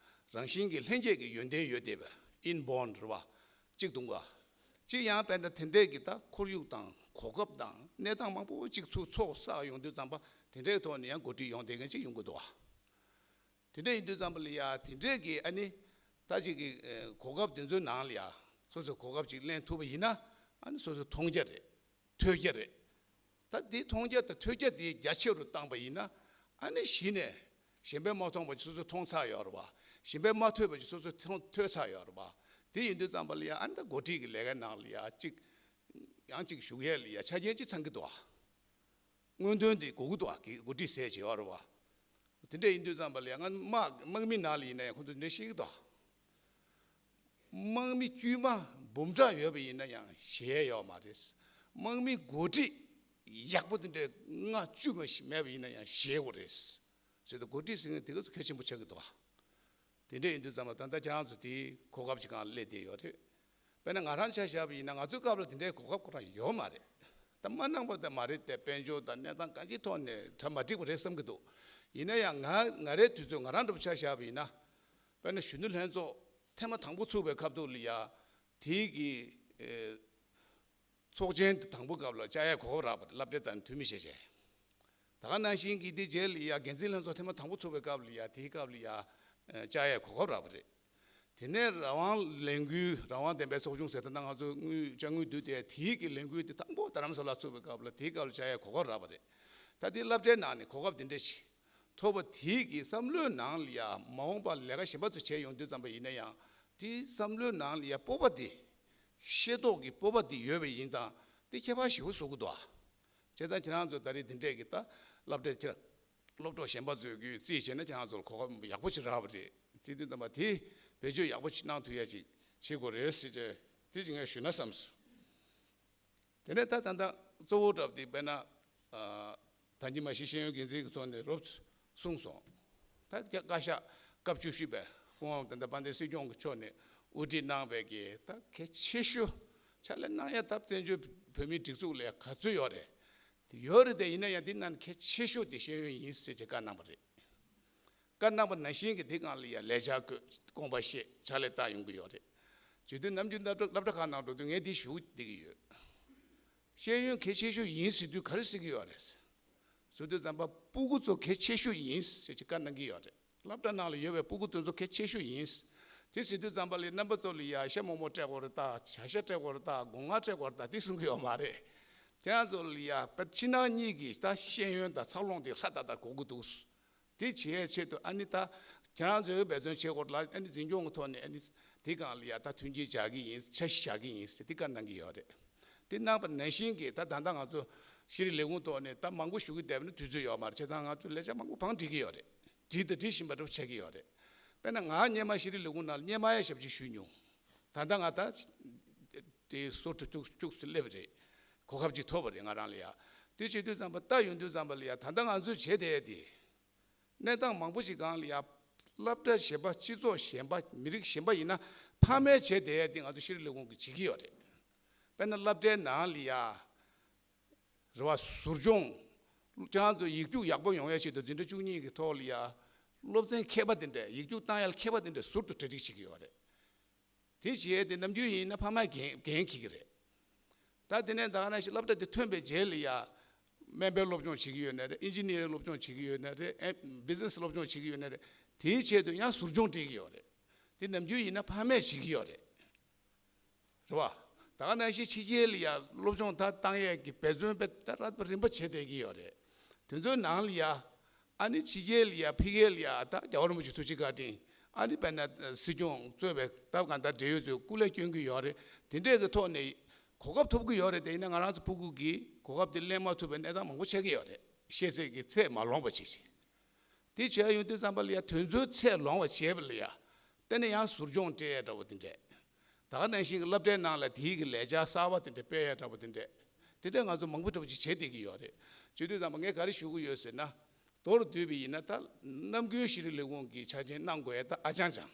རང་བཞིན་གྱི་ལྷན་སྐྱེས་ཀྱི་ཡོན་ཏན་ཡོད་བསྡད་པ། ཨིན་བོརན་རེད་བ། གཅིག་འདུག་ག་གཅིག་ཡང་དཔེར་ན་དེ་འདྲས་ཀྱི་ད་ཁོར་ཡུག་དང་གོ་སྐབས་དང་གནས་སྟངས་མང་པོ་ཅིག་ཚུར་ཚོགས་བསགས་ཡོང་དུས་ཙམ་པ་དེ་འདྲའི་ཐོག་ནས་ཡང་འགོ་ཁྲིད་ཡོང་བསྡད་མཁན་ཅིག་ཡོང་གི་འདུག་ག་དེ་འདྲ་ཡིན་དུས་ཙམ་པ་ལ་ཡ་དེ་འདྲས་ཀྱི་ཨ་ནི་ད་ཅིག་གི་ཨེ་གོ་སྐབས་དེ་ཚོའི་ནང་ལ་ཡ་སོ་སོས་གོ་སྐབས་ཅིག་ལེན་ཐུབ་པ་ཡིན་ན་ཨ་ནི་སོ་སོ་མཐོང་རྒྱ་རེད། ཐོས་རྒྱ་རེད། ད་དེ་མཐོང་རྒྱ་དང་ཐོས་རྒྱ་དེ་རྒྱ་ཆེ་རུ་བཏང་པ་ཡིན་ན་ཨ་ནི་གཞི་ནས་གཞན་པས་མ་མཐོང་བ་ཅིག་སོ་སོས་མཐོང་ཚར་ཡོད་རེད་བ། གཞན་པས་མ་ཐོས་པ་ཅིག་སོ་སོས་མཐོང་ཐོས་ཚར་ཡོད་རེད་བ། དེ་ཡིན་དུས་ཙམ་པ་ལ་ཡ་ཨ་ནི་ད་འགོ་ཁྲིད་ཀྱི་ལས་ཀའི་ནང་ལ་ཡ་ཅིག་ཡང་ཅིག་ཞུགས་ཡས་ལ་ཡ་ཆ་རྐྱེན་ཅིག་ཚང་གི་འདུག་ཨ། མངོན་འདོན་དེ་དགོས་ཀྱི་འདུག་ཨ། གི་འགོ་ཁྲིད་ཟེར་བྱས་ཡོད་རེད་བ། དེ་འདྲ་ཡིན་དུས་ཙམ་པ་ལ་ཡང་ང་དམག་དམག་མི་ནང་ལ་ཡིན་ན་ཡང་ཁོང་ཚོ་འདི་འདྲ་བཤད་ཀྱི་འདུག་དམག་མི་དཀྱུས་མ་འབུམ་ཕྲག་ཡོད་པ་ཡིན་ན་ཡང་ཞེད་ཡོད་མ་རེད། དམག་མི་འགོ་ཁྲིད་ཡག་པོ་དེ་འདྲ་ལྔ་བཅུ་མ་ཞིག་མེད་པ་ཡིན་ན་ཡང་ཞེད་དགོས་རེད། ཟེར་དུས་འགོ་ཁྲིད་ཟེར་མཁན་དེ་ག་ཚོད་གལ་ཆེན་པོ་ཆགས་ཀྱི་འདུག་བ། དེ་འདྲ་ཡིན་དུས་ཙམ་པ་ད་ལྟ་ཁྱེད་རང་ཚོ་དེའི་གོ་སྐབས་ཅིག་སྒང་སླེབས་བསྡད་ཡོད་རེད། དཔེར་ན་ང་རང་ཆ་བཞག་པ་ཡིན་ན་ང་ཚོའི་སྐབས་ལ་དེ་འདྲའི་གོ་སྐབས་ཁོ་རང་ཡོད་མ་རེད། ད་མ་གནང་པ་དེ་མ་རེད་དེ། དཔལ་འབྱོར་དང་གནས་སྟངས་གང་ཅིའི་ཐོག་ནས་གྲ་མ་འགྲིག་པ་རེད་བསམ་གྱི་འདུག་ཡིན་ན་ཡང་ང་ང་རའི་དུས་ཚོད་ང་རང་འདྲ་པོ་ཆ་བཞག་པ་ཡིན་ན། དཔེར་ན་གཞོན་ནུ་ལྷན་ཚོགས་ཐེངས་མ་དང་པོ་ཚུགས་པའི་སྐབས་ཐོག་ལ་ཡ། དེའི་གི་ཨེ་ཚོགས་ཆེན་དང་པོ་སྐབས་ལ་བཅར་ཡས་གོ་སྐབས་རག་པ་རེད། སློབ་གྲྭའི་རྩ་ནས་འཐུས་མི་བྱས་བྱས། ད་ག་ནང་བཞིན་གྱི་དེ་རྗེས་ལ་ཡ་འགན་འཛིན་ལྷན་ཚོགས་ཐེངས་མ་དང་པོ་ཚུགས་པའི་སྐབས་ལ་ཡ་དེའི་སྐབས་ལ་ཡ་ཨེ་བཅར་ཡས་གོ་སྐབས་རག་པ་རེད། དེ་ནས་རང་དབང་ལས་འགུལ་རང་དབང་བདེན་པའི་ཚོགས་ཆུང་ཟེར་ད་ལྟ་ང་ཚོ་དངུལ་བཅའ་དངུལ་བསྡུས་ཏེ་དེའི་གི་ལས་འགུལ་དེ་དང་པོ་རྡ་རམ་ས་ལ་ཚུགས་པའི་སྐབས་ལ་དེའི་སྐབས་ལ་བཅར་ཡས་གོ་སྐབས་རག་པ་རེད། ད་དེ་སློབ་གྲྭའི་ནང་ནས་གོ་སྐབས་དེ་འདྲ་ཞིག་ཐོབ་པ་དེའི་གི་བསམ་བློའི་ནང་ལ་ཡ་མ་འོངས་པ་ལས་ཀ་གཞན་པ་ཚོ་བྱས་ཡོང་དུས་ཙམ་པ་ཡིན་ན་ཡང་དེའི་བསམ་བློའི་ནང་ལ་ཡ་སྤོབས་པ་དེ་ཤེས་རྟོགས་ཀྱི་སྤོབས་པ་དེ་ཡོད་པ་ཡིན་ཙང་དེ་ཁྱད་པར་ཞེ་པོ་བཟོ་གི་འདུག་ཨ། བྱས་ཙང་ཁྱེད་རང་ཚོ་ད་རེས་འདི་འདྲས་ཀྱི་ད་སློབ་གྲྭའི་ཁྱེད་སློབ་གྲོགས་གཞན་པ་ཚོས་ཀྱིས་རྩིས་བྱས་ན་ཁྱེད་རང་ཚོར་གོ་སྐབས་ཡག་པོ་ཅིག་རག་པ་རེད། བྱེད་དུས་ཙམ་པ་དེ་བེད་སྤྱོད་ཡག་པོ་ཅིག་གནང་ཐུབ་ཡ་ཅིག་བྱེད་དགོས་རེད་ཟེར་ཏེ་དེ་ཅིག་ངས་ཞུས་ན་བསམས་སོང་། དེ་ནས་ད་ད་ལྟ་གཙོ་བོ་འདྲ་པོ་དེ་དཔེར་ན་ཨ་ད་གིན་མ་གཞི་ཤེས་ཡོན་འགན་འཛིན་གྱི་ཐོག་ནས་རོབ་གསུངས་སོང་། ད་བཀའ་ཤག་སྐབས་བཅུ་བཞི་པའི་སྐུ་ངོ་ད་ལྟ་དཔལ་ལྡན་སྲིད་སྐྱོང་གི་མཆོག་ནས་དབུ་ཁྲིད་གནང་བའི་གི་ད་གལ་ཆེ་ཤོས་ཕྱག་ལས་གནང་ཡ་ད་བཙན་བྱོལ་བོད་མིའི་སྒྲིག་འཛུགས་ལ་ག་ཚོད་ཡོད་རེད། དེ་ཡོད་རེད་དེ། ཡིན་ན་ཡང་དེ་ནང་གལ་ཆེ་ཤོས་དེ་ཤེས་ཡོན་ཡིན་ཟེར་གྱི་བཀའ་གནང་བ་རེད། བཀའ་གནང་བ་ནང་བཞིན་གྱི་དེ་སྒང་ལ་ཡ་ལས་འཆར་བཀོད། དགོངས་པ་བཞེས། ཕྱག་ལས་བསྟར་ཡོང་གི་ཡོད་རེད། བྱེད་དུས་ནམ་རྒྱུན་སློབ་གྲྭ་སློབ་གྲྭ་ཁག་ནང་འགྲོ་དུས་ངས་འདི་ཞུ་བསྡད་ཀྱི་ཡོད། ཤེས་ཡོན་གལ་ཆེ་ཤོས་ཡིན་ཟེར་དུས་ག་རེ་ཟེར་གྱི་ཡོད་རེད། ཟེར་དུས་ཙམ་པ་སྤུ་གུ་ཚོ་གལ་ཆེ་ཤོས་ཡིན་ཟེར་གྱི་བཀའ་གནང་གི་ཡོད་རེད། སློབ་གྲྭ་ནང་ལ་ཡོད་པའི་སྤུ་གུ་དེ་ཚོ་གལ་ཆེ་ཤོས་ཡིན། དེ་ཟེར་དུས་ཙམ་པ་ལ་རྣམ་པ་ཚོ་ལ་ཡ་ཤ་མོག་མོག་སྤྲད་དགོས་རེད་ད། བྱ་ཤ་སྤྲད་དགོས་རེད་ད། སྒོ་ང་སྤྲད་དགོས་རེད་ད། དེ་གསུང་གི་ཡོད་མ་རེད། ཁྱེད་རང་ཚོ་ལ་ཡ་ཕྱི་ནང་གཉིས་ཀྱི་ད་ཤེས་ཡོན་དང་འཚར་ལོངས་དེ་ཧྲ་ཏག་ཏག་དགོས་ཀྱི་འདུག་དེ་བྱེད་ཡའི་ཆེད་དུ་ཨ་ནི་ད་ཁྱེད་རང་ཚོས་འབད་བརྩོན་བྱེད་དགོས་ལ། ཨ་ནི་འཛིན་སྐྱོང་གི་ཐོག་ནས་ཨ་ནི་དེ་སྒང་ལ་ཡ་ད་མཐུན་རྐྱེན་སྦྱར་གྱི་ཡིན། འཆར་གཞི་བཞག་གི་ཡིན་ཟེར་དེ་བཀའ་གནང་གི་ཡོད་རེད། དེ་གནང་བ་ནང་བཞིན་གྱི་ད་ད་ལྟ་ང་ཚོ་ཤེས་རིག་ལས་ཁུངས་ཐོག་ནས་ད་མང་པོ་ཞུ་གི་བསྡད་པ་ནི་དུས་ཚོད་ཡོད་མ་རེད། བྱས་ཙང་ང་ཚོ་ལས་འཆར་མང་པོ་བང་སྒྲིག་གི་ཡོད་རེད། བསྒྲིགས་དང་སྒྲིག་བཞིན་པ་འདྲ་པོ་ཆགས་ཀྱི་ཡོད་རེད། དཔེར་ན་ང་སྔོན་མ་ཤེས་རིག་ལས་ཁུངས་ནང་ལ་སྔོན་མ་ཡ་ཞབས་ཕྱི་ཞུས་མྱོང་། ད་ལྟ་ང་ད་དེ་ཟུར་དུ་བཅུག་བཅུག་སུ་སླེབས་རེད། གོ་སྐབས་ཅིག་ཐོབ་པ་རེད་ང་རང་ལ་ཡ། དེ་བྱེད་དུས་ཙམ་པ་ལྟ་ཡོང་དུས་ཙམ་པ་ལ་ཡ་ད་ལྟ་ང་ཚོས་བྱས་བསྡད་དེ། གནས་སྟངས་མང་པོ་ཞིག་སྒང་ལ་ཡ། སློབ་གྲྭ་གཞན་པ། སྤྱི་ཚོགས་གཞན་པ། མི་རིགས་གཞན་པ་ཡིན་ན་ཕ་མས་བྱེད་བསྡད་ཡ་དེ་ང་ཚོ་ཤེས་རིག་ལས་ཁུངས་ཀྱིས་བྱེད་ཀྱི་ཡོད་རེད། དཔེར་ན་སློབ་གྲྭའི་ནང་ལ་ཡ། རེད་བ། ཟུར་སྦྱོང་། ཁྱེད་རང་ཚོ་ཡིག་རྒྱུགས་ཡག་པོ་ཡོང་ཡ་ཆེད་དུ་འཛིན་གྲྭ་བཅུ་གཉིས་ཀྱི་ཐོག་ལ་ཡ། སློབ་ཚན་མཁས་པ་དེ་འདྲས། ཡིག་རྒྱུགས་བཏང་ཡ་མཁས་པ་དེ་འདྲས་ཟུར་དུ་གྲ་སྒྲིག་བྱེད་ཀྱི་ཡོད་རེད། དེ་བྱས་ཏེ་ནམ་རྒྱུན་ཡིན་ན་ཕ་མས་འགན་འགན་འཁྱེར་གྱི་རེད། ད་དེ་ནས་ད་ག་ནང་བཞིན་སློབ་གྲྭ་དེ་ཐོན་པའི་རྗེས་ལ་ཡ། སྨན་པའི་སློབ་སྦྱོང་བྱེད་ཀྱི་ཡོད་ན་རེད། ཨིན་ཇི་ནི་ཡར་སློབ་སྦྱོང་བྱེད་ཀྱི་ཡོད་ན་རེད། ཨེ། བི་ཛི་ནེ་སི་སློབ་སྦྱོང་བྱེད་ཀྱི་ཡོད་ན་རེད། དེའི་ཆེད་དུ་ཡང་ཟུར་སྦྱོང་སྤྲད་ཀྱི་ཡོད་རེད། དེ་ནམ་རྒྱུན་ཡིན་ན་ཕ་མས་བྱེད་ཀྱི་ཡོད་རེད། རེད་བ། ད་ག་ནང་བཞིན་ཕྱི་རྒྱལ་ལ་ཡ་སློབ་སྦྱོང་ད་བཏང་ཡས་ཀྱི་འབད་བརྩོན་དཔེ་ད་ར་རིམ་པ་བྱས་བསྡད་ཀྱི་ཡོད་རེད། དེ་ཚོའི་ནང་ལ་ཡ། ཨ་ནི་ཕྱི་རྒྱལ་ལ་ཡ། ཕ་གིར་ལ་ཡ། ད་རྒྱལ་བ་རིན་པོ་ཆེ་ཐུགས་རྗེ་བཀའ་དྲིན། ཨ་ནི་དཔེར་ན་སྲིད་སྐྱོང་གཙོས་པའི་སྟབས་གང་ལྟར་འབྲེལ་ཡོད་ཚོས་སྐུ་ལས་བསྐྱོན་གྱི་ཡོད་རེད། དེ་འདྲས་ཀྱི་ཐོག་ནས་གོ་སྐབས་ཐོབ་ཀྱི་ཡོད་རེད། དེ་ཡིན་ན་ང་རང་ཚོ་ཕྲུ་གུ་གིས་གོ་སྐབས་དེ་ལེན་མ་ཐུབ་པའི་གནས་སྟངས་མང་པོ་ཆགས་ཀྱི་ཡོད་རེད། ཤེས་ཚད་ཀྱི་ཚད་མ་ལོངས་པ་བྱས་བྱས། དེ་བྱས་ཡོང་དུས་ཙམ་པ་ལ་ཡ་དེ་ཚོའི་ཚད་ལོངས་པ་བྱས་པ་ལ་ཡ། དེ་ནས་ཡང་ཟུར་སྦྱོང་སྤྲད་ཡ་འདྲ་བོ་དེ་འདྲས། ད་ག་ནང་བཞིན་གྱི་སློབ་གྲྭའི་ནང་ལ་དེའི་གི་ལས་འཆར་གསར་བ་དེ་འདྲས་སྤེལ་ཡ་འདྲ་བོ་དེ་འདྲས། དེ་འདྲས་ང་ཚོ་མང་པོ་འདྲ་བོ་ཅིག་བྱེད་བསྡད་ཀྱི་ཡོད་རེད། བྱེད་དུས་ཙམ་པ་ངས་ག་རེ་ཞུ་གི་ཡོད་ཟེར་ན། མདོར་བསྡུས་པ་ཡིན་ན་ད་ནམ་རྒྱུན་ཤེས་རིག་ལས་ཁུངས་ཀྱི་ཆ་རྐྱེན་གནང་དགོས་ཡ་ད་ཨ་ཅང་ཅང་།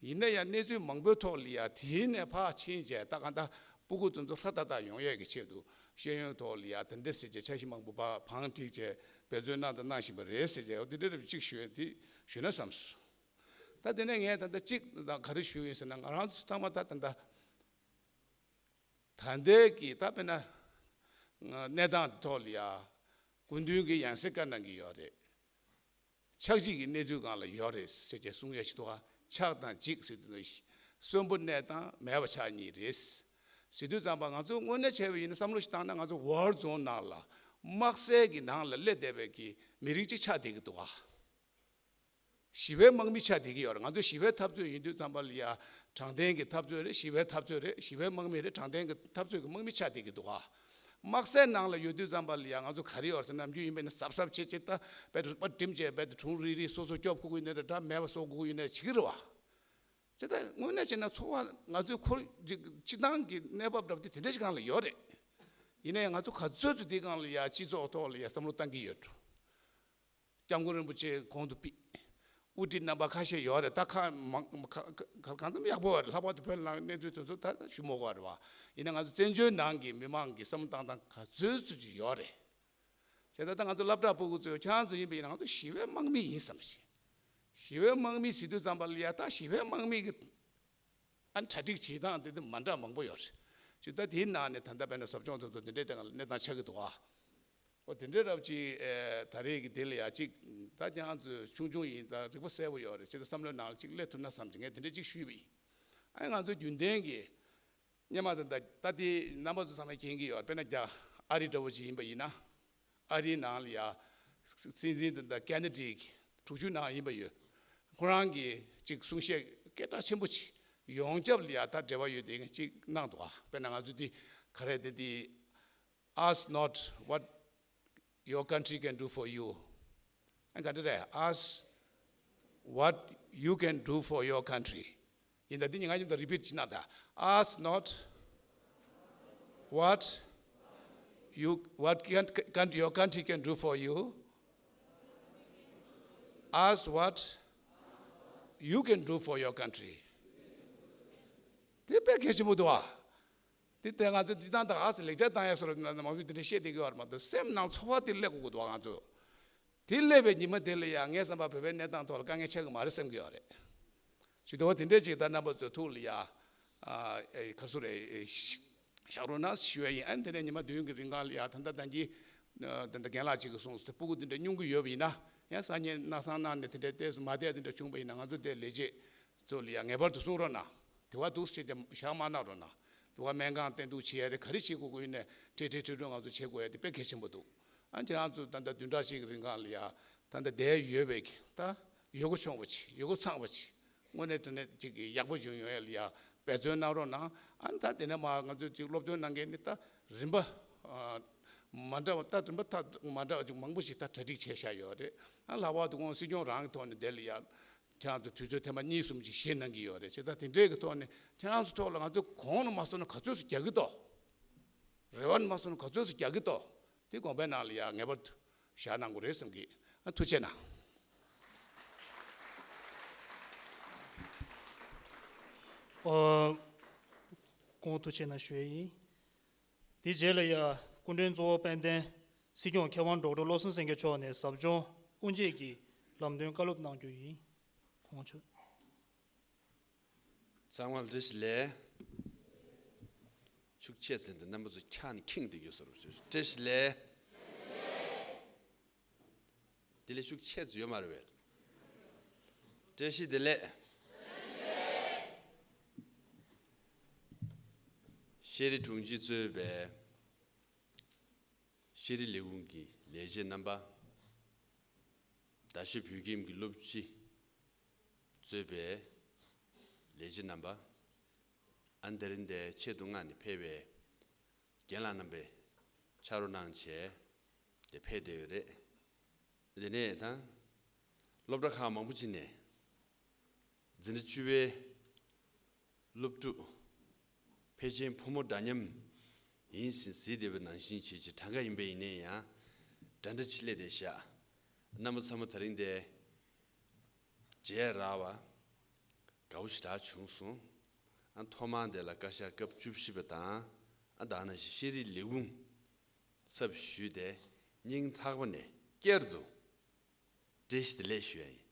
ཡིན་ན་ཡང་གནས་ཚུལ་མང་པོའི་ཐོག་ལ་ཡ་དེའི་ནས་ཕར་ཕྱིན་བྱས་ད་ག་ད་ཕྲུ་གུ་དེ་ཚོ་ཧྲ་ཏག་ཏག་ཡོང་ཡས་ཀྱི་ཆེད་དུ་ཤེས་ཡོན་ཐོག་ལ་ཡ་དེ་འདྲ་ཟེར་བྱས་འཆར་གཞི་མང་པོ་ཕར་བང་བསྒྲིགས་བྱས་འབད་བརྩོན་གནང་དང་གནང་བཞིན་པ་རེད་ཟེར་བྱས་འོ་དེ་འདྲ་རེ་གཅིག་ཞུ་ཡས་དེ་ཞུ་ན་བསམས་སོང་། ད་དེ་ནས་ངས་ད་ལྟ་གཅིག་ད་ག་རེ་ཞུ་ཡིན་ཟེར་ན་ང་རང་ཚོ་ཚང་མ་ད་ད་ལྟ་ད་ལྟའི་གི་ད་དཔེར་ན་གནས་སྟངས་ཐོག་ལ་ཡ་སྐུ་མདུན་གྱི་ཡང་སྲིད་བཀའ་གནང་གི་ཡོད་རེད། ཆག་འཇིག་གི་གནས་ཚུལ་སྒང་ལ་ཡོད་རེད་ཟེར་བྱས་གསུང་ཡ་ཞིག་འདུག་ག་ཆག་དང་འཇིག་ཟེར་དུས་ནི་གསོན་པོ་གནས་དང་མེད་པ་ཆགས་གཉིས་རེད། ཟེར་དུས་ཙམ་པ་ང་ཚོ་དངོས་གནས་བྱས་པ་ཡིན་ན་བསམ་བློ་ཞིག་བཏང་ན་ང་ཚོ་ཝར་ཛོན་ནང་ལ་དམག་སའི་གི་ནང་ལ་སླེབས་བསྡད་པའི་གི་མི་རིགས་གཅིག་ཆགས་བསྡད་ཀྱི་འདུག་ག་ཞི་བའི་དམག་མི་ཆགས་བསྡད་ཀྱི་ཡོད་རེད། ང་ཚོ་ཞི་བའི་འཐབ་རྩོད་ཡིན་དུས་ཙམ་པ་ལ་ཡ་དྲང་བདེན་གྱི་འཐབ་རྩོད་རེད། ཞི་བའི་འཐབ་རྩོད་རེད། ཞི་བའི་དམག་མི་རེད། དྲང་བདེན་གྱི་འཐབ་རྩོད་ཀྱི་དམག་མི་ཆགས་བསྡད་ཀྱི་འདུག་ག་དམག་སའི་ནང་ལ་ཡོད་དུས་ཙམ་པ་ལ་ཡ་ང་ཚོ་ག་རེ་ཡོད་རེད་ཟེར་ན་ནམ་རྒྱུན་ཡིན་པས་ན་གཟབ་གཟབ་བྱེད་བྱེད་ད་རྦད་དེ་རིག་པ་སྒྲིམ་བྱས་རྦད་དེ་གྲུང་རིག་རིག་སོ་སོ་སྐྱོབ་དགོས་ཀྱི་ཡོད་ན་རེད། དགྲ་མེད་པ་བཟོ་དགོས་ཀྱི་ཡོད་ན་རེད། བྱེད་ཀྱི་རེད་བ། དེ་ལྟར་དངོས་གནས་བྱས་ན་ཚོར་བ་ང་ཚོའི་ཁོར་སྤྱི་བཏང་གི་གནས་བབ་འདྲ་པོ་དེ་དེ་འདྲ་ཞིག་སྒང་ལ་ཡོད་རེད། ཡིན་ན་ཡང་ང་ཚོ་ག་ཚོད་དུ་དེའི་སྒང་ལ་ཡ་སྤྱི་ཚོགས་ཐོག་ལ་ཡ་བསམ་བློ་བཏང་གི་ཡོད་འགྲོ། སྐྱབས་མགོན་རིན་པོ་ཆེ་གོང་དུ་ཕུད། དབུ་ཁྲིད་རྣམ་པ་ཁ་ཤས་ཡོད་རེད། ད་ཁ་མང་ཁ་ཁ་གང་ཙམ་ཡག་པོ་རེད། ལྷག་པར་དུ་བོད་ནང་གནས་ཚུལ་དེ་ཚོ་ད་ཞུ་མི་དགོས་རེད་བ། ཡིན་ན་ང་ཚོ་བཙན་བྱོལ་ནང་གི་མི་མང་གི་བསམ་བློ་བཏང་སྟངས་ག་ཚོད་ཚོད་ཅིག་ཡོད་རེད། བྱས་ཙང་ད་ང་ཚོ་སློབ་གྲྭ་ཕྲུ་གུ་ཚོས་ཁྱེད་རང་ཚོ་ཡིན་པ་ཡིན་ན་ང་ཚོ་ཞི་བའི་དམག་མི་ཡིན་བསམ་བཞིན། ཞི་བའི་དམག་མི་ཟེར་དུས་ཙམ་པ་ལ་ཡ་ད་ཞི་བའི་དམག་མི་གི་ཨ་ནི་གྲ་སྒྲིག་བྱེད་སྟངས་དེ་དེ་མ་འདྲ་མང་པོ་ཡོད་རེད། ཅིག་ད་དེའི་ནང་ནས་ད་ལྟ་དཔེར་ན་ཟབ་སྦྱོང་དེ་ཚོ་དེ་འདྲའི་སྟེང་ལ་གནས་སྟངས་ཆགས་ཀྱི་འདུག་ཨ། ཨོ་དེ་འདྲའི་རབ་ཅིག་ཨེ་ད་རེས་ཀྱི་དེ་ལ་ཡ་ཅིག་ད་ཁྱེད་རང་ཚོ་ཆུང་ཆུང་ཡིན་ཙང་རིག་པ་གསལ་པོ་ཡོད་རེད། ཅིག་ད་བསམ་བློའི་ནང་ལ་ཅིག་སླེབས་ཐུབ་ན་བསམ་གྱི་ངས་དེ་འདྲ་ཅིག་ཞུས་པ་ཡིན། ཨ་ནི་ང་ཚོ་རྒྱུན་ལྡན་གྱི་སྔོན་མ་དང་ད་ལྟ་དེ་རྣམ་པ་ཚོ་ཚང་མས་མཁྱེན་གྱི་ཡོད། དཔེར་ན་རྒྱ་ཨ་རི་འདྲ་བོ་ཅིག་ཡིན་པ་ཡིན་ན། ཨ་རིའི་ནང་ལ་ཡ་སྲིད་འཛིན་དང་ད་ཀེ་ན་ཌའི་གི་དྲུག་ཅུ་ནང་ཡིན་པ་ཡོད། ཁོ་རང་གིས་ཅིག་གསུང་བཤད་སྐད་གྲགས་ཆེན་པོ་ཅིག་ཡོངས་ཁྱབ་ལ་ཡ་ད་འབྲེལ་བ་ཡོད་དེ་ཅིག་གནང་འདུག་ཨ། དཔེར་ན་ང་ཚོ་འདི་ག་རེ་དེ་འདི། Ask not what your country can do for you. ཨ་ག་འདྲ་རེད། Ask what you can do for your country. ཡིན་ད་འདི་ཉིན་ང་ཉིན་ད་རི་པིཊ་བྱེད་ན་ད། Ask not what you, what can, can, your country can do for you. Ask what you can do for your country. དེ་དཔེ་གལ་ཆེན་པོ་འདུག་ཨ། དེ་ལྟར་ང་ཚོ་འདི་དང་ད་ག་ཟེ་ལེགས་ཆ་བཏང་ཡ་སོ་ར་ན་མང་པོ་དེ་འདྲ་བཤད་བསྡད་ཀྱི་ཡོད་རེད་མ་གཏོགས་སེམས་ནང་ཚོར་བ་དེ་སླེབས་དགོས་ཀྱི་འདུག་ང་ཚོ། དེ་སླེབས་པའི་ཉི་མ་དེ་ལ་ཡང་ངས་བསམ་པ་བོད་པའི་གནས་སྟངས་ཐོག་ལ་དཀའ་ངལ་ཆགས་ཀྱི་མ་རེད་བསམ་གྱི་ཡོད་རེད། ཞུ་དེ་བ་དེ་འདྲས་ཅིག་ད་རྣམ་པ་ཚོའི་ཐུགས་ལ་ཡ། ཨ་ཨེ་ག་སུ་རེད་ཨེ་ཤ་བཞག་རོགས་གནང་ཞུ་ཡ་ཡིན། ཨ་ནི་དེ་ནས་ཉི་མ་བདུན་གྱི་རིང་གང་ལ་ཡ་ད་ལྟ་ད་གིན་ད་ལྟ་རྒན་ལགས་ཅིག་གིས་གསུངས་སོང་། སྤུ་གུ་དེ་འདྲ་སྙུང་གི་ཡོད་པ་ཡིན་ན་ཡང་སང་ཉིན་གནང་བསམ་གནང་ནས་དེ་འདྲའི་ལྟས་སུ་མ་བསྡད་དེ་འདྲ་བྱུང་པ་ཡིན་ན་ང་ཚོ་དེ་ལས་བྱེད་ཚོ་ལ་ཡང་ངེས་པར་དུ་གསུང་རོགས་གནང་། དེ་བ་འདུག་ཟེར་ཏེ་བཞག་མ་གནང་རོགས་གནང་། དེ་བ་སྨན་ཁང་བསྟེན་གཏུག་བྱེད་ཡ་རེད། ག་རེ་བྱེད་དགོས་དགོས་ཡིན་ནའི་ཁྲིད་ཁྲིད་ཁྲིད་ཁྲིད་ང་ཚོ་བྱེད་དགོས་ཡ་དེ་དཔེ་གལ་ཆེན་པོ་འདུག་ཨ་ཁྱེད་རང་ཚོ་ད་ལྟ་བདུན་ཕྲག་གཅིག་གི་རིང་གང་ལ་ཡ་ད་ལྟ་བསྡད་ཡོད་པའི་ད་ཡོད་གོ་ཆོག་པ་ཅིག་ཡོད་གོ་ཚང་བ་ཅིག་དངོས་གནས་དྲང་གནས་ཅིག་གི་ཡག་པོ་བྱུང་ཡོང་ཡ་ལ་ཡ་འབད་བརྩོན་གནང་རོགས་གནང་། ཨ་ནི་ད་དེ་ནས་མ་ང་ཚོས་ཅིག་སློབ་སྟོན་གནང་མཁན་ནི་ད་རིམ་པ་ཨ་མ་འདྲ་བ་ད་རིམ་པ་ད་མ་འདྲ་བ་ཅིག་མང་པོ་ཞིག་ད་གྲ་སྒྲིག་བྱས་བཞག་ཡོད་རེད། ཨ་ལྷག་པར་དུ་ཁོང་སྲིད་སྐྱོང་རང་གི་ཐོག་ནས་དེ་ལ་ཡ་ཁྱེད་རང་ཚོ་དུས་ཚོད་ཐེངས་མ་གཉིས་གསུམ་ཅིག་བཞེས་གནང་གི་ཡོད་རེད། བྱས་ཙང་དེ་འདྲའི་གི་ཐོག་ནས་ཁྱེད་རང་ཚོ་ཐོག་ལ་ང་ཚོ་གོང་ནས་མ་སོང་ན་ག་ཚོད་སུ་རྒྱག་གི་འདུག་རེ་བ་ནས་མ་སོང་ན་ག་ཚོད་སུ་རྒྱག་གི་འདུག་དེ་དགོངས་པའི་ནང་ལ་ཡ་ངེས་པར་དུ་བཞག་གནང་དགོས་རེད་བསམ་གི། ཨ་ཐུགས་རྗེ་གནང་། ཨོ། སྐུ་ངོ་ཐུགས་རྗེ་གནང་ཞུ་ཡས་ཡིན། དེའི་རྗེས་ལ་ཡ་སྐུ་མགྲོན་གཙོ་བོ་དཔལ་ལྡན་སྲིད་སྐྱོང་མཁས་དབང་ཌོག་ཊར་བློ་བཟང་སེང་གེ་མཆོག་ནས་ཟབ་སྦྱོང་དབུ་འབྱེད་ཀྱི་ལམ་སྟོན་བཀའ་སློབ་གནང་རྒྱུ་ཡིན། སྐུ་ངོ་མཆོག་ཚང་མ་ལ་བཀྲ་ཤིས་བདེ་ལེགས། ཤུགས་ཆེ་ཟིན་ཏེ་རྣམ་པ་ཚོ་འཁྱག་ནས་ཁེངས་བསྡད་ཡོད་ས་རེད། བཀྲ་ཤིས་བདེ་ལེགས། དེ་ལས་ཤུགས་ཆེ་ཙམ་ཡོད་མ་རེད་པས། བཀྲ་ཤིས་བདེ་ལེགས། ཤེས་རིག་དྲུང་ཆེ་གཙོས་པའི་ཤེས་རིག་ལས་ཁུངས་ཀྱི་ལས་བྱེད་རྣམ་པ། རྡ་ཤོད་བོད་ཁྱིམ་གྱི་སློབ་སྤྱི་གཙོས་པའི་ལས་བྱེད་རྣམ་པ། ཨ་ནི་དེ་རིང་འདིར་ཆེད་དུ་མངགས་ནས་ཕེབས་པའི་རྒན་ལགས་རྣམ་པས་ཕྱག་རོགས་གནང་བྱས་དེ་ཕེབས་བསྡད་ཡོད་རེད། དེ་ནས་ད་སློབ་གྲྭ་ཁག་མང་པོ་ཅིག་ནས་འཛིན་གྲྭ་བཅུ་པའི་སློབ་ཕྲུག་ཕལ་ཆེར་ཕོ་མོ་འདྲ་མཉམ་ཡིན་ཟིན་གཟིགས་བསྡད་པ་ནང་བཞིན་བྱས་ཀྱི་གྲངས་ཀ་ཡིན་པ་ཡིན་ནའི་ཡང་། འདྲ་འདྲ་ཅིག་སླེབས་བསྡད་ཤག་རྣམ་པ་ཚང་མ་དེ་རིང་འདིར་མཇལ་རག་པ་དགའ་པོ་ཞེ་དྲག་བྱུང་སོང་། ཨ་ཐོག་མར་འདི་ལ་བཀའ་ཤག་སྐབས་བཅུ་བཞི་པ་དང་། ཨ་ད་ནང་བཞིན་ཤེས་རིག་ལས་ཁུངས་ཚབ་ཞུས་ཏེ་སྙིང་ཐག་པ་ནས་བསྐྱར་དུ་བཀྲ་ཤིས་བདེ་ལེགས་ཞུ་ཡ་ཡིན།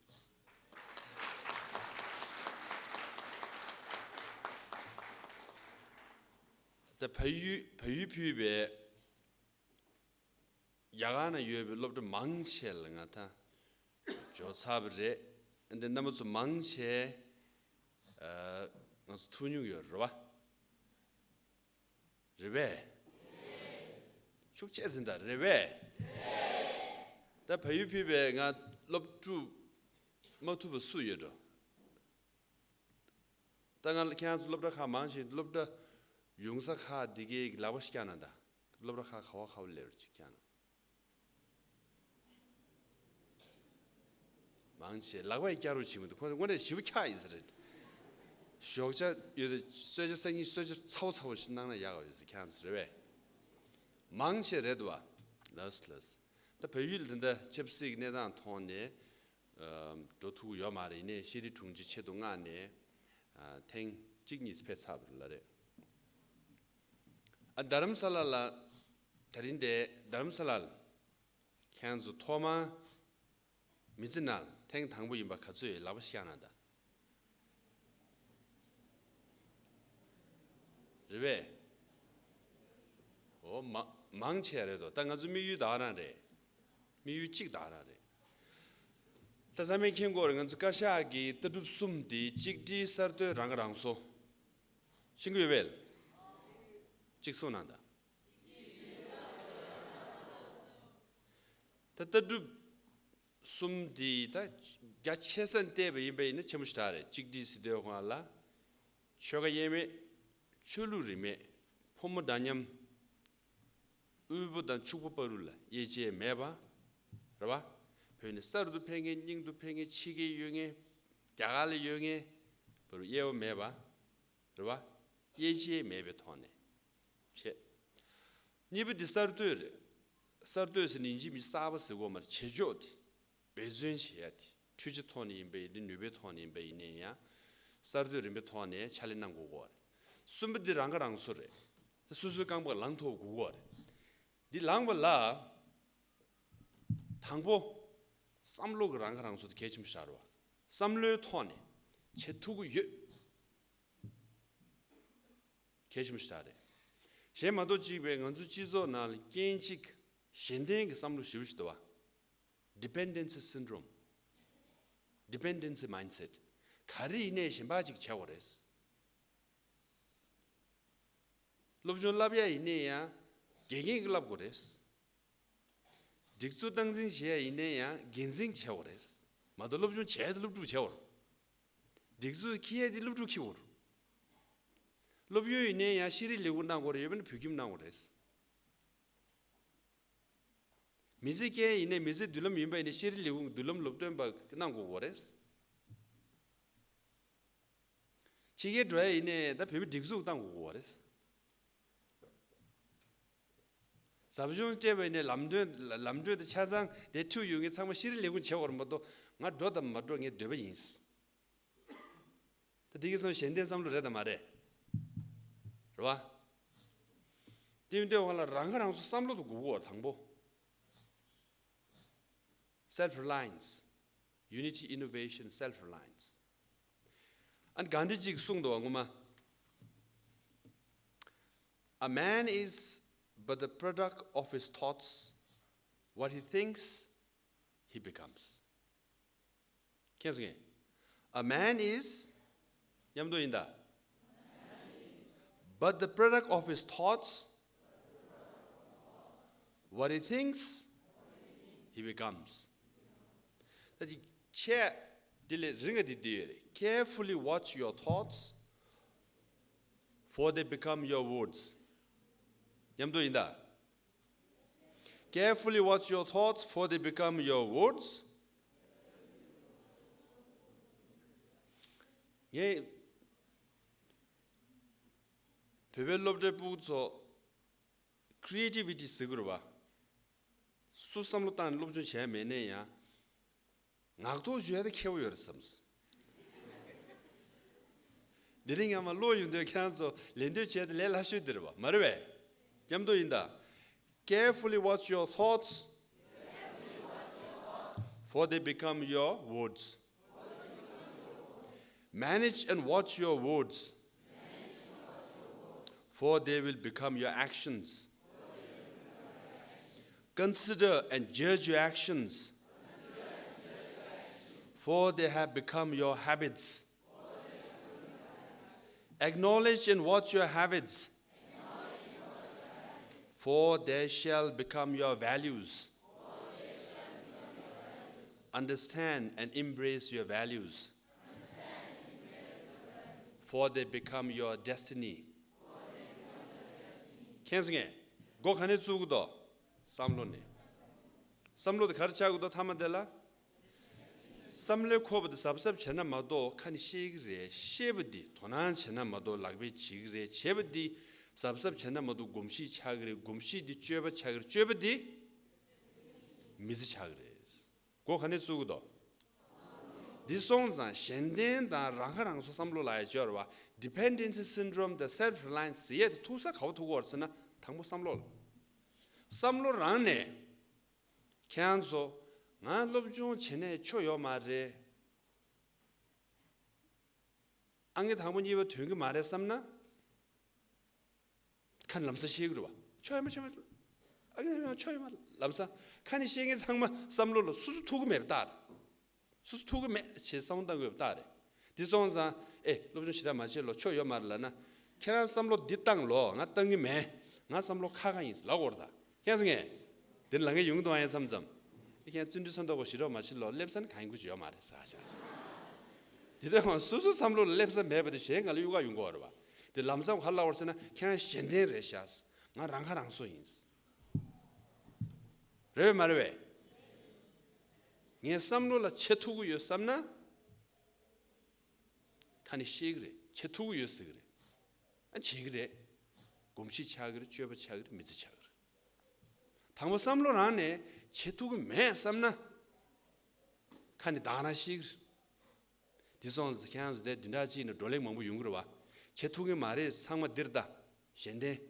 ད་བལ་ཡུལ་བལ་ཡུལ་ཕུད་པའི་རྒྱ་གར་ན་ཡོད་པའི་སློབ་གྲྭ་མང་ཆེ་ལ་ང་ད་འབྱོར་ཚར་བ་རེད། འདི་རྣམ་པ་ཚོ་མང་ཆེ་ཨ་ང་ཚོ་ཐུག་མྱོང་ཡོད་རེད་པ། རེད་པས། ཤུགས་ཆེ་ཟིན་ད་རེད་པས། ད་བལ་ཡུལ་ཕུད་པའི་ང་སློབ་ཕྲུག་མ་ཐུག་པ་སུ་ཡོད་འགྲོ། ད་ང་ཁྱེད་རང་ཚོ་སློབ་གྲྭ་ཁག་མང་ཆེ་སློབ་གྲྭ་ཡོང་ས་ཁག་འདི་གའི་ལག་པ་ཞིག་བཀྱག་ན་ད། སློབ་གྲྭ་ཁག་ག་བ་ག་བ་སླེབས་རེད་ཅིག་བཀྱག་ན། མང་ཆེ་ལག་པས་བཀྱག་རོགས་བྱེད་མི་འདུག་ཁོང་ཚོ་དངོས་གནས་ཞེ་པོ་འཁྱག་ཡིན་ས་རེད། ཞོགས་ཇ་ཡོད་དེ་གསོལ་ཇ་སང་ཉིན་གསོལ་ཇ་ཚ་བོ་ཚ་བོ་ཞིག་གནང་ན་ཡག་ག་ཡོད་ས་ཁྱེད་རང་ཚོ་རེད་པས། མང་ཆེ་རེད་འདུག་བ། ལགས་ལགས། ད་བལ་ཡུལ་འདི་འདྲ་ཆབ་སྲིད་ཀྱི་གནས་སྟངས་ཐོག་ནས་ཨ་འགྲོ་ཐུབ་ཀྱི་ཡོད་མ་རེད། ཡིན་ནའི་ཤེས་རིག་དྲུང་ཆེ་ཆེད་དུ་མངགས་ནས་ཨ་ཐེངས་གཅིག་གཉིས་ཕེབས་ཚར་བ་རེད་ལ་རེད། ཨ་རྡ་རམ་ས་ལ་ལ་དེ་རིང་འདིར་རྡ་རམ་ས་ལ་ལ་ཁྱེད་ཚོ་ཐོག་མར་མི་ཚེ་ནང་ཐེངས་དང་པོ་ཡིན་པ་ག་ཚོད་ཡོད་ལག་པ་ཤིག་བཀྱག་ན་ད། རེད་པས། འོ་མ་མང་ཆེ་རེད་དོ། ད་ང་ཚོ་དམིགས་ཡུལ་ད་ག་རང་རེད། དམིགས་ཡུལ་གཅིག་ད་ག་རང་རེད། ད་ཚང་མས་མཁྱེན་གྱི་ཡོད་རེད། ང་ཚོ་བཀའ་ཤག་གི་ལྟ་གྲུབ་གསུམ་དེ་གཅིག་སྒྲིལ་གསར་གཏོད་རང་ཁ་རང་གསོ། ཤེས་ཀྱི་ཡོད་པས། གཅིག་གསུངས་གནང་དང་། ད་ལྟ་གྲུབ་གསུམ་འདི་ད་རྒྱ་ཆེ་ས་ནས་བལྟས་པ་ཡིན་པ་ཡིན་ན་ཆེན་པོ་ཞེ་དྲག་རེད། གཅིག་སྒྲིལ་ཟེར་དུས་སྒང་ལ་ཆོལ་ཁ་དབྱེ་མེད། ཆོས་ལུགས་རིས་མེད། ཕོ་མོ་འདྲ་མཉམ། དབུལ་པོ་དང་ཕྱུག་པོ་བར་དུ་ལ་དབྱེ་འབྱེད་མེད་པ། རེད་པ། བོད་ནས་གསར་དུ་ཕེབས་མཁན། རྙིང་དུ་ཕེབས་མཁན། ཕྱི་རྒྱལ་ཡོད་མཁན། རྒྱ་གར་ལ་ཡོད་མཁན་བར་དུ་དབྱེ་བ་མེད་པ། རེད་པ། དབྱེ་འབྱེད་མེད་པའི་ཐོག་ནས་བྱས། གཉིས་པ་འདི་གསར་གཏོད་རེད། གསར་གཏོད་ཟེར་ནས་ཡིན་གཅིག་མིན་གཅིག་གསར་པ་ཟེར་དགོས་མ་རེད། བྱེད་ཕྱོགས་དེ་འབད་བརྩོན་བྱེད་ཡ་དེ་འཕྲུལ་ཆས་ཐོག་ནས་ཡིན་པ་ཡིན་ནའི། ནུས་པའི་ཐོག་ནས་ཡིན་པ་ཡིན་ནའི་ཡང་གསར་གཏོད་རིམ་པའི་ཐོག་ནས་ཕྱག་ལས་གནང་དགོས་ཀྱི་ཡོད་རེད། གསུམ་པ་འདི་རང་ཁ་རང་གསོ་རེད། དེ་སོ་སོའི་རྐང་པ་ལངས་ཐུབ་དགོས་ཀྱི་ཡོད་རེད། འདི་ལངས་པ་ལ་དང་པོ་བསམ་བློ་གི་རང་ཁ་རང་གསོ་དེ་གལ་ཆེན་པོ་ཞིག་རེད་པ། བསམ་བློའི་ཐོག་ནས་བྱེད་ཐུབ་ཀྱི་ཡོད། གལ་ཆེན་པོ་ཞིག་རེད། གཞན་མ་གཏོགས་གཅིག་པའི་ང་ཚོའི་སྤྱི་ཚོགས་ནང་ལ་རྐྱེན་གཅིག་གཞན་བརྟེན་གྱི་བསམ་བློ་ཞེ་པོ་ཞིག་འདུག་པ། Dependency syndrome། Dependency mindset། ག་རེ་ཡིན་ནའི་གཞན་པ་ཅིག་བྱེད་དགོས་རེད། སློབ་སྦྱོང་བསླབ་ཡ་ཡིན་ནའི་ཡང་དགེ་རྒན་གྱིས་བསླབ་དགོས་རེད། སྒྲིག་འཛུགས་སྟངས་འཛིན་བྱེད་ཡ་ཡིན་ནའི་ཡང་འགན་འཛིན་གྱིས་བྱེད་དགོས་རེད། མ་གཏོགས་སློབ་སྦྱོང་བྱེད་ཡ་དེ་སློབ་ཕྲུག་བྱེད་དགོས་རེད། སྒྲིག་འཛུགས་འཁྱེར་ཡ་དེ་སློབ་ཕྲུག་འཁྱེར་དགོས་རེད། སློབ་ཡོན་ཡིན་ནའི་ཡང་ཤེས་རིག་ལས་ཁུངས་གནང་དགོས་རེད། ཡོད་པ་ན་བོད་ཁྱིམ་གནང་དགོས་རེད། མི་ཚེ་སྐྱེལ་ཡ་ཡིན་ནའི་མི་ཚེ་མདུན་ལམ་ཡིན་པ་ཡིན་ནའི་ཤེས་རིག་ལས་ཁུངས་མདུན་ལམ་སློབ་སྟོན་པ་གནང་དགོས་ཀྱི་ཡོད་རེད། ཕྱི་རྒྱལ་འགྲོ་ཡ་ཡིན་ནའི་ད་བོད་མི་སྒྲིག་འཛུགས་གཏང་དགོས་ཀྱི་ཡོད་རེད། ཟབ་སྦྱོང་སྤྲད་པ་ཡིན་ནའི་ལམ་སྟོན་ལམ་གྲོན་དེ་ཆ་ཚང་དེ་འཁྲུལ་ཡོད་མཁན་ཚང་མ་ཤེས་རིག་ལས་ཁུངས་བྱེད་དགོས་རེད་མ་གཏོགས། ང་འགྲོ་དང་མ་འགྲོ་ངའི་འདོད་པ་ཡིན། ད་དེ་གི་བསམ་གཞན་ལྡན་བསམ་བློ་རེད་དམ་མ་རེད། རེད་བ། དེ་མིན་དེ་བ་ལ་རང་ཁ་རང་ཚོ་བསམ་བློ་དུ་དགོས་ཀྱི་ཡོད་རེད་དང་པོ། Self reliance, unity, innovation, self reliance. ཨ་ནི་གྷན་དྷི་ཇི་གིས་གསུངས་འདུག་བ་ངོ་མ། A man is but the product of his thoughts. What he thinks, he becomes. ཁྱེད་ཚོ་ངས། A man is མཉམ་དུ་ཡིན་ད། But the product of his thoughts, what he thinks, he becomes. ད་ཅི་ཆེ་དེ་ལས་རིང་ང་དེ་དེ་ཡོད་རེད། Carefully watch your thoughts, for they become your words. མཉམ་དུ་ཡིན་ད། Carefully watch your thoughts, for they become your words. ངས་བོད་པའི་སློབ་གྲྭའི་ཕྲུ་གུ་ཚོ་creativity ཟེར་དགོས་རེད་བ། སུ་བསམ་བློ་བཏང་ནས་སློབ་སྦྱོང་བྱས་མེད་ནའི་ཡང་། ངག་ཐོག་ཞུ་ཡ་དེ་ཁེ་པོ་ཡོད་རེད་བསམས། འདི་རིང་སྔ་མ་ལོ་ཡོང་དུས་ཁྱེད་རང་ཚོ་ལད་ཟློས་བྱས་ཏེ་ལས་སླ་ཤོས་འདི་རེད་བ། མ་རེད་པས། མཉམ་དུ་ཡིན་ད། Carefully watch your thoughts, for they become your words. Manage and watch your words, for they will become your actions. Consider and judge your actions, for they have become your habits. Acknowledge and watch your habits, for they shall become your values. Understand and embrace your values, for they become your destiny. ཁྱེད་ཚོ་ངས་འགོ་ག་ནས་བཙུགས་ཀྱི་འདུག་བསམ་བློ་ནས། བསམ་བློ་དེ་ག་རེ་ཆགས་ཀྱི་འདུག་མཐའ་མ་དེ་ལ། བསམ་བློའི་འཁོར་བ་དེ་གཟབ་གཟབ་བྱས་ན་མ་གཏོགས་ཁ་ནས་བཤད་ཀྱི་རེད། བཤད་པ་འདི་དོ་སྣང་བྱས་ན་མ་གཏོགས་ལག་པས་བྱེད་ཀྱི་རེད། བྱེད་པ་འདི་གཟབ་གཟབ་བྱས་ན་མ་གཏོགས་གོམས་གཤིས་ཆགས་ཀྱི་རེད། གོམས་གཤིས་འདི་སྤྱོད་པ་ཆགས་ཀྱི་རེད། སྤྱོད་པ་འདི་མི་ཚེ་ཆགས་ཀྱི་རེད། འགོ་ག་ནས་བཙུགས་ཀྱི་འདུག་འདི་སོང་ཙང་གཞན་བརྟེན་དང་རང་ཁ་རང་གསོ་བསམ་བློ་ལ་ཡ་སྦྱོར་བ། Dependency syndrome དང་self reliance ཟེར་ཡས་དེ་ཐུག་ས་ག་པར་ཐུག་གི་ཡོད་རེད་ཟེར་ན། དང་པོ་བསམ་བློ་ལ། བསམ་བློ་རང་ནས། ཁྱེད་རང་ཚོ་ང་སློབ་སྦྱོང་བྱེད་ནས་ཆོ་ཡོད་མ་རེད། ཨང་ཀི་དང་པོ་གཉིས་པ་ཐོན་གྱི་མ་རེད་བསམ་ན། ཁ་ནས་ལམ་སང་བཤད་ཀྱི་རེད་བ། ཆོ་ཡོད་མ་ཆོ་ཡོད་མ། ཨང་ཀི་ཆོ་ཡོད་མ། ལམ་སང་ཁ་ནས་བཤད་མཁན་ཚང་མ་བསམ་བློ་ལ་སོ་སོ་ཐུག་གི་མེད་པ་ལྟར། སོ་སོ་ཐུག་གི་མེད་ཅེས་བསམ་བློ་བཏང་དགོས་པ་ལྟར་རེད། དེ་སོང་ཙང་ཨེ་སློབ་སྦྱོང་ཞེ་དྲག་མ་བྱེད་ལོ། ཆོ་ཡོད་མ་རེད་ལབ་ན། ཁྱེད་རང་བསམ་བློ་འདི་བཏང་ལོ། ང་བཏང་གི་མེད། ང་བསམ་བློ་ཁ་ཁ་ཡིན་ལབ་དགོས་རེད་ད། ཁྱེད་ཚོ་ངས། འདིར་ལང་གི་ཡོང་གི་འདུག་ཨ། ཡ་མཚམས་མཚམས། ཨེ་ཁྱེད་བརྩོན་འགྲུས་ཚོན་མདོག་གོ་ཞེ་དྲག་མ་བྱེད་ལོ། སླེབས་ས་ནི་གང་ཡིན་གོ་ཅི་ཡོད་མ་རེད་ཟེར་བཞག་སོང་། དེ་དུས་ང་སོ་སོ་བསམ་བློ་ལ་སླེབས་ས་མེད་པ་དེ་གཞན་ང་ལ་གཡུག་ག་ཡོང་གི་ཡོད་རེད་བ། དེ་ལམ་སང་ག་ལབ་པ་རེད་ཟེར་ན། ཁྱེད་རང་གཞན་བརྟེན་རེད་ཤག་ང་རང་ཁ་རང་གསོ་ཡིན། རེད་པས་མ་རེད་པས། ངས་བསམ་བློ་ལ་བྱེད་ཐུབ་ཀྱི་ཡོད་བསམ་ན། ཁ་ནས་བཤད་ཀྱི་རེད། བྱེད་ཐུབ་ཀྱི་ཡོད་ཟེར་གྱི་རེད། ཨ་བྱེད་ཀྱི་རེད། གོམས་གཤིས་ཆགས་ཀྱི་རེད། སྤྱོད་པ་ཆགས་ཀྱི་རེད། མི་ཚེ་ཆགས་ཀྱི་རེད། དང་པོ་བསམ་བློ་རང་ནས་བྱེད་ཐུབ་ཀྱི་མེད་བསམ་ན། ཁ་ནས་དང་རང་བཤད་ཀྱི་རེད། དེ་སོང་ཙང་ཁྱེད་རང་ཚོ་དེ་བདུན་ཕྲག་གཅིག་ནས་བགྲོ་གླེང་མང་པོ་ཡོང་གི་རེད་བ། བྱེད་ཐུབ་ཀྱི་མ་རེད། ཚང་མ་འདིར་ལྟ། གཞན་བརྟེན།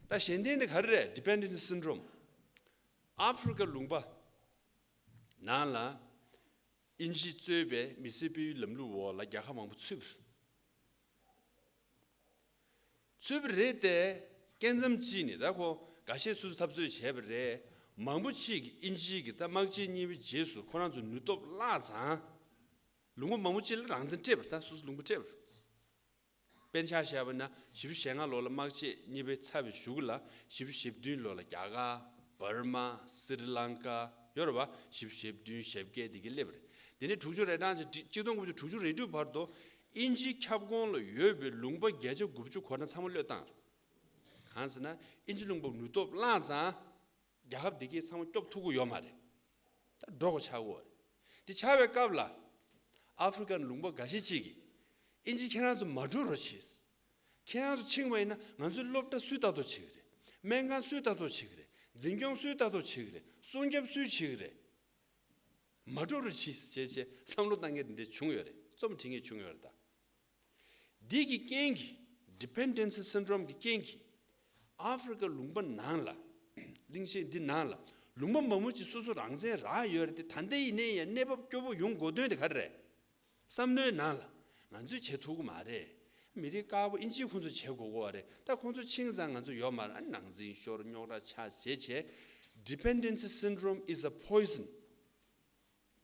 ད་གཞན་བརྟེན་དེ་ག་རེ་རེད། Dependency syndrome། ཨ་ཧྥེ་རི་ཀ་ལུང་པ་ནང་ལ་དབྱིན་ཇིས་གཙོས་པའི་མི་སེར་སྤེལ་ཡུལ་ལམ་ལུགས་འོག་ལ་རྒྱལ་ཁབ་མང་པོ་ཚུད་པ་རེད། ཚུད་པ་རེད་དེ། སྐད་མཚམས་གཅིག་ནས་ད་ཁོ་འགའ་ཤས་སོ་སོ་འཐབ་རྩོད་བྱས་པ་རེད། མང་པོ་གཅིག་གིས་དབྱིན་ཇི་གི་ད་དམག་ཆེན་གཉིས་པའི་རྗེས་སུ་ཁོ་རང་ཚོ་ནུས་སྟོབས་བརླག་ཙང་། ལུང་པ་མང་པོ་གཅིག་ལ་རང་བཙན་སྤྲད་པ་རེད། ད་སོ་སོ་ལུང་པ་སྤྲད་པ་རེད། དཔེར་ཆ་བཞག་པ་ན་བཞི་བཅུ་ཞེ་ལྔ་ལོ་ལ་དམག་ཆེན་གཉིས་པའི་ཚར་བའི་གཞུག་ལ། བཞི་བཅུ་ཞེ་བདུན་ལོ་ལ་རྒྱ་གར། འབར་མ། སི་རི་ལང་ཀ་ཡོད་རེད་བ། བཞི་བཅུ་ཞེ་བདུན་ཞེ་བརྒྱད་དེ་གི་སླེབས་པ་རེད། དེ་ནས་དྲུག་ཅུ་རེ་གྲངས་ཅིག་གཅིག་སྟོང་དགུ་བརྒྱ་དྲུག་ཅུ་རེ་དྲུག་བར་དུ་དབྱིན་ཇིའི་ཁྱབ་ཁོངས་ལ་ཡོད་པའི་ལུང་པ་བརྒྱ་ཆ་དགུ་བཅུ་གོ་ན་ཚང་མ་གློད་བཏང་རེད། གང་ཟེར་ན་དབྱིན་ཇི་ལུང་པ་ནུས་སྟོབས་བརླག་ཙང་། རྒྱལ་ཁབ་དེ་གས་ཚང་མ་སྐྱོབ་ཐུབ་ཀྱི་ཡོད་མ་རེད། ད་འགྲོ་དགོས་ཆགས་ཀྱི་ཡོད་རེད། དེ་ཆགས་པའི་སྐབས་ལ། ཨ་ཧྥེ་རི་ཀ་ལུང་པ་འགའ་ཤས་ཅིག་གིས། དབྱིན་ཇི་ཁྱེད་རང་ཚོ་མ་འགྲོ་རོགས་བྱེད། ཁྱེད་རང་ཚོ་ཕྱིན་པ་ཡིན་ན་ང་ཚོའི་སློབ་གྲྭ་སུས་ལྟ་རྟོག་བྱེད་ཀྱི་རེད། སྨན་ཁང་སུས་ལྟ་རྟོག་བྱེད་ཀྱི་རེད། འཛིན་སྐྱོང་སུས་ལྟ་རྟོག་བྱེད་ཀྱི་རེད། སྲུང་སྐྱོབ་སུས་བྱེད་ཀྱི་རེད། མ་འགྲོ་རོགས་བྱེད་ཅེས་བྱས་བསམ་བློ་བཏང་མཁན་དེ་འདྲ་བྱུང་ཡོད་རེད། རྩོམ་བྲིས་མཁན་བྱུང་ཡོད་རེད་ད། འདི་གི་རྐྱེན་གྱིས། Dependency Syndrome གི་རྐྱེན་གྱིས། ཨ་ཧྥེ་རི་ཀ་ལུང་པ་ནང་ལ། གླིང་ཆེན་འདི་ནང་ལ་ལུང་པ་མང་པོ་ཅིག་སོ་སོ་རང་བཙན་རག་ཡོད་རེད་དེ། ད་ལྟ་ཡིན་ནའི་ཡང་གནས་བབ་སྐྱོ་པོ་ཡོང་དགོས་དོན་དེ་ག་རེ་རེད། བསམ་བློའི་ནང་ལ་ང་ཚོས་བྱེད་ཐུབ་ཀྱི་མ་རེད། མི་རིགས་དཀར་པོ་ཨིན་ཇི་ཁོང་ཚོས་བྱེད་དགོས་ཀྱི་རེད། ད་ཁོང་ཚོ་ཕྱིན་ཙང་ང་ཚོ་ཡོད་མ་རེད། ཨ་ནང་འཛིན་ཤོར། རྙོག་དྲ་ཆགས་བྱས་བྱས། Dependency Syndrome is a poison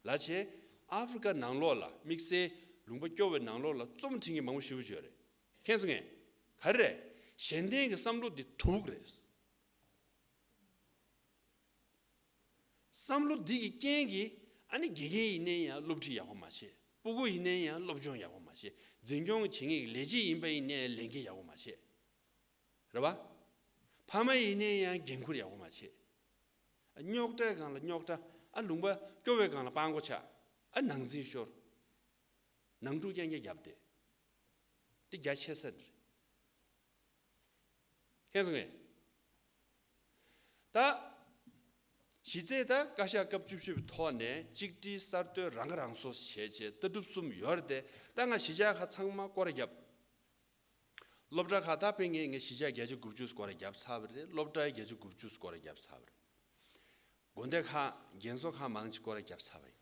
ལབ་བྱས། ཨ་ཧྥེ་རི་ཀ་ནང་ལོགས་ལ་དམིགས་བསལ་ལུང་པ་སྐྱོ་བའི་ནང་ལོགས་ལ་རྩོམ་བྲིས་མཁན་མང་པོ་ཞེ་པོ་ཅིག་ཡོད་རེད། མཁྱེན་སོང་ངས། ག་རེ་རེད། གཞན་བརྟེན་གྱི་བསམ་བློ་འདི་དུག་རེད། བསམ་བློ་འདི་གི་རྐྱེན་གྱིས་ཨ་ནི་དགེ་རྒན་ཡིན་ནའི་ཡང་སློབ་ཁྲིད་ཡག་པོ་མ་བྱེད། སྤུ་གུ་ཡིན་ནའི་ཡང་སློབ་སྦྱོང་ཡག་པོ་མ་བྱེད། འཛིན་སྐྱོང་བྱེད་མཁན་གྱི་ལས་བྱེད་ཡིན་པ་ཡིན་ནའི་ལས་འགན་ཡག་པོ་མ་བྱེད། རེད་བ། ཕ་མ་ཡིན་ནའི་ཡང་འགན་ཁུར་ཡག་པོ་མ་བྱེད། རྙོག་དྲའི་སྒང་ལ་རྙོག་དྲ། ཨ་ལུང་པ་སྐྱོ་བའི་སྒང་ལ་སྤྲང་པོ་ཆགས། ཨ་ནང་འཛིང་ཤོར། ནང་འཁྲུག་རྐྱང་རྐྱང་བརྒྱབ་སྟེ། དེ་རྒྱ་ཆེ་ས་རེད། མཁྱེན་སོང་ངས། ད། གཞི་རྩའི་ད་བཀའ་ཤག་སྐབས་བཅུ་བཞི་པའི་ཐོག་ནས་གཅིག་སྒྲིལ་གསར་གཏོད་རང་ཁ་རང་གསོ་བྱས་བྱས་ལྟ་གྲུབ་གསུམ་ཡོད་རེད་དེ། ད་ང་གཞིས་ཆགས་ཁག་ཚང་མ་སྐོར་ར་བརྒྱབ། སློབ་གྲྭ་ཁག་ད་ཕན་ངེས་ངས་གཞིས་ཆགས་བརྒྱ་ཆ་དགུ་བཅུ་སྐོར་ར་བརྒྱབ་ཚར་བ་རེད། སློབ་གྲྭའི་བརྒྱ་ཆ་དགུ་བཅུ་སྐོར་ར་བརྒྱབ་ཚར་བ་རེད། དགོན་སྡེ་ཁག་རྒན་གསོ་ཁག་མང་ཆེ་སྐོར་ར་བརྒྱབ་ཚར་བ་ཡིན།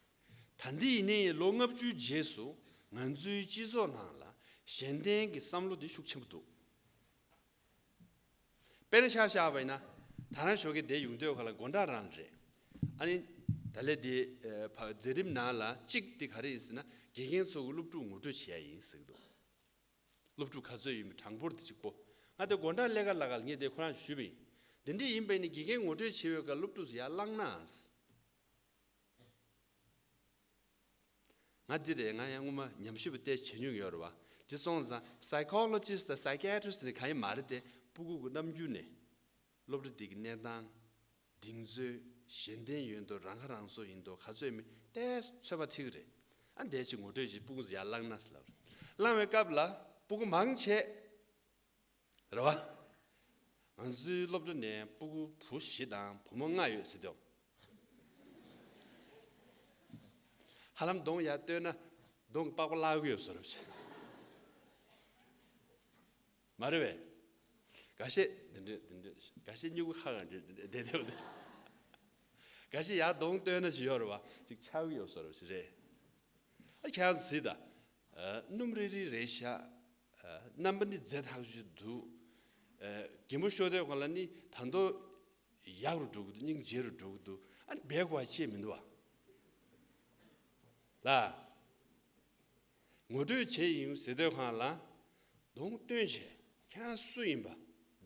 ད་འདི་ཡིན་ནའི་ལོ་ལྔ་བཅུའི་རྗེས་སུ་ང་ཚོའི་སྤྱི་ཚོགས་ནང་ལ་གཞན་བརྟེན་གྱི་བསམ་བློ་འདི་ཤུགས་ཆེན་པོ་འདུག་དཔེར་ན་ཆ་བཞག་པ་ཡིན་ན། ད་རང་ཞོགས་ཀས་འདིར་ཡོང་དུས་ག་ལ་དགོང་དག་རང་རེད། ཨ་ནི། ད་ལས་འདི། ཨ། ཕ། མཛད་རིམ་ནང་ལ་གཅིག་འདི་ག་རེ་ཡིན་ཟེར་ན། དགེ་རྒན་ཚོ་གི་སློབ་ཕྲུག་ངོ་སྤྲོད་བྱེད་ཡ་ཡིན་ཟེར་གི་འདུག་སློབ་ཕྲུག་ག་ཚོད་ཡིན་པའི་གྲངས་འབོར་དེ་གཅིག་པོ། ང་དེ་དགོང་དག་ལས་ཀ་ལ་ག་ལ་ངས་དེ་ཁོ་རང་ཞུས་པ་ཡིན། དེ་འདྲ་ཡིན་པ་ཡིན་ན་དགེ་རྒན་ངོ་སྤྲོད་བྱེད་པའི་སྐབས་སློབ་ཕྲུག་ཚོ་ཡར་བསླངས་ན། ང་འདི་རེད། ང་ཡང་སྔོན་མ་ཉམས་ཞིབ་པ་ཏོག་ཙམ་བྱེད་མྱོང་ཡོད་རེད་བ། དེ་སོང་ཙང་psychologist་དང་psychiatrist་ནི་གང་ཡིན་མ་རེད་དེ། སྤུ་གུ་གི་རྣམ་འགྱུར་ནས། སློབ་གྲྭ་འདི་གི་གནས་སྟངས། གདེང་ཚོད། གཞན་བརྟེན་ཡོད་མདོག་རང་ཁ་རང་གསོ་ཡིན་མདོག་ག་ཚོད་མིན་ཏོག་ཙམ་ཚོད་པ་ཐིག་རེད། ཨ་འདས་ཅིག་ངོ་སྤྲོད་ཅིག་སྤུ་གུ་ཚོ་ཡར་བསླངས་ན་ཟེར་ལབ་རེད། བསླངས་པའི་སྐབས་ལ་སྤུ་གུ་མང་ཆེ། རེད་བ། ང་ཚོའི་སློབ་གྲྭ་ནས་སྤུ་གུ་བུ་བཞི་དང་བུ་མོ་ལྔ་ཡོད་ཟེར་དུས། ཧ་ལམ་གདོང་ཡར་སྟོན་ན་གདོང་གི་པགས་པ་བརླག་གི་ཡོད་བཟོ་འདྲ་ཞིག་མ་རེད་པས། འགའ་ཤས་འདི་འདྲས་འདི་འདྲས། འགའ་ཤས་སྨྱུ་གུ་ཁ་ག་འདྲས་འདི་འདྲས་བསྡད་བསྡད་པ་འདི། འགའ་ཤས་ཡར་གདོང་སྟོན་ན་ཅིག་ཡོད་རེད་བ། ཅིག་ཆགས་ཀྱི་ཡོད་བཟོ་འདྲ་ཞིག་རེད། ཨ་ཁྱེད་རང་ཚོ་གཟིགས་དང་། ཨ། སྣུམ་རིལ་རིལ་རེད་ཤག་ཨ། རྣམ་པ་ནི་མཛེས་ཐག་ཆོད་འདུག་ཨ། རྒན་པོ་ཤོར་དུས་སྒང་ལ་ནི་ད་དུང་ཡག་རུ་འགྲོ་གི་འདུག་སྙིང་རྗེ་རུ་འགྲོ་གི་འདུག་ཨ་ནི་སྦས་དགོས་པ་ཅི་ཡང་མི་འདུག་བ། ལ། ངོ་སྤྲོད་བྱས་ཡིན་ཟེར་དུས་སྒང་ལ། གདོང་སྟོན་བྱས། ཁྱེད་རང་སུ་ཡིན་པ་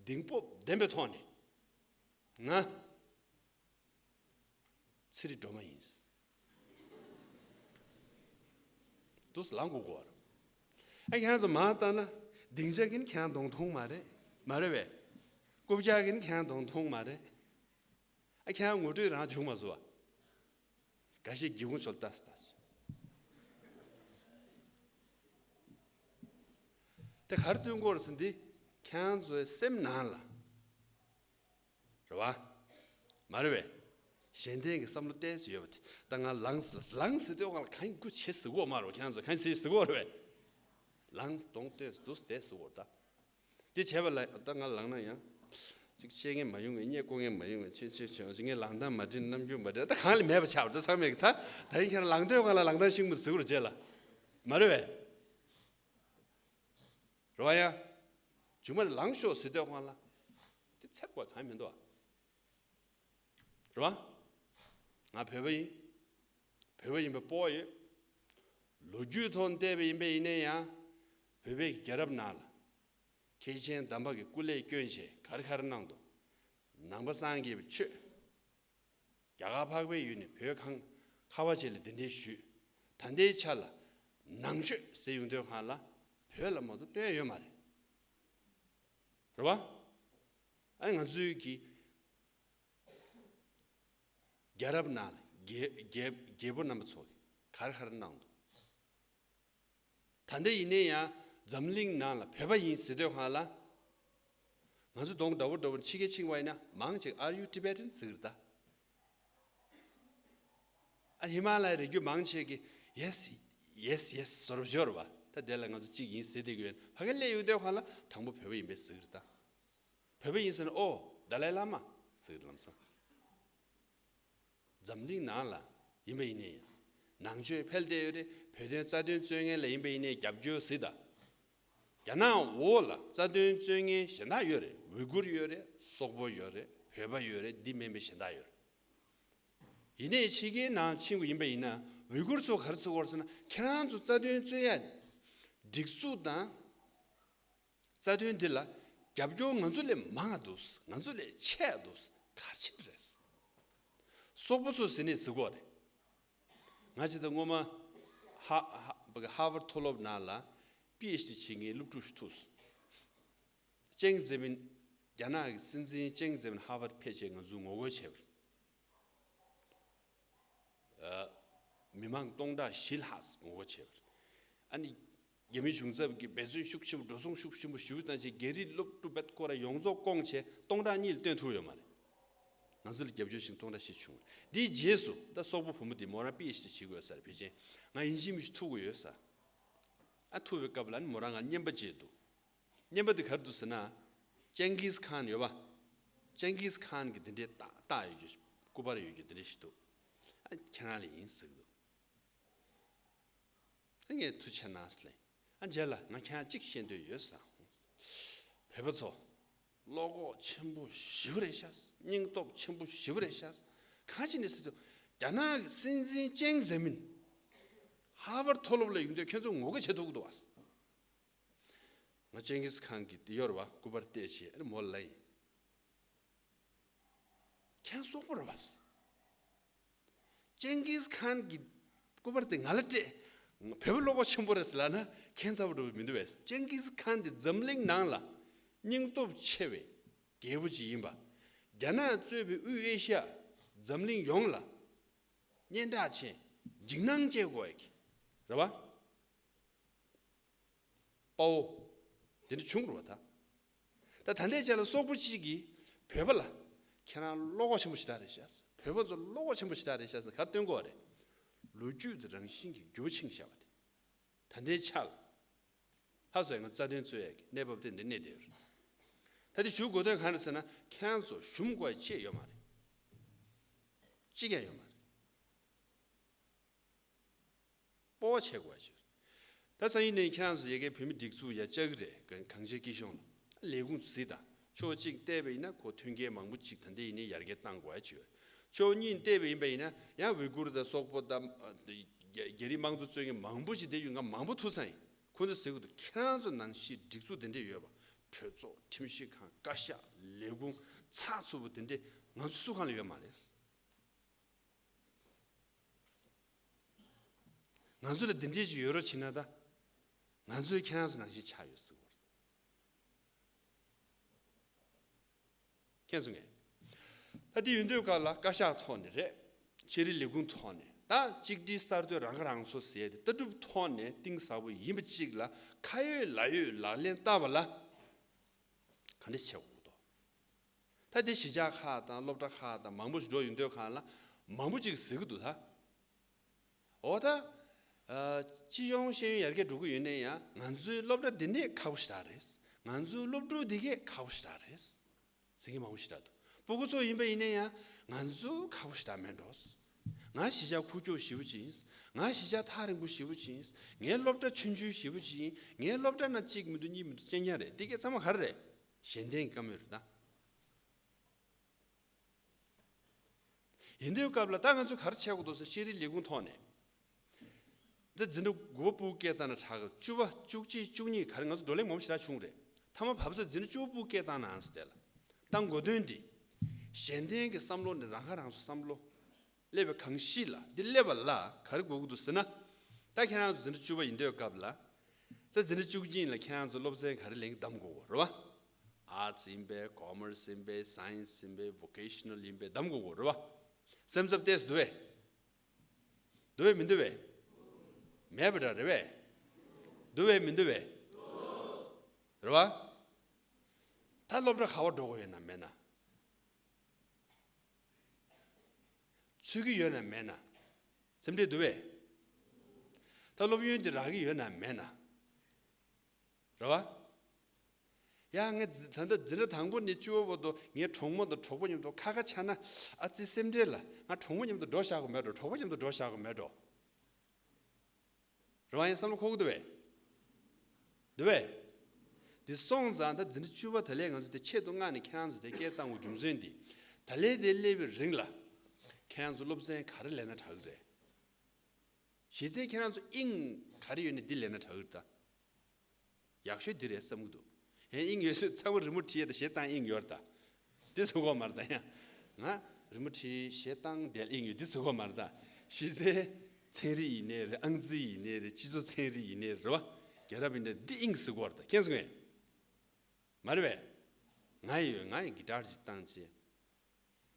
གདེང་སྤོབས་ལྡན་པའི་ཐོག་ནས། ང་ཚེ་རིང་སྒྲོལ་མ་ཡིན། འདུག་སེ་ལངས་དགོས་ཀྱི་རེད། ཨ་ཁྱེད་རང་ཚོ་མར་ལྟ་ན། སྡིངས་ཆ་གིན་ཁྱེད་རང་གདོང་མཐོང་མ་རེད། མ་རེད་པས། རྐུབ་བཀྱག་གིན་ཁྱེད་རང་གདོང་མཐོང་མ་རེད། ཨ་ཁྱེད་རང་ངོ་སྤྲོད་རང་བྱུང་མ་སོང་བ། འགའ་ཤས་སྒེའུ་ཁུང་ཕྱོགས་ལ་ལྟ་སེ་ལྟ་སེ། དེ་ག་རེ་སྟོན་གྱི་ཡོད་རེད་ཟེར་ན། འདི་ཁྱེད་རང་ཚོའི་སེམས་ནང་ལ། རེད་བ། མ་རེད་པས། གཞན་བརྟེན་གྱི་བསམ་བློ་ཏོག་ཙམ་ཡོད་པ་དེ། ད་ང་ལངས་ཟེར་ལ། ལངས་ཟེར་དུས་སྒང་ལ་གང་ཡིན་དགུ་བྱེད་ཟེར་གྱི་ཡོད་མ་རེད་བ། ཁྱེད་རང་ཚོ་གང་ཡིན་ཟེར་ཟེར་གྱི་ཡོད་རེད་པས། ལངས། གདོང་སྟོན། འདུག་སེ་བསྡད་ཟེར་གྱི་ཡོད་རེད་ད། དེ་བྱས་པ་ལ་ད་ང་ལངས་ན་ཡང་། ཅིག་བཤད་མཁན་མ་ཡོང་ངས། བརྙས་བཀོད་མཁན་མ་ཡོང་ངས། ཆེ་ཆེ་ཆེ་ངས་ལངས་སྟངས་མ་འགྲིག་རྣམ་འགྱུར་མ་འགྲིག་ད་གང་ལ་མེད་པ་ཆགས་པ་ད་ཚང་མས་ཀྱི་ད། ད་ཡིན་ཁྱེད་རང་ལངས་དུས་སྒང་ལ་ལངས་སྟངས་ཤིག་མི་ཟེར་གྱི་རེད་བྱས་ལ། མ་རེད་པས། རེད་བ། ཡ། མཇུག་མ་ལ་ལངས་ཤོག་ཟེར་དུས་སྒང་ལ། དེ་ཚེག་པ་གང་མི་འདུག་བ། རེད་བ། ང་བོད་པ་ཡིན། བོད་པ་ཡིན་པའི་སྤོབས་པ་ཡོད། ལོ་རྒྱུས་ཐོག་བལྟས་པ་ཡིན་པ་ཡིན་ན་ཡང་། བོད་པའི་རྒྱལ་རབས་ནང་ལ། མཁན་ཆེན་དམ་པ་གི་སྐུ་ལས་བསྐྱོན་བྱས་ག་རེ་ག་རེ་གནང་འདུག་ནང་པ་སངས་རྒྱས་པའི་ཆོས། རྒྱ་གར་འཕགས་པའི་ཡུལ་ནས་བོད་ཁང་ཁ་བ་ཅན་ལ་གདན་འདྲེན་ཞུས། ད་ལྟའི་ཆ་ལ་ནང་ཆོས་ཟེར་ཡོང་དུས་སྒང་ལ་བོད་ལ་མ་གཏོགས་བཏོན་ཡོད་མ་རེད། རེད་བ། ཨ་ནི་ང་ཚོའི་གི་རྒྱལ་རབས་ནང་ལ་རྒྱལ་རྒྱལ་རྒྱལ་པོ་རྣམ་པ་ཚོ་གིས་ག་རེ་ག་རེ་གནང་འདུག་ད་ལྟ་ཡིན་ནའི་ཡང་འཛམ་གླིང་ནང་ལ་བོད་པ་ཡིན་ཟེར་དུས་སྒང་ལ། ང་ཚོ་གདོང་འདྲ་པོ་འདྲ་པོ་ཕྱི་རྒྱལ་ཕྱིན་པ་ཡིན་ན་མང་ཆེ་གིས། Are you Tibetan? ཟེར་གྱི་རེད་ད། ཨ། ཧི་མ་ལ་ཡའི་རི་རྒྱུད་མང་ཆེ་གིས། Yes, ཡེས་ཡེས་ཟེར་བ་ཞོར་བ། ད་དེ་ལ་ང་ཚོ་གཅིག་ཡིན་ཟེར་བསྡད་ཀྱི་ཡོད། ཕ་གི་སླེབས་ཡོང་དུས་ཁ་ལ་དང་པོ་བོད་པ་ཡིན་པའི་ཟེར་གི་རེད་ད། བོད་པ་ཡིན་ཟེར་ན་ཨོ་ཏཱ་ལའི་བླ་མ་ཟེར་གི་རེད་ལམ་སང་། འཛམ་གླིང་ནང་ལ་ཡིན་པ་ཡིན་ནའི་ནང་ཆོས་འཕེལ་བསྡད་ཡོད་རེད། བོད་དོན་རྩ་དོན་རྩོད་མཁན་ལ་ཡིན་པ་ཡིན་ནའི་རྒྱབ་སྐྱོར་ཟེར་ད། རྒྱ་ནག་འོག་ལ་རྩ་དོན་རྩོད་མཁན་གཞན་དག་ཡོད་རེད། ཝི་གུར་ཡོད་རེད། སོག་པོ་ཡོད་རེད། བོད་པ་ཡོད་རེད། འདི་མིན་པའི་གཞན་དག་ཡོད་རེད། ཡིན་ནའི་ཕྱི་རྒྱལ་ནང་ཕྱིན་པ་ཡིན་པ་ཡིན་ན་ཝི་གུར་ཚོ་ག་རེ་ཟེར་གྱི་ཡོད་རེད་ཟེར་ན། ཁྱེད་རང་ཚོ་རྩ་དོན་རྩོད་ཡ་སྒྲིག་འཛུགས་དང་རྩ་དོན་འདི་ལ་རྒྱབ་སྐྱོར་ང་ཚོ་ལས་མང་འདུག་ང་ཚོ་ལས་ཆེ་འདུག་ག་རེ་བྱེད་རེད། སོག་པོ་ཚོ་ཟེར་ནས་ཟེར་གྱི་ཡོད་རེད། ང་ཅིག་ད་སྔོན་མ་ཧ་ཧ་ཧ་ཧ་ཝར་ཌི་མཐོ་སློབ་ནང་ལ་པི་ཨེཆ་ཌི་བྱེད་མཁན་སློབ་ཕྲུག་ཞིག་ཐུག་སོང་། ཅེང་ཙེ་མིན། རྒྱ་ནག་གི་སྲིད་འཛིན་ཅེང་ཙེ་མིན་ཧ་ཝར་ཌི་ཕེབས་བྱས་ང་ཚོ་ངོ་རྒོལ་བྱས་པ་རེད། ཨ། མི་མང་སྟོང་ཕྲག་བཞི་ལྷག་ངོ་རྒོལ་བྱས་པ་རེད། ཨ་ནི་རྒྱ་མི་གཞུང་ཚབ་ཀྱིས་འབད་བརྩོན་ཤུགས་ཆེན་པོ་འགྲོ་སོང་ཤུགས་ཆེན་པོ་ཞེ་པོ་བཏང་བྱས་རྒྱ་རིགས་སློབ་ཕྲུག་བེད་སྐོར་ར་ཡོངས་རྫོགས་བསྐོངས་བྱས་སྟོང་ཕྲག་གཉིས་ལ་བཏོན་ཐུབ་ཡོད་མ་རེད། ང་ཚོ་ལ་རྒྱབ་སྐྱོར་བྱེད་མཁན་སྟོང་ཕྲག་བཞི་བྱུང་། དེའི་རྗེས་སུ་ད་སོག་པོ་བུ་མོ་དེ་མོ་རང་པི་ཨེཆ་ཌི་བྱེད་དགོས་ས་རེད། ཕལ་ཆེར་ང་ཡིན་གཅིག་མིན་གཅིག་ཐུག་དགོས་ཡོད་ས། ཨ་ཐུག་པའི་སྐབས་ལ་ནི་མོ་རང་ང་རྔན་པ་བརྗེས་འདུག་རྔན་པ་དེ་ག་རེ་འདུག་ཟེར་ན། ཅེང་གིས་ཁཱན་ཡོད་པ། ཅེང་གིས་ཁཱན་གྱི་དེ་འདྲའི་རྟགས་རྟགས་ཡོད་རྒྱུ། སྐུ་པར་ཡོད་རྒྱུ་དེ་འདྲ་ཞིག་འདུག་ཨ་ཁྱེད་རང་ལ་ཡིན་ཟེར་གྱི་འདུག་ཨ་ངས་ཐུགས་རྗེ་གནང་ཟེར་ལབ། ཨ་རྗེས་ལ་ང་ཁྱེད་རང་གཅིག་བཤད་འདོད་ཡོད་ཟེར། བོད་པ་ཚོ། བློ་ཁོག་ཆེན་པོ་ཞེ་པོ་རེད་ཤག་སྙིང་སྟོབས་ཆེན་པོ་ཞེ་པོ་རེད་ཤག་གང་ཅི་ནས་ཟེར་དུས། རྒྱ་ནག་གི་སྲིད་འཛིན་ཅེང་ཙེ་མིན་ཧ་ཝར་ཌི་མཐོ་སློབ་ལ་ཡོང་དུས་ཁྱོད་ཚོ་ངོ་རྒོལ་བྱེད་ཐུབ་ཀྱི་འདུག་བ། ང་ཅེང་གིས་ཁཱན་གྱི་དེ་ཡོད་རེད་བ། སྐུ་པར་བལྟས་བྱས་ཨ་ནི་མོ་ལ་ཡིན། ཁྱེད་སོག་པོ་རེད་བ། ཅེང་གིས་ཁཱན་གྱི་སྐུ་པར་དེ་ང་ལ་སྤྲད། བོད་པ་བློ་ཁོག་ཆེན་པོ་རེད་ཟེར་ལབ་ན་ཁྱད་མཚར་པོ་འགྲོ་བ་མི་འདུག་བས། ཅེང་གིས་ཁཱན་དེ་འཛམ་གླིང་ནང་ལ་སྙིང་སྟོབས་ཆེ་བའི་རྒྱལ་པོ་ཅིག་ཡིན་པ། རྒྱ་ནག་གཙོས་པའི་དབུས་ཨེ་ཤི་ཡ། འཛམ་གླིང་ཡོངས་ལ་སྙན་གྲགས་ཅན། འཇིགས་སྣང་སྐྱེ་དགོས་ཀྱི་རེད་བ། དཔའ་བོ། དེ་འདྲ་བྱུང་རུ་བ་ད། ད་ད་ལྟའི་ཆ་ལ་སོག་པོ་གཅིག་གིས་བོད་པ་ལ། ཁྱེད་རང་བློ་ཁོག་ཆེན་པོ་ཞེ་དྲག་རེད་ཤག་བོད་པ་ཚོ་བློ་ཁོག་ཆེན་པོ་ཞེ་དྲག་རེད་ཤག་ཟེར་ག་རེ་སྟོན་གྱི་ཡོད་རེད། ལོ་རྒྱུས་དེ་རང་བཞིན་གྱིས་འགྱུར་བ་ཕྱིན་བཞག་པ་དེ། ད་ལྟའི་ཆ་ལ། ལྷ་བཟོ་ཡ་ང་རྩ་དོན་རྩོད་ཡ་གི་གནས་བབ་དེ་འདི་གནས་བསྡད་ཡོད་རེད། ད་དེ་ཞུ་དགོས་དོན་གང་རེད་ཟེར་ན། ཁྱེད་རང་ཚོ་ཞུམ་དགོས་ཡ་ཅི་ཡོད་མ་རེད། ཅི་ཡང་ཡོད་མ་རེད། སྤོབས་པ་བྱེད་དགོས་ཡ་ཅིག་ད་སང་ཉིན་ནས་ཁྱེད་རང་ཚོ་ཡ་གིའི་བོད་མི་སྒྲིག་འཛུགས་ཡ་བཅའ་གི་རེད། གང་གང་བྱེད་ཀྱི་ཤོང་ལ་ལས་ཁུངས་གཟིགས་དང་། ཕྱོགས་གཅིག་བལྟས་པ་ཡིན་ན་ཁོ་མཐུན་རྐྱེན་མང་པོ་ཅིག་ད་ལྟ་ཡིན་ནའི་ཡར་རྒྱས་བཏང་དགོས་ཡ་ཅིག་ཡོད། ཕྱོགས་གཉིས་བལྟས་པ་ཡིན་པ་ཡིན་ན་ཡང་ཝི་གུར་དང་སོག་པོ་དང་རྒྱ་རྒྱ་རིགས་དམངས་གཙོ་རྩོད་མཁན་མང་པོ་ཅིག་བསྡད་ཡོད། ང་མང་པོ་ཐུག་ས་ཡིན། ཁོ་ཚོས་ཟེར་གི་འདུག་ཁྱེད་རང་ཚོ་ནང་བཞིན་སྒྲིག་འཛུགས་དེ་འདྲས་ཡོད་པ། གྲོས་ཚོགས། ཁྲིམས་ཞིབ་ཁང་། བཀའ་ཤག་ལས་ཁུངས། ཚགས་ཚུད་པོ་དེ་འདྲས་ང་ཚོ་སུ་གང་ལ་ཡོད་མ་རེད། ང་ཚོ་ལ་འདི་འདྲས་ཅིག་ཡོད་རོགས་བྱེད་ན་ད། ང་ཚོས་ཁྱེད་རང་ཚོ་ནང་བཞིན་ཆགས་ཡོད་ཟེར་བ་རེད། མཁྱེན་སོང་ངས། ད་འདི་ཡོད་དུས་སྐབས་ལ་བཀའ་ཤག་ཐོག་ནས་རེད། ཤེས་རིག་ལས་ཁུངས་ཐོག་ནས། ད་གཅིག་སྒྲིལ་གསར་གཏོད་རང་ཁ་རང་གསོ་ཟེར་ཡ་དེ། ལྟ་གྲུབ་ཐོག་ནས་གཏིང་ཟབ་པོ་ཡིན་པ་གཅིག་ལ་ཁ་ཡོད་ལག་ཡོད་ལག་ལེན་བསྟར་བ་ལ། ག་འདྲ་བྱེད་དགོས་འདུག་ད་དེ་གཞིས་ཆགས་ཁག་དང་སློབ་གྲྭ་ཁག་དང་མང་པོ་ཞིག་འགྲོ་ཡོང་དུས་སྒང་ལ་མང་པོ་ཅིག་ཟེར་གི་འདུག་ད། འོ་ད། ཨ། སྤྱི་ཡོངས་ཤེས་ཡོན་ཡར་རྒྱས་འགྲོ་གི་ཡོད་ན་ཡང་ང་ཚོའི་སློབ་གྲྭ་འདི་ནས་ཁག་པོ་ཞེ་དྲག་རེད། ང་ཚོའི་སློབ་ཕྲུག་འདི་གས་ཁག་པོ་ཞེ་དྲག་རེད། ཟེར་མཁན་མང་པོ་ཞེ་དྲག་འདུག་སྤུ་གུ་ཚོ་ཡིན་པ་ཡིན་ན་ཡང་ང་ཚོ་ཁག་པོ་ཞེ་དྲག་མེད་འགྲོ། ང་གཞིས་ཆགས་ཁུག་ཀྱོག་ཞེ་པོ་ཅིག་ཡིན། ང་གཞིས་ཆགས་ཐག་རིང་པོ་ཞེ་པོ་ཅིག་ཡིན། ངའི་སློབ་གྲྭ་ཆུང་ཆུང་ཞེ་པོ་ཅིག་ཡིན། ངའི་སློབ་གྲྭ་ནང་གཅིག་མི་འདུག་གཉིས་མི་འདུག་རྐྱང་རྐྱང་རེད། འདི་གས་ཚང་མ་ག་རེ་རེད། གཞན་བརྟེན་གྱི་བཀའ་མོལ་རེད་ད། ཡིན་དུས་སྐབས་ལ་ད་ང་ཚོས་ག་རེ་བྱེད་དགོས་འདུག་ཟེར། ཤེས་རིག་ལས་ཁུངས་ཐོག་ནས། འདི་འཛིན་གྲྭ་དགུ་པ་སྤུ་གུ་སྐད་བཏང་ན་དྲག་གི། བཅུ་པ་བཅུ་གཅིག་བཅུ་གཉིས་ག་རེ་ང་ཚོ་བགྲོ་གླེང་མང་པོ་ཞེ་དྲག་བྱུང་རེད། མཐའ་མ་བབས་ས་འཛིན་གྲྭ་བཅུ་པ་སྤུ་གུ་སྐད་བཏང་ནའང་ཟེར་ལ། བཏང་དགོས་དོན་འདི། གཞན་བརྟེན་གྱི་བསམ་བློ་ནི་རང་ཁ་རང་གསོ་བསམ་བློ། སླེབས་པའི་གང་ཞིག་ལ་འདི་སླེབས་པ་ལ་ག་རེ་དགོས་ཀྱི་འདུག་ཟེར་ན། ད་ཁྱེད་རང་ཚོ་འཛིན་གྲྭ་བཅུ་པ་ཡིན་དུས་སྐབས་ལ། ད་འཛིན་གྲྭ་བཅུ་གཅིག་ལ་ཁྱེད་རང་ཚོ་སློབ་ཚན་ག་རེ་ལེན་གྱི་གདམ་དགོས་གོ་རེད་བ། ཨར་ཊི་སི་ཡིན་པས། ཀོ་མར་སི་ཡིན་པས། སའེན་སི་ཡིན་པས། ཝོ་ཀེ་ཤ་ནལ་ཡིན་པས། གདམ་དགོས་གོ་རེད་བ། སེམས་འཚབ་ཏོག་ཙམ་འདུག་བས། འདུག་བས་མི་འདུག་བས། མེད་པ་འདྲ་རེད་བས། འདུག་བས་མི་འདུག་བས། རེད་བ། ད་སློབ་གྲྭ་ག་པར་འགྲོ་དགོས་ཡོད་ན་མེད་ན། ཚུད་ཀྱི་ཡོད་ན་མེད་ན། སེམས་ཁྲལ་འདུག་བས། ད་སློབ་ཡོན་དེ་རག་གི་ཡོད་ན་མེད་ན། རེད་བ། ཡ་ངས་འཛི- ད་ལྟ་འཛིན་གྲྭ་དང་པོ་ནས་བཅུ་པ་བར་དུ་ངའི་གྲོགས་མོ་དང་གྲོགས་པོ་མཉམ་དུ་ཁ་ཁ་ཆགས་ན་ཨ་ཙི་སེམས་ཁྲལ་ལ། ང་གྲོགས་མོ་མཉམ་དུ་འགྲོ་བཞག་གི་མེད་འགྲོ། གྲོགས་པོ་མཉམ་དུ་འགྲོ་བཞག་གི་མེད་འགྲོ། རེད་བ། ཡང་བསམ་བློ་འཁོར་གི་འདུག་བས། འདུག་བས། འདི་སོང་ཙང་ད་འཛིན་གྲྭ་བཅུ་པ་ད་ལས་ང་ཚོ་དེ་ཆེད་དུ་མངགས་ནས་ཁྱེད་རང་ཚོ་དེ་སྐད་བཏང་དགོས་རྒྱུ་མཚན་འདི། ད་ལས་དེ་སླེབས་པའི་རིང་ལ་ཁྱེད་རང་ཚོ་སློབ་ཚན་ག་རེ་ལེན་ན་དྲག་གི་རེད། གཞི་རྩའི་ཁྱེད་རང་ཚོ་དབྱིངས་ག་རེ་ཡོད་ནས་འདི་ལེན་ན་དྲག་གི་རེད་ད། ཡག་ཤོས་འདི་རེད་བསམ་གི་འདུག་ཧེ་དབྱིངས་ཡོད་ཚོད་ཚང་མ་རི་མོ་བྲིས་ཡས་དང་གཞས་བཏང་དབྱིངས་ཡོད་རེད་ད། འདི་བཟོ་གོ་མ་རེད་ད་ཡང་། ང་རི་མོ་བྲིས་གཞས་བཏང་བསྡད་དབྱིངས་ཡོད་འདི་བཟོ་གོ་མ་རེད་ད། གཞི་རྩའི་ཚན་རིག་ཡིན་ནའི་རེད། ཨང་རྩིས་ཡིན་ནའི་རེད། སྤྱི་ཚོགས་ཚན་རིག་ཡིན་ནའི་རེད་བ། རྒྱལ་རབས་ཡིན་ནའི་འདི་དབྱིངས་བཟོ་གོ་རེད་ད། མཁྱེན་སོང་ངས། མ་རེད་པས། ང་ཡི་ཡོད། ང་ཡི་གི་ཏར་ཅིག་བཏང་ཅིག་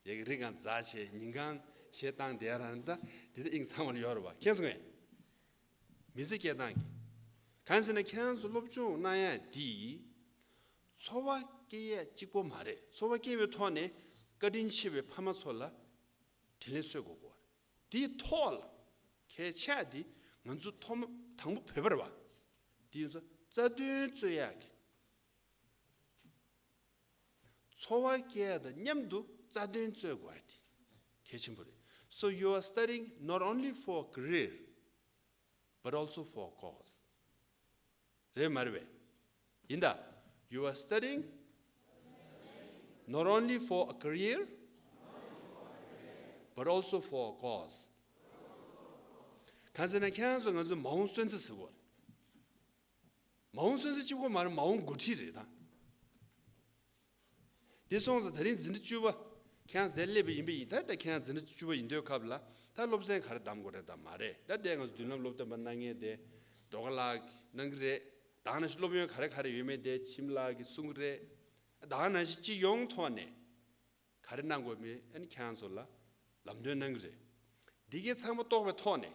ཡ་གི་རི་གང་འཛག་བྱས་ཉིན་གང་གཞས་བཏང་བསྡད་རང་ད་དེ་ད་དབྱིངས་ཚང་མར་ཡོད་རེད་བ། མཁྱེན་སོང་ངས། མི་ཚེ་སྐྱེལ་སྟངས་ཀྱི། གང་ཟེར་ན་ཁྱེད་རང་ཚོ་སློབ་སྦྱོང་གནང་ཡ་འདི་འཚོ་བ་སྐྱེལ་ཡ་གཅིག་པོ་མ་རེད། འཚོ་བ་སྐྱེལ་བའི་ཐོག་ནས་བཀའ་དྲིན་ཆེ་བའི་ཕ་མ་ཚོ་ལ་དྲིན་ལན་གསོ་དགོས་གོ། དེའི་ཐོག་ལ་གལ་ཆེ་འདི་ང་ཚོ་ཐོག་མ་དང་པོ་བོད་པ་རེད་བ། དེ་ཡིན་ཙང་རྩ་དོན་རྩོད་ཡག་གི། འཚོ་བ་སྐྱེལ་ཡ་དང་མཉམ་དུ་རྩ་དོན་རྩོད་དགོས་ཡ་དེ་གལ་ཆེན་པོ་རེད། So you are studying not only for a career but also for a cause. རེད་མ་རེད་པས། ཡིན་ད། You are studying not only for a career but also for a cause. གང་ཟེར་ན་ཁྱེད་རང་ཚོ་ང་ཚོ་མ་འོངས་སོན་རྩི་ཟེར་གོ། མ་འོངས་སོན་རྩི་གཅིག་པོ་མ་རེད། མ་འོངས་འགོ་ཁྲིད་རེད་ད། དེ་སོང་ཙང་ད་རིང་འཛིན་གྲྭ་བཅུ་པ་ཁྱེད་རང་དེ་སླེབས་པ་ཡིན་པ་ཡིན་ད། ད་ཁྱེད་རང་འཛིན་གྲྭ་བཅུ་པ་ཡིན་དུས་སྐབས་ལ་ད་སློབ་ཚན་ག་རེ་གདམ་དགོས་རེད་ད་མ་རེད་ད། དེ་ང་ཚོ་མདུན་ལམ་སློབ་སྟོན་པ་གནང་མཁན་དེ་སྒྲོལ་དཀར་ལགས་ཀྱིས་གནང་གི་རེད། ད་ག་ནང་བཞིན་སློབ་ཡོན་ག་རེ་ག་རེ་ཡོད་མེད་དེ་ཁྱིམ་ལགས་ཀྱིས་གསུང་གི་རེད། ད་ག་ནང་བཞིན་སྤྱི་ཡོངས་ཐོག་ནས་ག་རེ་གནང་དགོས་མིན་ཨ་ནི་ཁྱེད་རང་ཚོ་ལ་ལམ་སྟོན་གནང་གི་རེད། འདི་གའི་ཚང་མ་རྟོགས་པའི་ཐོག་ནས།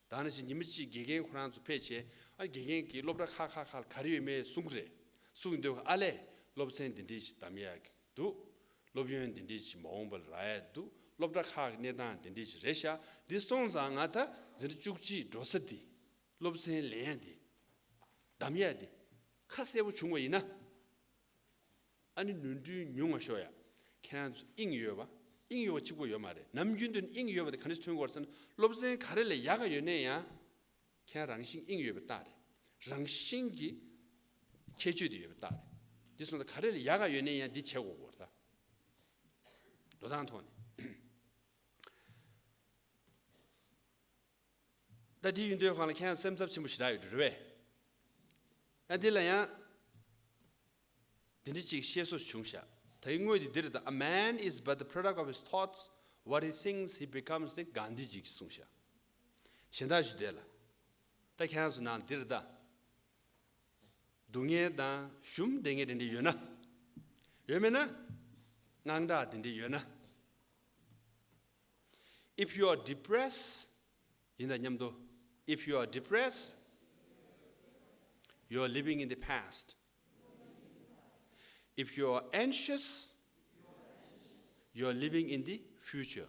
ད་ནང་བཞིན་ཉི་མ་གཅིག་དགེ་རྒན་ཁོ་རང་ཚོ་ཕེབས་བྱས་ཨ་དགེ་རྒན་གྱིས་སློབ་གྲྭ་ཁག་ཁག་ཁག་ག་རེ་ཡོད་མེད་གསུང་གི་རེད། གསུང་དུས་ཨ་ལས་སློབ་ཚན་འདི་འདྲས་ཞིག་གདམ་ཡག་འདུག་སློབ་ཡོན་འདི་འདྲས་ཞིག་མ་འོངས་པ་ལ་རག་ཡག་འདུག་སློབ་གྲྭ་ཁག་གི་གནས་སྟངས་འདི་འདྲས་ཞིག་རེད་ཤག་འདི་སོང་ཙང་ང་ད་འཛིན་གྲྭ་བཅུ་གཅིག་འགྲོ་ས་འདི་སློབ་ཚན་ལེན་ཡག་འདི་གདམ་ཡག་འདི་ཁ་གསལ་པོ་བྱུང་བ་ཡིན་ན། ཨ་ནི་ནོར་འཁྲུལ་ཉུང་བ་ཤོར་ཡ། ཁྱེད་རང་ཚོ་དབྱིངས་ཡོད་པ། དབྱིངས་ཡོད་པ་གཅིག་པོ་ཡོད་མ་རེད། ནམ་རྒྱུན་དུ་ནི་དབྱིངས་ཡོད་པ་དེ་ག་འདྲས་ཐོན་དགོས་རེད་ཟེར་ན། སློབ་ཚན་ག་རེ་ལ་ཡག་ག་ཡོད་ན་ཡང་། ཁྱེད་རང་རང་བཞིན་དབྱིངས་ཡོད་པའི་རྟགས་རེད། རང་བཞིན་གྱི་ཁྱད་ཆོས་དེ་ཡོད་པའི་རྟགས་རེད། འདི་སོང་ཙང་ག་རེ་ལ་ཡག་ག་ཡོད་ན་ཡང་འདི་བྱེད་དགོས་ཀྱི་ཡོད་རེད་ད། འགྲོ་སྟངས་ཐོག་ནས། ད་དེ་ཡིན་དུས་སྒང་ལ་ཁྱེད་རང་སེམས་འཚབ་ཆེན་པོ་ཞེ་དྲག་ཡོད་རེད་པས། ཡང་འདི་ལ་ཡང་འདི་འདྲ་ཅིག་བཤད་སྲོལ་བྱུང་ཤག་ད་ཡིན་དངོས་དེ་འདི་རེད་ད། A man is but the product of his thoughts. What he thinks he becomes. དེ་གྷན་དྷི་ཇི་གིས་གསུངས་ཤག་གཞན་དག་ཞུ་བསྡད་ལ། ད་ཁྱེད་རང་ཚོ་ནང་འདི་རེད་ད། སྡུག་བསྔལ་དང་ཞུམ་བསྡད་མཁན་དེ་འདྲ་ཡོད་ན། ཡོད་མེད་ན། དངངས་སྐྲག་དེ་འདྲ་ཡོད་ན། If you are depressed, ཡིན་དང་མཉམ་དུ། If you are depressed, you are living in the past. If you are anxious, you are living in the future.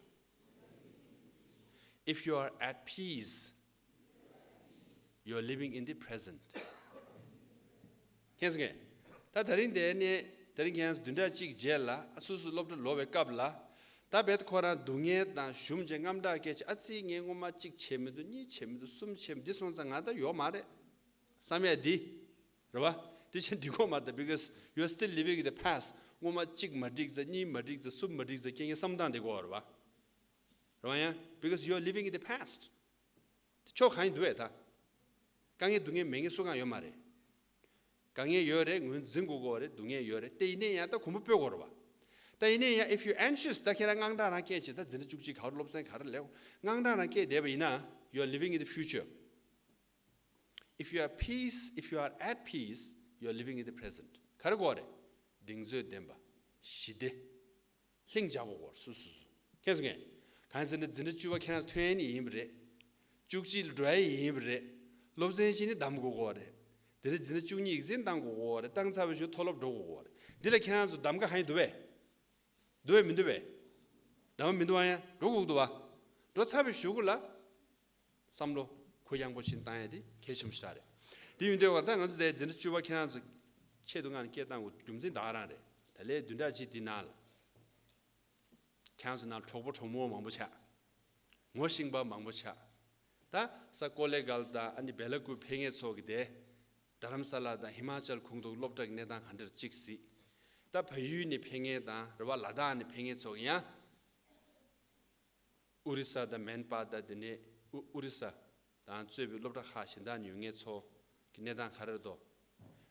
If you are at peace, you are living in the present. མཁྱེན་སོང་ངས། ད་ད་རིང་དེ་ནས་ད་རིང་ཁྱེད་རང་ཚོ་བདུན་ཕྲག་གཅིག་རྗེས་ལ་ཨ་སོ་སོ་སློབ་གྲྭ་ལོག་པའི་སྐབས་ལ། ད་རྦད་ཁོ་རང་སྡུག་བསྔལ་དང་ཞུམ་བྱས་དངངས་སྐྲག་སྐྱེས་བྱས། ཨ་ཙི་ངས་སྔོན་མ་གཅིག་བྱས་མི་འདུག་གཉིས་བྱས་མི་འདུག་གསུམ་བྱས་མི་འདུག་སོང་ཙང་ང་ད་ཡོད་མ་རེད་བསམ་ཡ་འདི། རེད་བ། འདི་ཕྱིར་འགྲིག་གོ་མ་རེད་ད། Because you are still living in the past. སྔོན་མ་གཅིག་མ་འགྲིག་ཙང་གཉིས་མ་འགྲིག་ཙང་གསུམ་མ་འགྲིག་ཙང་ཁྱེད་ངས་བསམ་སྟངས་དེ་གོ་རེད་བ། རེད་བ་ཡ། Because you are living in the past. དེ་ཕྱོགས་གང་ཡིན་འདུག་བས་ད། དཀའ་ངལ་སྡུག་བསྔལ་མེད་མཁན་སུ་གང་ཡོད་མ་རེད། དཀའ་ངལ་ཡོད་རེད། ངོས་འཛིན་དགོས་ཀྱི་ཡོད་རེད། སྡུག་བསྔལ་ཡོད་རེད། དེ་ཡིན་ནའི་ཡང་ད་གོམ་པ་སྤོ་དགོས་རེད་བ། ད་ཡིན་ནའི་ཡང་if you anxious ད་ཁྱེད་རང་དངངས་སྐྲག་རང་སྐྱེས་བྱས། ད་འཛིན་གྲྭ་བཅུ་གཅིག་ག་རུ་སློབ་ཚན་ག་རེ་ལས་དངངས་སྐྲག་རང་སྐྱེས་བསྡད་པ་ཡིན་ན། You are living in the future. If you are peace, if you are at peace, you are living in the present. ག་རེ་དགོས་རེད། གདེང་ཚོད་ལྡན་པ། ཞི་བདེ། ལྷིང་འཇགས་པོ་དགོས་རེད་སོ་སོ་སོ། མཁྱེན་སོང་ངས། གང་ཟེར་ན་འཛིན་གྲྭ་བཅུ་པ་ཁྱེད་རང་ཚོ་ཐོན་ཡ་ནི་ཡིན་པ་རེད། བཅུ་གཅིག་ལ་འགྲོ་ཡ་ཡིན་པ་རེད། སློབ་ཚན་གཅིག་ནི་གདམ་དགོས་ཀྱི་ཡོད་རེད། དེ་ནས་འཛིན་གྲྭ་བཅུ་གཉིས་ཡིག་ཚད་བཏང་དགོས་ཀྱི་ཡོད་རེད། བཏང་ཚར་བའི་གཞུག་མཐོ་སློབ་འགྲོ་དགོས་ཀྱི་ཡོད་རེད། འདི་ལ་ཁྱེད་རང་ཚོ་གདམ་ག་གང་ཡིན་འདུག་བས། འདུག་བས་མི་འདུག་བས། གདམ་ག་མི་འདུག་བ་ཡ། འགྲོ་དགོས་ཀྱི་འདུག་བ། འགྲོ་ཚར་བའི་གཞུག་གུ་ལ། བསམ་བློ་ གུ་ཡངས་པོ་ཞིག་བཏང་ཡ་དེ་གལ་ཆེན་པོ་ཞིག་རེད། དེ་ཡིན་དུས་ད་ང་ཚོ་དེ་འཛིན་གྲྭ་བཅུ་པ་ཁྱེད་རང་ཚོ་ཆེད་དུ་ང་ནས་སྐད་བཏང་དགོས་རྒྱུ་མཚན་ད་ག་རང་རེད། ད་ལས་བདུན་ཕྲག་གཅིག་དེ་ནང་ལ་ཁྱེད་རང་ཚོ་ནང་གྲོགས་པོ་གྲོགས་མོ་མང་པོ་ཆགས། ངོ་ཤེས་པ་མང་པོ་ཆགས། ད་ས་ཀོ་ལེ་གལ་དང་ཨ་ནི་བེ་ལ་ཀུ་ཕེབས་མཁན་ཚོ་གི་དེ་རྡ་རམ་ས་ལ་དང་ཧི་མ་ཅལ་ཁོངས་གཏོགས་སློབ་གྲྭ་གི་གནས་སྟངས་ག་འདྲ་གཅིག་གཟིགས། ད་བལ་ཡུལ་ནས་ཕེབས་མཁན་དང་རེད་བ། ལ་དྭགས་ནས་ཕེབས་མཁན་ཚོ་གི་ཡང་ཨོ་རི་ས་དང་མན་པ་དང་དེ་ནས་ཨོ་ཨོ་རི་ས་དང་གཙོས་པའི་སློབ་གྲྭ་ཁག་གཞན་དག་ནས་ཡོང་མཁན་ཚོ་གི་གནས་སྟངས་ག་རེ་རེད་དོ།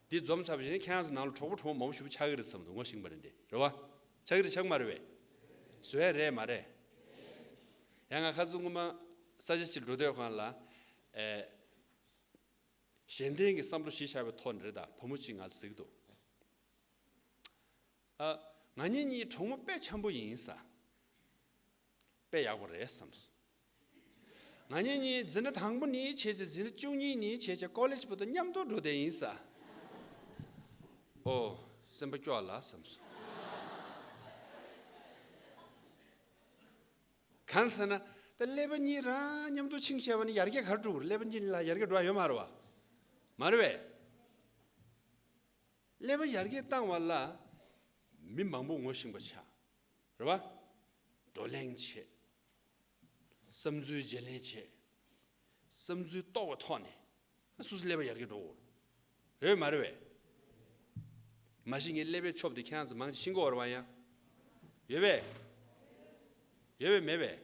འདི་འཛོམས་ཚར་བ་ཞིག་ནས་ཁྱེད་རང་ཚོ་ནང་ལ་གྲོགས་པོ་གྲོགས་མོ་མང་པོ་ཞིག་ཆགས་ཀྱི་རེད་བསམ་འདུག་ངོ་ཤེས་པ་རེད་འདི་རེད་བ། ཆགས་ཀྱི་རེད་ཆགས་མ་རེད་བས། བཟོ་ཡ་རེད་མ་རེད། ཡང་ང་ཁ་སང་སྔོན་མ་ས་ཆ་ཅིག་འགྲོ་དུས་སྒང་ལ། ཨེ། གཞན་བརྟེན་གྱི་བསམ་བློ་གཞི་བཞག་པའི་ཐོག་ནས་རེད་ད་བུ་མོ་གཅིག་ང་ལ་གཟིགས་འདུག་ཨ། ང་གཉིས་གཉིས་གྲོགས་མོ་དཔེ་འཆམ་པོ་ཡིན་ས། དཔེ་ཡག་པོ་རེད་བསམ་སོང་། ང་གཉིས་གཉིས་འཛིན་གྲྭ་དང་པོ་ནས་བྱས་ཚེ་འཛིན་གྲྭ་བཅུ་གཉིས་ནས་བྱས་ཚེ་ཀོ་ལེ་ཇི་བར་དུ་མཉམ་དུ་འགྲོ་བསྡད་ཡིན་ས། ཨོ། སེམས་པ་སྐྱོ་ལ་བསམ་སོང་། གང་ཟེར་ན། ད་ཀླད་པ་གཉིས་རང་མཉམ་དུ་ཕྱིན་བྱས་པ་ནི་ཡར་རྒྱས་ག་རེ་འགྲོ་གི་རེད། ཀླད་པ་གཉིས་ལ་ཡར་རྒྱས་འགྲོ་ཡ་ཡོད་མ་རེད་བ། མ་རེད་བས། ཀླད་པ་ཡར་རྒྱས་བཏང་བ་ལ་མི་མང་པོ་ངོ་ཤེས་པ་ཆགས། རེད་བ། བགྲོ་གླེང་བྱེད། བསམ་ཚུལ་བརྗེ་ལེན་བྱེད། བསམ་ཚུལ་རྟོགས་པའི་ཐོག་ནས་སོ་སོའི་ཀླད་པ་ཡར་རྒྱས་འགྲོ་གི་རེད། རེད་བས་མ་རེད་བས། མ་གཞི་ངའི་ཀླད་པའི་ཕྱོགས་དེ་ཁྱེད་རང་ཚོ་མང་ཆེ་ཤེས་ཀྱི་ཡོད་རེད་བ། ཡང་ཡོད་བས། ཡོད་བས་མེད་བས།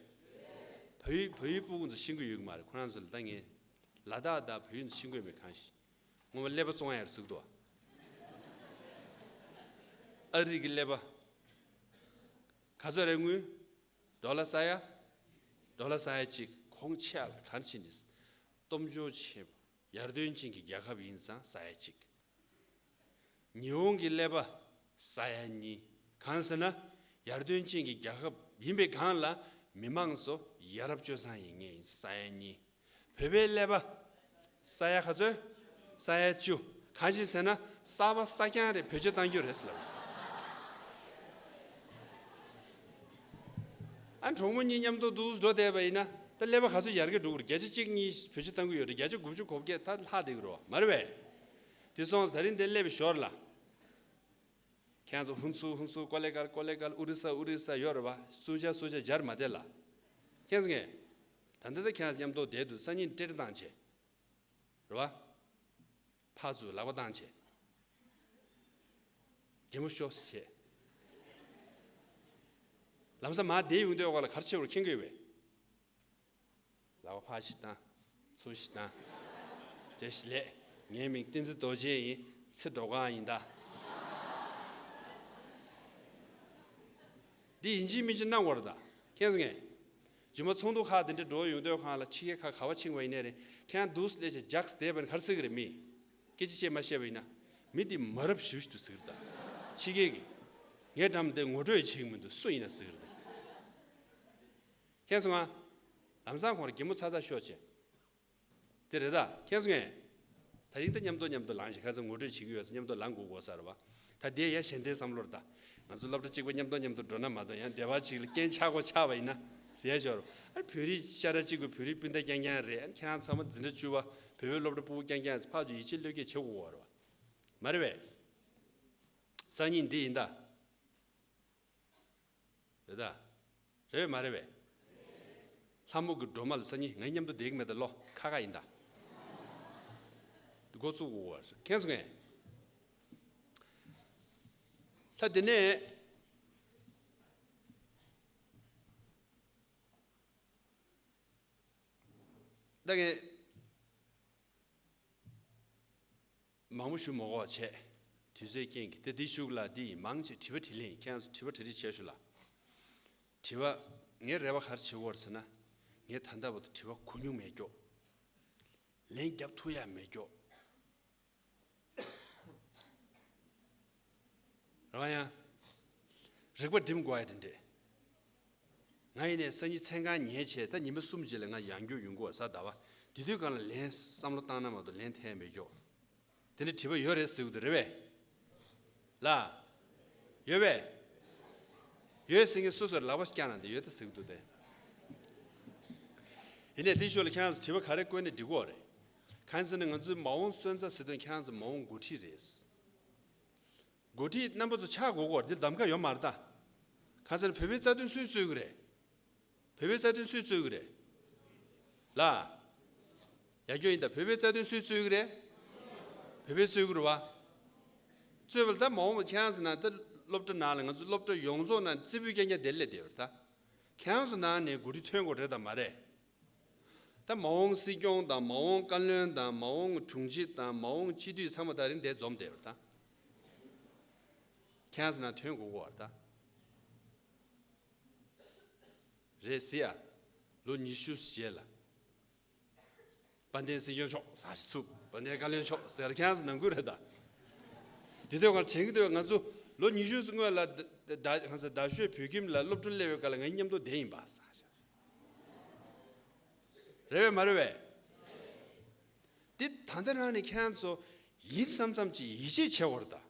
བལ་ཡུལ་བལ་ཡུལ་སྤུ་གུ་ཚོ་ཤེས་ཀྱི་ཡོད་ཀྱི་མ་རེད། ཁོ་རང་ཚོ་ལ་ད་ངས་ལ་དྭགས་དང་བལ་ཡུལ་ཚོ་ཤེས་ཀྱི་ཡོད་མེད་གང་ཤེས། སྔོན་མ་ཀླད་པ་བཙོང་ཡ་རེད་ཟེར་གྱི་འདུག་ཨ་རི་གི་ཀླད་པ་ག་ཚོད་རེད་དངུལ། ཌོ་ལར་ས་ཡ། ཌོ་ལར་ས་ཡ་གཅིག་ཁོང་ཆེ་ལ་ག་རེ་བྱེད་ནི། སྟོབས་འབྱོར་ཆེ། ཡར་ཐོན་ཅན་གྱི་རྒྱལ་ཁབ་ཡིན་ཙང་ས་ཡ་གཅིག་ཉི་ཧོང་གི་ཀླད་པ་ས་ཡ་གཉིས། གང་ཟེར་ན། ཡར་ཐོན་ཅན་གྱི་རྒྱལ་ཁབ་ཡིན་པའི་སྒང་ལ་མི་མང་ཚོ་ཡ་རབས་སྤྱོད་བཟང་ཡིན་ངེས་ཡིན་ས་ཡ་གཉིས། བོད་པའི་ཀླད་པ་ས་ཡ་ག་ཚོད། ས་ཡ་བཅུ། གང་ཞིག་ཟེར་ན་གསར་པ་གསར་རྐྱང་རེད། བེད་སྤྱོད་གཏང་རྒྱུ་རེད་ཟེར་ལབ། ཨ་གྲོགས་མོ་གཉིས་མཉམ་དུ་འདུག་འགྲོ་བསྡད་པ་ཡིན་ན་ད་ཀླད་པ་ག་ཚོད་ཡར་རྒྱས་འགྲོ་གི་རེད། བརྒྱ་ཆ་གཅིག་གཉིས་བེད་སྤྱོད་གཏང་གི་ཡོད་རེད། བརྒྱ་ཆ་དགུ་བཅུ་གོ་བརྒྱད་ད་ལྷག་བསྡད་ཀྱི་རེད་བ། མ་རེད་བས། དེ་སོང་ཙང་ད་རིང་འདི་སླེབས་པའི་ཞོར་ལ། ཁྱེད་ཚོ་ཧུན་སུར་ཧུན་སུར་ཀོ་ལེ་གལ་ཀོ་ལེ་གལ་ཨོ་རི་ས་ཨོ་རི་ས་ཡོད་རེད་བ། སུ་ཇ་སུ་ཇ་སྦྱར་མ་བསྡད་ལ། ཁྱེད་ཚོ་ངས། ད་ལྟ་ད་ཁྱེད་རང་མཉམ་དུ་བསྡད་འདུག་སང་ཉིན་ཏྲེ་ཏྲེ་བཏང་བྱས། རེད་བ། ཕར་ཚུར་ལག་པ་བཏང་བྱས། གད་མོ་ཤོར་བྱས། ལམ་སང་མར་བསྡད་ཡོང་དུས་སྒང་ལ་ག་རེ་བྱེད་དགོས་མཁྱེན་གྱི་ཡོད་པས། ལག་པ་ཕར་ཞིག་བཏང་། ཚུར་ཞིག་བཏང་། བཀྲ་ཤིས་བདེ་ལེགས། ངའི་མིང་བསྟན་འཛིན་རྡོ་རྗེ་ཡིན། ཚེ་འགྲོ་གང་ཡིན་ད། འདི་ཡིན་གཅིག་མིན་གཅིག་གནང་དགོས་རེད་ད། མཁྱེན་སོང་ངས། རྗེས་མ་ཚོགས་འདུ་ཁག་དེ་འདྲ་འགྲོ་ཡོང་དུས་སྒང་ལ་ཕྱི་རྒྱལ་ཁག་ག་པར་ཕྱིན་པ་ཡིན་ནའི་རེད། ཁྱེད་རང་འདུག་སླེབས་བྱས་རྒྱགས་བསྡད་པ་ནི་ག་རེ་ཟེར་གི་རེད། མི་སྐད་ཆ་བཤད་མ་ཤེས་པ་ཡིན་ན། མི་འདི་མ་རབས་ཞེ་པོ་ཅིག་འདུག་ཟེར་གི་རེད་ད། ཕྱི་རྒྱལ་གྱི། ངའི་འགྲམ་དེ་ངོ་སྤྲོད་བྱེད་ཀྱི་མི་འདུག་སུ་ཡིན་ན་ཟེར་གི་རེད་ད། མཁྱེན་སོང་ང་། ལམ་སང་ཁོང་ལ་གད་མོ་ཚ་ཚ་ཤོར་བྱས། དེ་རེད་ད། མཁྱེན་སོང་ངས། ད་རིང་ད་མཉམ་དུ་མཉམ་དུ་ལངས་ཤིག་ཁ་སང་ངོ་སྤྲོད་བྱེད་ཀྱི་ཡོད་ས་མཉམ་དུ་ལངས་དགོས་དགོས་ས་རེད་བ། ད་དེ་ཡང་གཞན་དོན་བསམ་བློ་རེད་ད། ང་ཚོ་སློབ་གྲྭ་གཅིག་པ་མཉམ་དུ་མཉམ་དུ་འགྲོ་ན་མ་གཏོགས་ཡང་སྡེ་བ་གཅིག་ལ་རྐྱེན་ཆག་པོ་ཆགས་པ་ཡིན་ན་ཟེར་ཡ་ཞོར། ཨ་བོད་རིགས་ཤ་ཁྲག་གཅིག་པའི་བོད་རིགས་སྤུན་ཟླ་རྐྱང་རྐྱང་རེད། ཨ་ཁྱེད་རང་ཚང་མ་འཛིན་གྲྭ་བཅུ་པ་བོད་པའི་སློབ་གྲྭ་ཕྲུ་གུ་རྐྱང་རྐྱང་ཕར་ཚུར་ཡིད་ཆེས་བློས་འགེལ་བྱེད་དགོས་པ་རེད་བ། མ་རེད་པས། སང་ཉིན་འདི་ཡིན་ད། རེད་ད། རེད་པས་མ་རེད་པས། ལྷ་མོ་གི་སྒྲོལ་མ་ལ་སང་ཉིན་ང་མཉམ་དུ་བསྡད་ཀྱི་མེད་ད་ལོ་ཁ་ཁ་ཡིན་ད། འགོ་བཙུགས་དགོས་པ་མཁྱེན་སོང་ངས། ད་དེ་ནས་ད་ངས། མང་པོ་ཞུ་མ་དགོས་པ་བྱས། དུས་ཚོད་རྐྱེན་གྱིས་དེ་འདི་ཞུ་གི་ལ་འདི་ཡིན། མང་ཆེ་དྲི་བ་དྲིས་ལན་ཡིན། ཁྱེད་རང་ཚོ་དྲི་བ་གྲ་སྒྲིག་བྱས་ཞུ་ལ། དྲི་བ། ངས་རེ་བ་ག་རེ་བྱེད་དགོས་རེད་ཟེར་ན། ངས་ད་ལྟ་བར་དུ་དྲི་བ་གོ་མྱོང་མེད་ཀྱོག་ལན་རྒྱབ་ཐུབ་ཡ་མེད་ཀྱོག་རེད་བ་ཡང་། རིག་པ་སྒྲིམ་དགོས་ཡ་དེ་འདྲས། ང་ཡིན་ནས་སང་ཉིན་མཚན་གང་ཉལ་བྱས་ད་ཉི་མ་གསུམ་རྗེས་ལ་ང་ཡང་རྒྱུག་ཡོང་གི་ཡོད་ས་ཟླ་བ། དེ་དུས་སྒང་ལ་ལན་བསམ་བློ་བཏང་ན་མ་གཏོགས་ལན་ཐེབས་མེད་ཀྱོག་དེ་འདྲ་དྲི་བ་ཡོད་རེད་ཟེར་གི་འདུག་རེད་པས། ལ། ཡོད་པས། ཡོད་ཟེར་མཁན་སོ་སོར་ལག་པ་བརྐྱངས་ན་འདི་ཡོད་ད་ཟེར་གི་འདུག་སྟེ། དེ་ནས་དེ་ཞོར་ལ་ཁྱེད་རང་ཚོ་དྲི་བ་ག་རེ་བཀོད་ནས་འགྲིག་གོ་རེད། གང་ཟེར་ན་ང་ཚོའི་མ་འོངས་སོན་རྩ་ཟེར་དོན་ཁྱེད་རང་ཚོ་མ་འོངས་འགོ་ཁྲིད་རེད། འགོ་ཁྲིད་རྣམ་པ་ཚོ་ཆགས་དགོས་གོ་རེད། འདིར་གདམ་ག་ཡོད་མ་རེད་ད། གང་ཟེར་ན་བོད་པའི་རྩ་དོན་སུས་རྩོད་ཀྱི་རེད། བོད་པའི་རྩ་དོན་སུས་རྩོད་ཀྱི་རེད། ལ། ཡ་སྐྱོ་ཡིན་ད། བོད་པའི་རྩ་དོན་སུས་རྩོད་ཀྱི་རེད། བོད་པས་རྩོད་ཀྱི་རེད་བ། རྩོད་པ་ལ་ད་མ་འོངས་པ་ཁྱེད་རང་ཚོ་ནང་ད་སློབ་གྲྭ་ནང་ལ་ང་ཚོ་སློབ་གྲྭ་ཡོངས་རྫོགས་ནང་རྩེ་ཕུད་རྐྱང་རྐྱང་དེ་སླེབས་བསྡད་ཡོད་རེད་ད། ཁྱེད་རང་ཚོ་ནང་ནས་འགོ་ཁྲིད་ཐོན་དགོས་རེད་དམ་མ་རེད། ད་མ་འོངས་སྲིད་སྐྱོང་དང་མ་འོངས་བཀའ་བློན་དང་མ་འོངས་དྲུང་ཆེ་དང་མ་འོངས་སྤྱི་འཐུས་ཚང་མ་ད་རིང་དེ་འཛོམས་བསྡད་ཡོད་རེད་ད། ཁྱེད་རང་ཚོ་ནང་ཐོན་དགོས་ཀྱི་ཡོད་རེད་ད། རེད་ཟེར་ཡ། ལོ་ཉི་ཤུ་རྗེས་ལ། དཔལ་ལྡན་སྲིད་སྐྱོང་མཆོག་ཟེར་ཞིག་ཚུགས། དཔལ་ལྡན་བཀའ་བློན་མཆོག་ཟེར་ཁྱེད་རང་ཚོ་ནང་ཁུལ་རེད་ད། དེ་དུས་ང་དྲན་གྱི་འདུག་ང་ཚོ་ལོ་ཉི་ཤུ་སྔོན་ལ་ད་ད་ང་ཚོ་རྡ་ཤོད་བོད་ཁྱིམ་ལ་སློབ་གྲྭ་སླེབས་པའི་སྐབས་ལ་ང་མཉམ་དུ་བསྡད་ཡིན་པ་ཟེར་ཞིག་རེད་པས་མ་རེད་པས། དེ་ད་ལྟ་རང་ནས་ཁྱེད་རང་ཚོ་ཡིད་བསམ་བསམ་གྱིས་ཡིད་ཆེས་བྱེད་དགོས་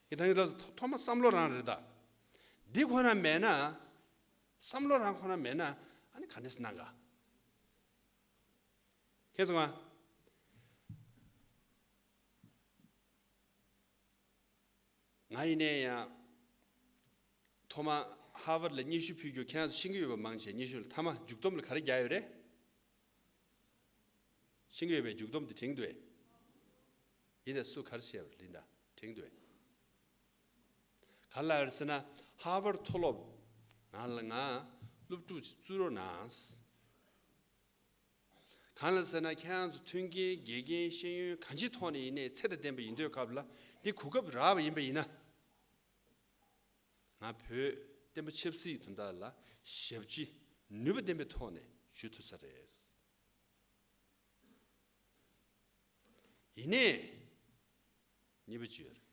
རེད་ད། ཡིན་ད་ཡིན་ད་ཐོག་མ་བསམ་བློ་རང་རེད་ད། འདི་ཁོ་ན་མེད་ན། བསམ་བློ་རང་ཁོ་ན་མེད་ན་ཨ་ནི་ག་འདྲས་གནང་ག་ཁྱེད་ཚོ་ང་། ང་ཡིན་ནའི་ཡང་། ཐོག་མ་ཧར་ཝར་ལ་སྙན་ཞུ་ཕུལ་རྒྱུ་ཁྱེད་རང་ཚོ་ཤེས་ཀྱི་ཡོད་པ་མང་ཆེ། སྙན་ཞུ་ལ་མཐའ་མ་མཇུག་སྡོམ་ལ་ག་རེ་རྒྱག་ཡོད་རེད། ཤེས་ཀྱི་ཡོད་པའི་མཇུག་སྡོམ་དེ་དྲན་འདུག་ཡིན་ད་སུ་ག་རེ་བཤད་པ་ལིན་ད་དྲན་འདུག་ག་ལ་ཡོད་ཟེར་ན་ཧར་ཝར་མཐོ་སློབ་ནང་ལ་ང་སློབ་ཕྲུག་ཅིག་བཙུགས་རོགས་གནང་། གང་ལ་ཟེར་ན་ཁྱེད་རང་ཚོ་མཐུན་རྐྱེན་དགེ་རྒན་ཤེས་ཡོན་གང་ཅིའི་ཐོག་ནས་ཡིན་ནའི་ཚད་དང་ལྡན་པ་ཡིན་དུས་སྐབས་ལ་འདི་གོ་སྐབས་རག་པ་ཡིན་པ་ཡིན་ན། ང་བོད་བསྟན་པ་ཆབ་སྲིད་དོན་དག་ལ་ཞབས་ཕྱི་ནུས་པ་ལྡན་པའི་ཐོག་ནས་ཞུ་ཐུབ་ས་རེད། ཡིན་ནའི། གཉིས་པ་ཅིག་ཡོད་རེད།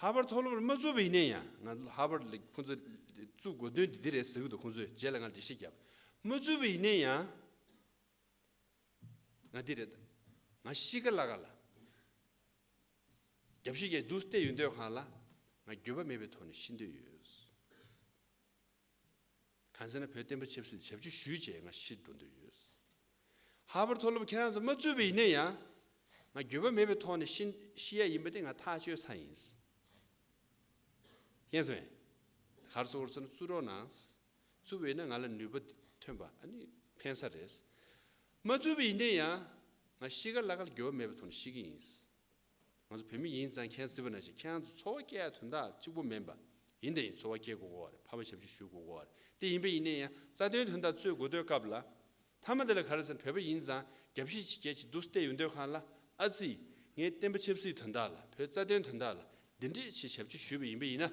ཧར་ཝར་མཐོ་སློབ་ལ་མ་བཙུགས་པ་ཡིན་ནའི་ཡང་ང་ཧར་ཝར་ལ་ཁོང་ཚོ་བཙུགས་དགོས་དོན་འདི་འདི་རེད་ཟེར་གི་འདུག་ཁོང་ཚོས་རྗེས་ལ་ང་འགྲེལ་བཤད་བརྒྱབ། མ་བཙུགས་པ་ཡིན་ནའི་ཡང་། ང་འདི་རེད། ང་གཤིས་ཀ་ལ་ཀ་ལ། རྒྱབ་ཤིག་གིས་འདུག་བལྟས་ཡོང་དུས་སྒང་ལ་ང་འགྱོད་པ་མེད་པའི་ཐོག་ནས་ཤི་འདོད་ཡོད། གང་ཟེར་ན་བོད་བསྟན་པ་ཆབ་སྲིད་ཞབས་ཕྱི་ཞུས་བྱས་ང་ཤི་འགྲོ་འདོད་ཡོད། ཧར་ཝར་མཐོ་སློབ་ཁྱེད་རང་ཚོ་མ་བཙུགས་པ་ཡིན་ན་ཡང་། ང་འགྱོད་པ་མེད་པའི་ཐོག་ནས་ཤི་ཤི་ཡ་ཡིན་པ་དེ་ང་ཐག་ཆོད་ཚར་ཡིན། ཤེས་སོང་ངས། ག་རེ་ཟེར་དགོས་རེད་ཟེར་ན་བཙུགས་རོགས་གནང་། བཙུགས་པ་ཡིན་ན་ང་ལ་ནུས་པ་ཐོན་པ་ཨ་ནི་ཕན་ས་རེད། མ་བཙུགས་པ་ཡིན་ན་ཡང་། ང་གཤིས་ཀ་ལ་ཀ་ལ་འགྱོད་པ་མེད་པའི་ཐོག་ནས་ཤི་གི་ཡིན། ང་ཚོ་བོད་མི་ཡིན་ཙང་ཁྱེད་ཚོས་པ་ནང་བཞིན་ཁྱེད་རང་ཚོ་འཚོ་བ་སྐྱེལ་ཡ་དོན་དག་གཅིག་པོ་མིན་པ། ཡིན་དེ་ཡིན་འཚོ་བ་སྐྱེལ་དགོས་ཀྱི་ཡོད་རེད། ཕ་མ་ཞབས་ཕྱི་ཞུ་དགོས་ཀྱི་ཡོད་རེད། དེ་ཡིན་པ་ཡིན་ན་ཡང་རྩ་དོན་དོན་དག་རྩོད་དགོས་དུས་སྐབས་ལ། མཐའ་མ་དེ་ལ་ག་རེ་ཟེར་ན་བོད་པ་ཡིན་ཙང་རྒྱབ་བཤིག་ཅིག་རྒྱལ་ཅིག་འདུག་བལྟས་ཡོང་དུས་སྒང་ལ་ཨ་ཙི། ངའི་བསྟན་པ་ཆབ་སྲིད་དོན་དག་ལ་བོད་རྩ་དོན་དོན་དག་ལ་འདི་འདྲས་ཅིག་ཞབས་ཕྱི་ཞུས་པ་ཡིན་པ་ཡིན་ན།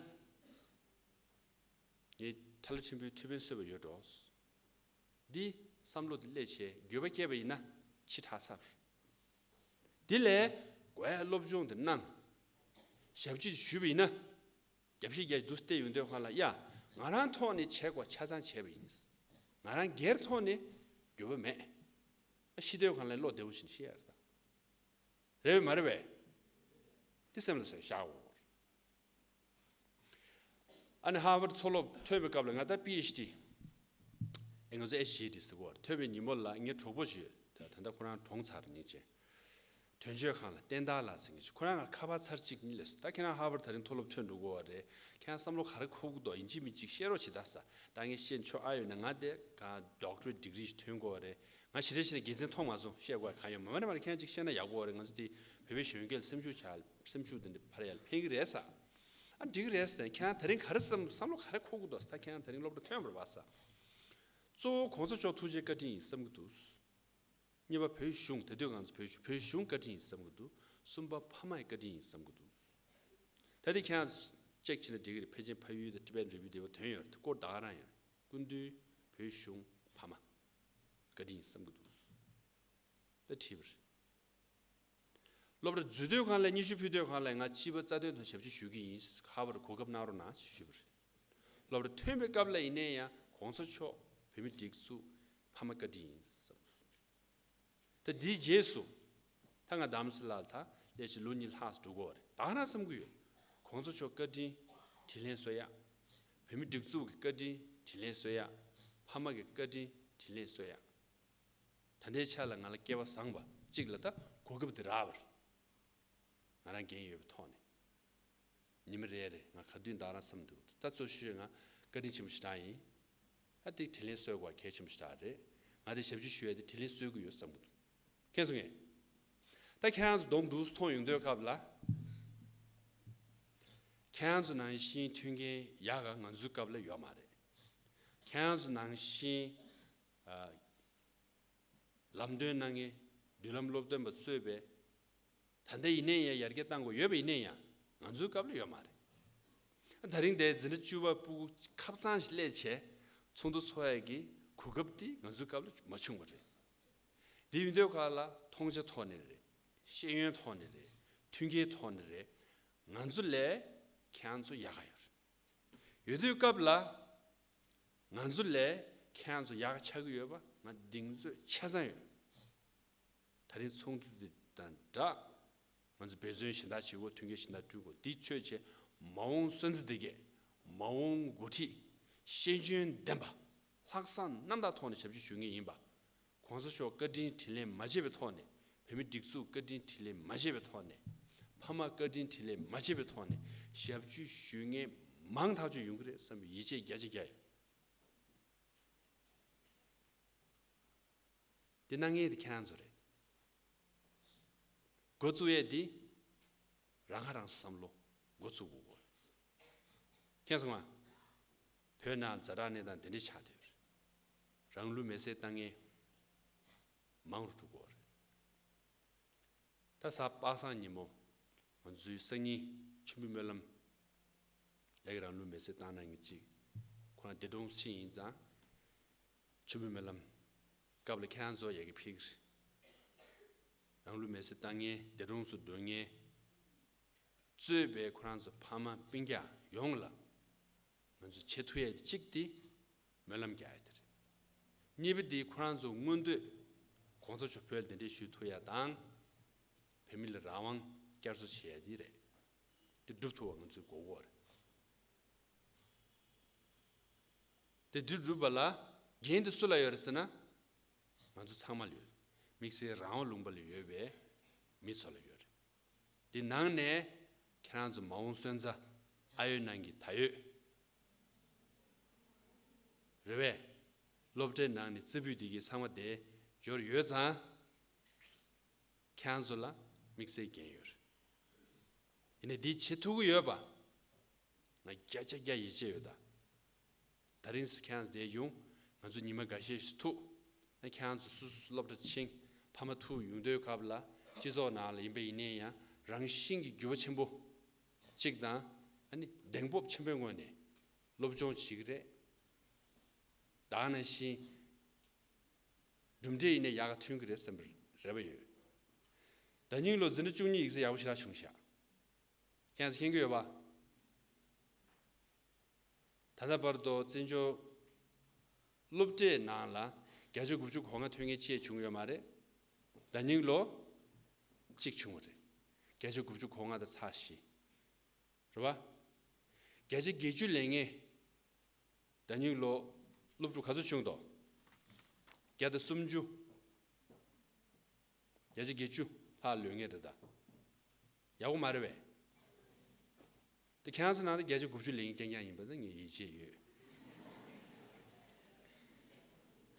ངས་ཁྲ་ལ་ཆེན་པོའི་ཐུགས་ཕན་གསོས་པ་ཡོད་འགྲོ། འདི་བསམ་བློ་འདི་སླེབས་བྱས་འགྱོད་པ་སྐྱེས་པ་ཡིན་ན་ཕྱི་དྲགས་ཚར། འདི་ལས་གོ་ཡ་སློབ་སྦྱོང་འདི་གནང་། ཞབས་ཕྱི་ཞུས་པ་ཡིན་ན། རྒྱབ་བཤིག་རྒྱག་འདུག་བལྟས་ཡོང་དུས་སྒང་ལ་ཡ། ང་རང་ཐོག་ནས་བྱེད་དགོས་ཆ་ཚང་བྱས་པ་ཡིན། ང་རང་སྒེར་ཐོག་ནས་འགྱོད་པ་མེད། ཤི་དུས་སྒང་ལ་བློ་བདེ་བོ་བྱས་ནས་ཤི་ཡ་རེད་ད། རེད་པས་མ་རེད་པས། འདི་སེམས་ལ་བཞག་དགོས། ཨ་ནི་ཧར་ཝར་མཐོ་སློབ་ཐོན་པའི་སྐབས་ལ་ང་ད་པི་ཨེཆ་ཌི། ཨེ་ང་ཚོ་ཨེཆ་ཇི་ཌི་ཟེར་གོ་ཐོན་པའི་ཉིན་མོ་ལ་ངའི་གྲོགས་པོ་ཞིག་ད་ད་ལྟ་ཁོ་རང་གྲོངས་ཚར་རེད་སྙིང་རྗེ། དོན་གཅོད་ཁང་ལ་བསྟན་དར་ལགས་ཟེར་མཁན་ཞིག་ཁོ་རང་ང་ཁ་པར་ཚར་གཅིག་གཉིས་སླེབས་སོང་། ད་ཁྱེད་རང་ཧར་ཝར་ད་རིང་མཐོ་སློབ་ཐོན་འགྲོ་གི་ཡོད་རེད། ཁྱེད་རང་བསམ་བློ་ག་རེ་འཁོར་གི་འདུག་ཡིན་གཅིག་མིན་གཅིག་བཤད་རོགས་བྱེད་ད་ཟེར། ད་ངས་བཤད་ཆོག་ཨ་ཡོད་ན་ང་དེ་གང་ཌོག་ཊོ་རེཊ་ཌི་གི་རི་ཞིག་ཐོན་གི་ཡོད་རེད། ང་ཞེ་དྲག་བཤད་ན་དགེ་མཚན་མཐོང་མ་སོང་། བཤད་དགོས་གང་ཡོད་མ་མ་རེད་མ་རེད། ཁྱེད་རང་གཅིག་བཤད་ན་ཡག་པོ་རེད། ང་ཚོ་དེ་བོད་པའི་གཞོན་སྐྱེས་ལ་སེམས་ཤུགས་ཆག་སེམས་ཤུགས་དེ་འདྲ་འཕར་ཡ་ལ་ཕན་གི་རེད་ཟེར། ཨ་འགྲིག་གི་རེད་ཟེར། ཁྱེད་རང་ད་རིང་ག་རེ་བསམ་བསམ་བློ་ག་རེ་འཁོར་གི་འདུག་ད་ཁྱེད་རང་ད་རིང་སློབ་གྲྭ་ཐོན་པ་རེད་པ་ཟེར། གཙོ་བོ་གོང་ས་མཆོག་ཐུགས་རྗེ་བཀའ་དྲིན་ཡིན་བསམ་གི་འདུག་གཉིས་པ་བོད་གཞུང་། ད་དུས་ང་ཚོ་བོད་གཞུང་བོད་གཞུང་བཀའ་དྲིན་ཡིན་བསམ་གི་འདུག་གསུམ་པ་ཕ་མའི་བཀའ་དྲིན་ཡིན་བསམ་གི་འདུག་ད་དེ་ཁྱེད་རང་ཅེག་བྱས་ན་འགྲིག་གི་རེད། ཕལ་ཆེར་ཕ་ཡུལ་དང་ཊི་བེ་ཊན་རི་བིའུ་དེ་བ་ཐོན་ཡོད་རེད། སྐོར་ད་ག་རང་ཡོད་རེད། སྐུ་མདུན་བོད་གཞུང་ཕ་མ་བཀའ་དྲིན་ཡིན་བསམ་གི་འདུག་ད་བྲིས་པ་རེད། སློབ་གྲྭ་འཛུལ་དུས་སྒང་ལ་སྙན་ཞུ་ཕུལ་དུས་སྒང་ལ་ང་སྤྱི་པའི་རྩ་དོན་ཐོག་ཞབས་ཕྱི་ཞུ་གི་ཡིན། ཧར་ཝརཌ་གོ་སྐབས་གནང་རོགས་གནང་ཞུས་པ་རེད། སློབ་གྲྭ་ཐོན་པའི་སྐབས་ལ་ཡིན་ནའི་ཡང་གོང་ས་མཆོག་བོད་མིའི་སྒྲིག་འཛུགས་ཕ་མ་བཀའ་དྲིན་ཡིན་བསམ་སོང་། ད་འདིའི་རྗེས་སུ་ད་ང་དྷ་རམ་ས་ལ་ལ་ད་སླེབས་བྱས་ལོ་གཉིས་ལྷག་ཙམ་འགྲོ་གི་ཡོད་རེད། ད་ག་རང་བསམ་གི་ཡོད། གོང་ས་མཆོག་བཀའ་དྲིན་དྲིན་ལན་གསོ་ཡག་བོད་མིའི་སྒྲིག་འཛུགས་ཀྱི་བཀའ་དྲིན་དྲིན་ལན་གསོ་ཡག་ཕ་མ་གི་བཀའ་དྲིན་དྲིན་ལན་གསོ་ཡག་ད་ལྟའི་ཆ་ལ་ང་ལ་སྐལ་བ་བཟང་བ་གཅིག་ལ་ད་གོ་སྐབས་འདི་རག་པ་རེད། ང་རང་འགན་ཡོད་པའི་ཐོག་ནས། ཉི་མ་རེ་རེ་ང་ག་དུས་འདང་རང་བསམ་འདུག་ད་གཙོ་ཆེ་ཤོས་ང་བཀའ་དྲིན་ཆེན་པོ་ཞེ་དྲག་ཡིན། ད་དེ་དྲིན་ལན་གསོ་དགོས་པ་གལ་ཆེན་པོ་ཞེ་དྲག་རེད། ང་དེ་ཞབས་ཕྱི་ཞུ་ཡ་དེ་དྲིན་ལན་གསོ་གི་ཡོད་བསམ་གི་འདུག་མཁྱེན་སོང་ངས། ད་ཁྱེད་རང་ཚོ་གདོང་འདུག་མཐོང་ཡོང་དུས་སྐབས་ལ། ཁྱེད་རང་ཚོ་ནང་བཞིན་མཐུན་རྐྱེན་ཡག་ག་ང་ཚོའི་སྐབས་ལ་ཡོད་མ་རེད། ཁྱེད་རང་ཚོ་ནང་བཞིན། ཨ། ལམ་སྟོན་གནང་མཁན་མདུན་ལམ་སློབ་སྟོན་པ་གཙོས་པའི། ད་ལྟ་ཡིན་ནའི་ཡང་ཡར་རྒྱས་གཏང་དགོས་ཡོད་པ་ཡིན་ནའི་ཡང་ང་ཚོའི་སྐབས་ལ་ཡོད་མ་རེད། ད་རིང་འདིར་འཛིན་གྲྭ་བཅུ་པ་ཕྲུ་གུ་ཁབ་གཙང་ཞིག་སླེབས་བྱས་ཚོགས་འདུ་ཚོགས་ཡས་ཀྱི་གོ་སྐབས་དེ་ང་ཚོའི་སྐབས་ལ་མ་བྱུང་བ་རེད། དེ་ཡིན་དུས་ཁ་ལ་མཐོང་ཆ་ཐོག་ནས་རེད། ཤེས་ཡོན་ཐོག་ནས་རེད། མཐུན་རྐྱེན་ཐོག་ནས་རེད། ང་ཚོ་ལས་ཁྱེད་རང་ཚོ་ཡག་ག་ཡོད་རེད། ཡོད་དུས་སྐབས་ལ། ང་ཚོ་ལས་ཁྱེད་རང་ཚོ་ཡག་ཆགས་ཀྱི་ཡོད་པ་ང་གདེང་ཚོད་ཆ་ཚང་ཡོད། ད་རིང་ཚོགས་འདུ་འདི་དང་སྦྲགས། ང་ཚོ་འབད་བརྩོན་གཞན་དག་བྱེད་དགོས། མཐུན་རྐྱེན་གཞན་དག་བསྐྲུན་དགོས། འདི་ཚོས་བྱས་མ་འོངས་སོན་རྩ་དེ་གས། མ་འོངས་འགོ་ཁྲིད། ཤེས་འཇོན་ལྡན་པ། ལྷག་བསམ་རྣམ་དག་ཐོག་ནས་ཞབས་ཕྱི་ཞུ་མཁན་ཡིན་པ། གོང་ས་མཆོག་བཀའ་དྲིན་དྲིན་ལན་མ་བརྗེད་པའི་ཐོག་ནས། བོད་མི་སྒྲིག་འཛུགས་བཀའ་དྲིན་དྲིན་ལན་མ་བརྗེད་པའི་ཐོག་ནས། ཕ་མ་བཀའ་དྲིན་དྲིན་ལན་མ་བརྗེད་པའི་ཐོག་ནས་ཞབས་ཕྱི་ཞུ་མཁན་མང་ཐག་ཆོད་ཡོང་གི་རེད་བསམ་པའི་ཡིད་ཆེས་བརྒྱ་ཆ་བརྒྱ་ཡོད། དེ་གནང་མཁན་དེ་ཁྱེད་རང་ཚོ་རེད། འགོ་བཙུགས་ཡས་འདི་རང་ཁ་རང་གསོ་བསམ་བློ་འགོ་བཙུགས་དགོས་གོ། མཁྱེན་སོང་ང་། བོད་ནང་ཛ་དྲག་གནས་སྟངས་དེ་འདྲ་ཆགས་བསྡད་ཡོད་རེད། རང་ལུས་མེར་སྲེག་བཏང་མཁན་མང་རུ་འགྲོ་གི་ཡོད་རེད། ད་གཟའ་པ་སངས་ཉིན་མོ་ང་ཚོའི་སང་ཉིན་མཆོད་འབུལ་སྨོན་ལམ་ལས་ཀྱི་རང་ལུས་མེར་སྲེག་བཏང་གནང་མཁན་གཅིག་ཁོ་རང་འདས་གྲོངས་ཕྱིན་ཡིན་ཙང་། མཆོད་འབུལ་སྨོན་ལམ་སྐབས་ལ་ཁྱེད་རང་ཚོ་ཡ་གི་ཕིག་རང་ལུས་མེར་སྲེག་བཏང་མཁན་འདས་གྲོངས་སུ་འགྲོ་མཁན་གཙོས་པའི་ཁོ་རང་ཚོ་ཕ་མ་སྤུན་ཀྱག་ཡོངས་ལ་ང་ཚོ་བྱེད་ཐུབ་ཡས་དེ་གཅིག་དེ་སྨོན་ལམ་རྒྱག་ཡས་དེ་རེད། གཉིས་པ་དེ་ཁོ་རང་ཚོ་མངོན་འདོད་གོང་ས་མཆོག་བོད་ལ་གདན་འདྲེན་ཞུ་ཐུབ་ཡས་དང་། བོད་མི་ལ་རང་དབང་བསྐྱར་གསོ་བྱེད་ཡས་དེ་རེད། དེ་སྒྲུབ་ཐུབ་པ་ང་ཚོས་དགོས་ཀྱི་ཡོད་རེད། དེ་འདི་སྒྲུབ་པ་ལ་འགན་དེ་སུ་ལ་ཡོད་རེད་ཟེར་ན། ང་ཚོ་ཚང་མ་ལ་ཡོད། དམིགས་བསལ་རང་དབང་ལུང་པ་ལ་ཡོད་པའི་མི་ཚོ་ལ་ཡོད་རེད། དེ་ནང་ནས་ཁྱེད་རང་ཚོ་མ་འོངས་སོན་རྩ་ཨ་ཡོད་ནང་གི་ད་ཡོད་རེད་པས། སློབ་གྲྭའི་ནང་ནས་རྩེ་ཕུད་དེ་གའི་ཚང་མ་དེ་འབྱོར་ཡོད་ཙང་། ཁྱེད་རང་ཚོ་ལ་དམིགས་བསལ་འགན་ཡོད་རེད། ཡིན་ནའི་འདི་བྱེད་ཐུབ་ཀྱི་ཡོད་པ། ང་བརྒྱ་ཆ་བརྒྱ་ཡིད་ཆེས་ཡོད་ད། ད་རིང་སུ་ཁྱེད་རང་ཚོ་བསྡད་བྱུང་། ང་ཚོ་ཉི་མ་འགའ་ཤས་ཤིག་ཐུག་ན་ཁྱེད་རང་ཚོ་སུ་སུ་སློབ་གྲྭ་ཕྱིན། ཕ་མ་ཐུག་ཡོང་དུས་སྐབས་ལ་སྤྱི་ཚོགས་ནང་ལ་ཡིན་པ་ཡིན་ནའི་ཡང་རང་བཞིན་གྱི་འགྱུར་བ་ཆེན་པོ་གཅིག་དང་། ཨ་ནི་གདེང་སྤོབས་ཆེན་པོའི་ངོས་ནས་སློབ་སྦྱོང་བྱེད་ཀྱི་རེད། ད་ག་ནང་བཞིན་གྲུབ་འབྲས་ཡིན་ནའི་ཡག་ག་ཐོན་གྱི་རེད་བསམ་པའི་རེ་བ་ཡོད། ད་ཉིང་ལོ་འཛིན་གྲྭ་བཅུ་གཉིས་ཡིག་ཚད་ཡག་པོ་ཞེ་དྲག་བྱུང་ཤག་ཁྱེད་ཚོ་མཁྱེན་གྱི་ཡོད་པ། ད་ལྟ་བར་དུ་བཙན་བྱོལ་སློབ་གྲྭའི་ནང་ལ་བརྒྱ་ཆ་དགུ་བཅུ་གོ་ལྔ་ཐོན་མཁན་ཅིག་བྱུང་ཡོད་མ་རེད། ད་ཉིང་ལོ་གཅིག་བྱུང་བ་རེད། བརྒྱ་ཆ་དགུ་བཅུ་གོ་ལྔ་དང་ཚེག་བཞི། རེད་པ། བརྒྱ་ཆ་བརྒྱད་ཅུ་ལེན་མཁན། ད་ཉིང་ལོ་སློབ་ཕྲུག་ག་ཚོད་བྱུང་འདུག་བརྒྱ་དང་སུམ་ཅུ། བརྒྱ་ཆ་བརྒྱད་ཅུ་ལྷག་ལོན་མཁན་རེད་ད། ཡག་པོ་མ་རེད་པས། དེ་ཁྱེད་རང་ཚོ་ནང་དུ་བརྒྱ་ཆ་དགུ་བཅུ་ལེན་མཁན་རྐྱང་རྐྱང་ཡིན་པ་ད་ངས་ཡིད་ཆེས་ཡོད།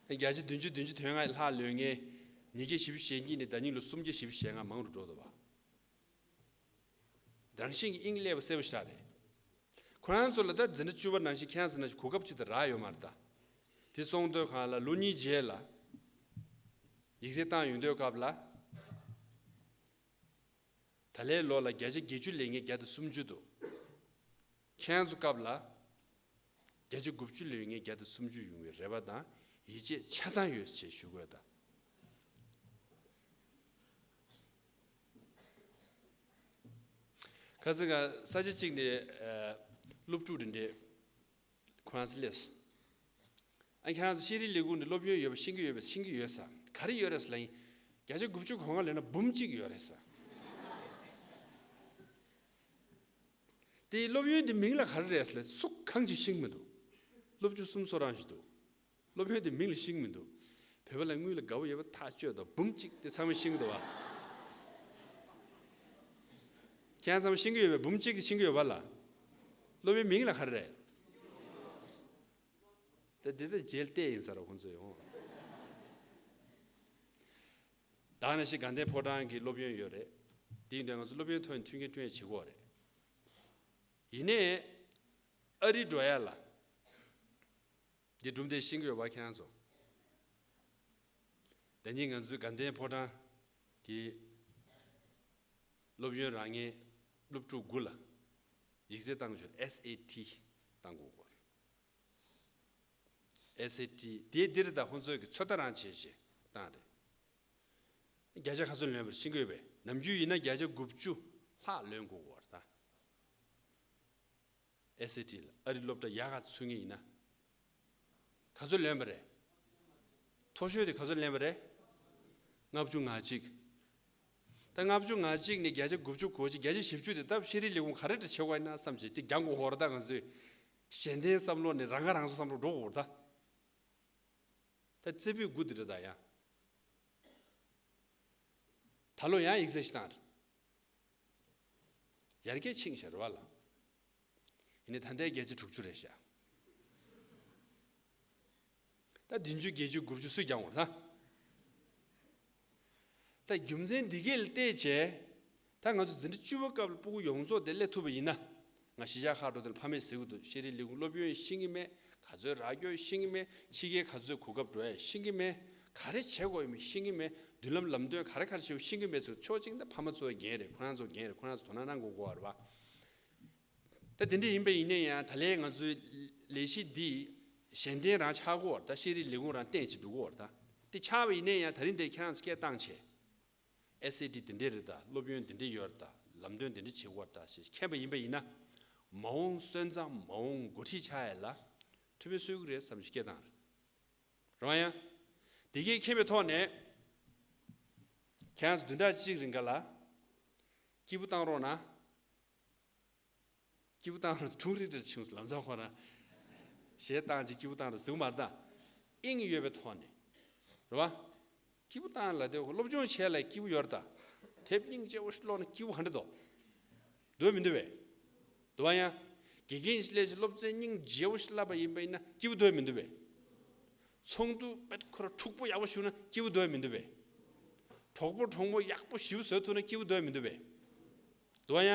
དེ་བརྒྱ་ཆ་བདུན་ཅུ་བདུན་ཅུ་དོན་ལྔ་ལྷག་ལོན་མཁན་ཉིས་བརྒྱ་བཞི་བཅུ་ཞེ་གཉིས་ནས་ད་ཉིང་ལོ་སུམ་བརྒྱ་བཞི་བཅུ་ཞེ་ལྔ་མང་རུ་འགྲོ་འདུག་པ། རང་བཞིན་གྱིས་དབྱིངས་སླེབས་པ་གསལ་པོ་ཞེ་དྲག་རེད། ཁོ་རང་ཚོ་ལ་ད་འཛིན་གྲྭ་བཅུ་པ་ནང་བཞིན་ཁྱེད་རང་ཚོ་ནང་བཞིན་གོ་སྐབས་ཅིག་ད་རག་ཡོད་མ་རེད་ད། དེ་སོང་དུས་སྒང་ལ་ལོ་གཉིས་རྗེས་ལ་ཡིག་ཚད་བཏང་ཡོང་དུས་སྐབས་ལ། ད་ལོའི་ལོ་ལ་བརྒྱ་ཆ་བརྒྱད་ཅུ་ལེན་མཁན་བརྒྱ་དང་སུམ་ཅུ་འདུག་ཁྱེད་རང་ཚོ་སྐབས་ལ་བརྒྱ་ཆ་དགུ་བཅུ་ལེན་མཁན་བརྒྱ་དང་སུམ་ཅུ་ཡོང་བའི་རེ་བ་དང་ཡིད་ཆེས་ཆ་ཚང་ཡོད་ཅེས་ཞུ་དགོས་ད། ཁ་སང་ང་ས་ཆ་གཅིག་ནས་ཨ་སློབ་ཕྲུག་དེ་འདྲས་ཁོ་རང་ཚོ་སླེབས་སོང་། ཨ་ཁྱེད་རང་ཚོ་ཤེས་རིག་ལས་ཁུངས་ནས་སློབ་ཡོན་ཡོད་པ་ཤེས་ཀྱི་ཡོད་པ་ཤེས་ཀྱི་ཡོད་ས་ག་རེ་ཡོད་རེད་ཟེར་ལབ་ཡིན། བརྒྱ་ཆ་དགུ་བཅུ་གོ་ལྔ་ལོན་ན་འབུམ་གཅིག་ཡོད་རེད་ཟེར། དེ་སློབ་ཡོན་དེ་མིང་ལ་ག་རེ་རེད་ཟེར་ལབ་སུ་གང་ཅིག་ཤེས་ཀྱི་མི་འདུག་སློབ་ཕྲུག་སུམ་ཅུ་སོ་གྲངས་ཤིག་འདུག་སློབ་ཡོན་དེ་མིང་ལ་ཤེས་ཀྱི་མི་འདུག་བོད་པ་ལ་དངུལ་ལ་དགའ་བོ་ཡོད་པ་ཐག་ཆོད་དོ། འབུམ་གཅིག་དེ་ཚང་མས་ཤེས་ཀྱི་འདུག་བ། ཁྱེད་རང་ཚང་མས་ཤེས་ཀྱི་ཡོད་པས། འབུམ་གཅིག་དེ་ཤེས་ཀྱི་ཡོད་པ་ལ། སློབ་ཡོན་མིང་ལ་ག་རེ་རེད། ད་འདི་ད་རྗེས་ལྟས་ཡིན་ས་ར་ཁོང་ཚོ་ཡོང་། ད་ནང་བཞིན་དགའ་ལྡན་ཕོ་བྲང་གི་སློབ་ཡོན་ཡོད་རེད། དེ་ཡིན་དུས་ང་ཚོ་སློབ་ཡོན་ཐོག་ནས་མཐུན་རྐྱེན་བསྐྲུན་ཡས་བྱེད་དགོས་རེད། ཡིན་ནའི་ཨ་རི་འགྲོ་ཡ་ལ། འདི་སྒྲུང་དེ་ཤེས་ཀྱི་ཡོད་པ་ཁྱེད་རང་ཚོ། ད་ནི་ང་ཚོའི་དགའ་ལྡན་ཕོ་བྲང་གི་སློབ་ཡོན་རག་མཁན་སློབ་ཕྲུག་དགུ་ལ་ཡིག་ཚད་བཏང་ཆོག། ཨེས་ཨེ་ཊི་བཏང་དགོས་སྐོར། ཨེས་ཨེ་ཊི་དེ་འདིར་ད་ཁོང་ཚོས་ཀྱི་ཚོད་ལྟ་རང་བྱེད་བྱེད་བཏང་རེད། བརྒྱ་ཆ་ག་ཚོད་ལོན་པར་ཤེས་ཀྱི་ཡོད་པས། ནམ་རྒྱུན་ཡིན་ན་བརྒྱ་ཆ་དགུ་བཅུ་ལྷག་ལོན་དགོས་སྐོར་ད། ཨེས་ཨེ་ཊི་ལ་ཨ་རི་སློབ་གྲྭ་ཡག་ག་ཚུད་ངེས་ཡིན་ན། ག་ཚོད་ལོན་པ་རེད། མཐོ་ཤོས་དེ་ག་ཚོད་ལོན་པ་རེད། ལྔ་བཅུ་ང་གཅིག་ད་ལྔ་བཅུ་ང་གཅིག་ནས་བརྒྱ་ཆ་དགུ་བཅུ་གོ་གཅིག་བརྒྱ་ཆ་བཞི་བཅུ་དེ་ད་ཤེས་རིག་ལས་ཁུངས་ག་རེ་འདྲ་བྱེད་དགོས་ཡིན་ན་བསམ་བྱས་དེ་རྒྱག་དགོས་ཧོར་ད་ང་ཚོས། གཞན་དོན་བསམ་བློ་ནས་རང་ཁ་རང་གསོ་བསམ་བློ་འགྲོ་དགོས་ཧོར་ད། ད་རྩེ་ཕུད་དགུ་དེ་འདྲ་ད་ཡང་། ད་ལོ་ཡང་ཡིག་ཚད་ཞིག་བཏང་རེད། ཡར་རྒྱས་ཕྱིན་ཤག་རེད་བ་ལ། ཡིན་ནའི་ད་ལྟའི་བརྒྱ་ཆ་དྲུག་ཅུ་རེད་ཤག་ད་བདུན་ཅུ་བརྒྱད་ཅུ་དགུ་བཅུ་སུས་རྒྱག་འོང་རེད་ད། ད་རྒྱུ་མཚན་འདི་གས་ལ་བལྟས་བྱས། ད་ང་ཚོ་འཛིན་གྲྭ་བཅུ་པ་སྐབས་ལ་སྤུ་གུ་ཡོངས་རྫོགས་དེ་སླེབས་ཐུབ་པ་ཡིན་ན། ང་གཞིས་ཆགས་ཁག་འགྲོ་དེ་ལ་ཕ་མས་ཟེར་གི་འདུག་ཤེས་རིག་ལས་ཁུངས་སློབ་ཡོན་ཤེས་ཀྱི་མེད། ག་ཚོད་རག་རྒྱུ་ཤེས་ཀྱི་མེད། ཕྱི་རྒྱལ་ག་ཚོད་གོ་སྐབས་འགྲོ་ཡ་ཤེས་ཀྱི་མེད། ག་རེ་བྱེད་དགོས་ཡོད་མེད་ཤེས་ཀྱི་མེད། མདུན་ལམ་ལམ་སྟོན་ག་རེ་ག་རེ་བྱེད་དགོས་ཤེས་ཀྱི་མེད་ཟེར། ཕྱོགས་གཅིག་ནས་ཕ་མ་ཚོ་འགན་རེད། ཁོ་རང་ཚོ་འགན་རེད། ཁོ་རང་ཚོ་དོ་སྣང་གནང་དགོས་གོ་བ་རེད་བ། ད་དེ་འདྲ་ཡིན་པ་ཡིན་ན་ཡང་ད་ལན་ང་ཚོའི་ལས་གཞི་འདི་གཞན་རྟེན་རང་ཆགས་ཀྱི་ཡོད་རེད་ད། ཤེས་རིག་ལས་ཁུངས་རང་བརྟེན་བྱས་འགྲོ་གི་ཡོད་རེད་ད། དེ་ཆགས་པ་ཡིན་ན་ཡང་ད་རིང་འདིར་ཁྱེད་རང་ཚོ་སྐད་བཏང་བྱས། ཨེས་ཨེ་ཊི་དེ་འདྲ་རེད་ད། སློབ་ཡོན་དེ་འདྲ་ཡོད་རེད་ད། ལམ་སྟོན་དེ་འདྲ་བྱེད་ཀྱི་ཡོད་རེད་ད་ཞེས་མཁྱེན་པ་ཡིན་པ་ཡིན་ན། མ་འོངས་སོན་རྩ་མ་འོངས་འགོ་ཁྲིད་ཆགས་ཡ་ལ་ཐུགས་ཕན་གསོས་ཀྱི་རེད་བསམ་ཞིག་སྐད་བཏང་རེད། རེད་བ་ཡ། དེ་གས་མཁྱེན་པའི་ཐོག་ནས། ཁྱེད་རང་ཚོ་བདུན་ཕྲག་གཅིག་རིང་ག་ལ། སྐྱིད་པོ་བཏང་རོགས་གནང་། སྐྱིད་པོ་བཏང་རོགས། ཁྲུང་རི་འདྲ་བྱུང་ལམ་སང་ཁོ་རང་། གཞས་བཏང་ཅིག་སྐྱིད་པོ་བཏང་རོགས་ཟེར་གི་མ་རེད་ད། དབྱིངས་ཡོད་པའི་ཐོག་ནས། རེད་བ། སྐྱིད་པོ་བཏང་ལ་དེ་སློབ་སྦྱོང་བྱས་ལ་སྐྱིད་པོ་ཡོད་རེད་ད། དེབ་སྙིང་རྗེ་བོ་ཞིག་ཀློག་ན་སྐྱིད་པོ་ག་འདྲ་འདུག་འདུག་མི་འདུག་བས། འདུག་བ་ཡ། དགེ་རྒན་ཞིག་སླེབས་ཤིག་སློབ་ཚན་སྙིང་རྗེ་བོ་ཞིག་བསླབ་པ་ཡིན་པ་ཡིན་ན་སྐྱིད་པོ་འདུག་མི་འདུག་བས། ཚོགས་འདུ་པད་ཁོ་ར་འཁྲུག་པོ་ཡག་པོ་ཞུགས་ན་སྐྱིད་པོ་འདུག་མི་འདུག་བས། གྲོགས་པོ་གྲོགས་མོ་ཡག་པོ་ཞིག་བཟོ་ཐུབ་ན་སྐྱིད་པོ་འདུག་མི་འདུག་བས། འདུག་བ་ཡ།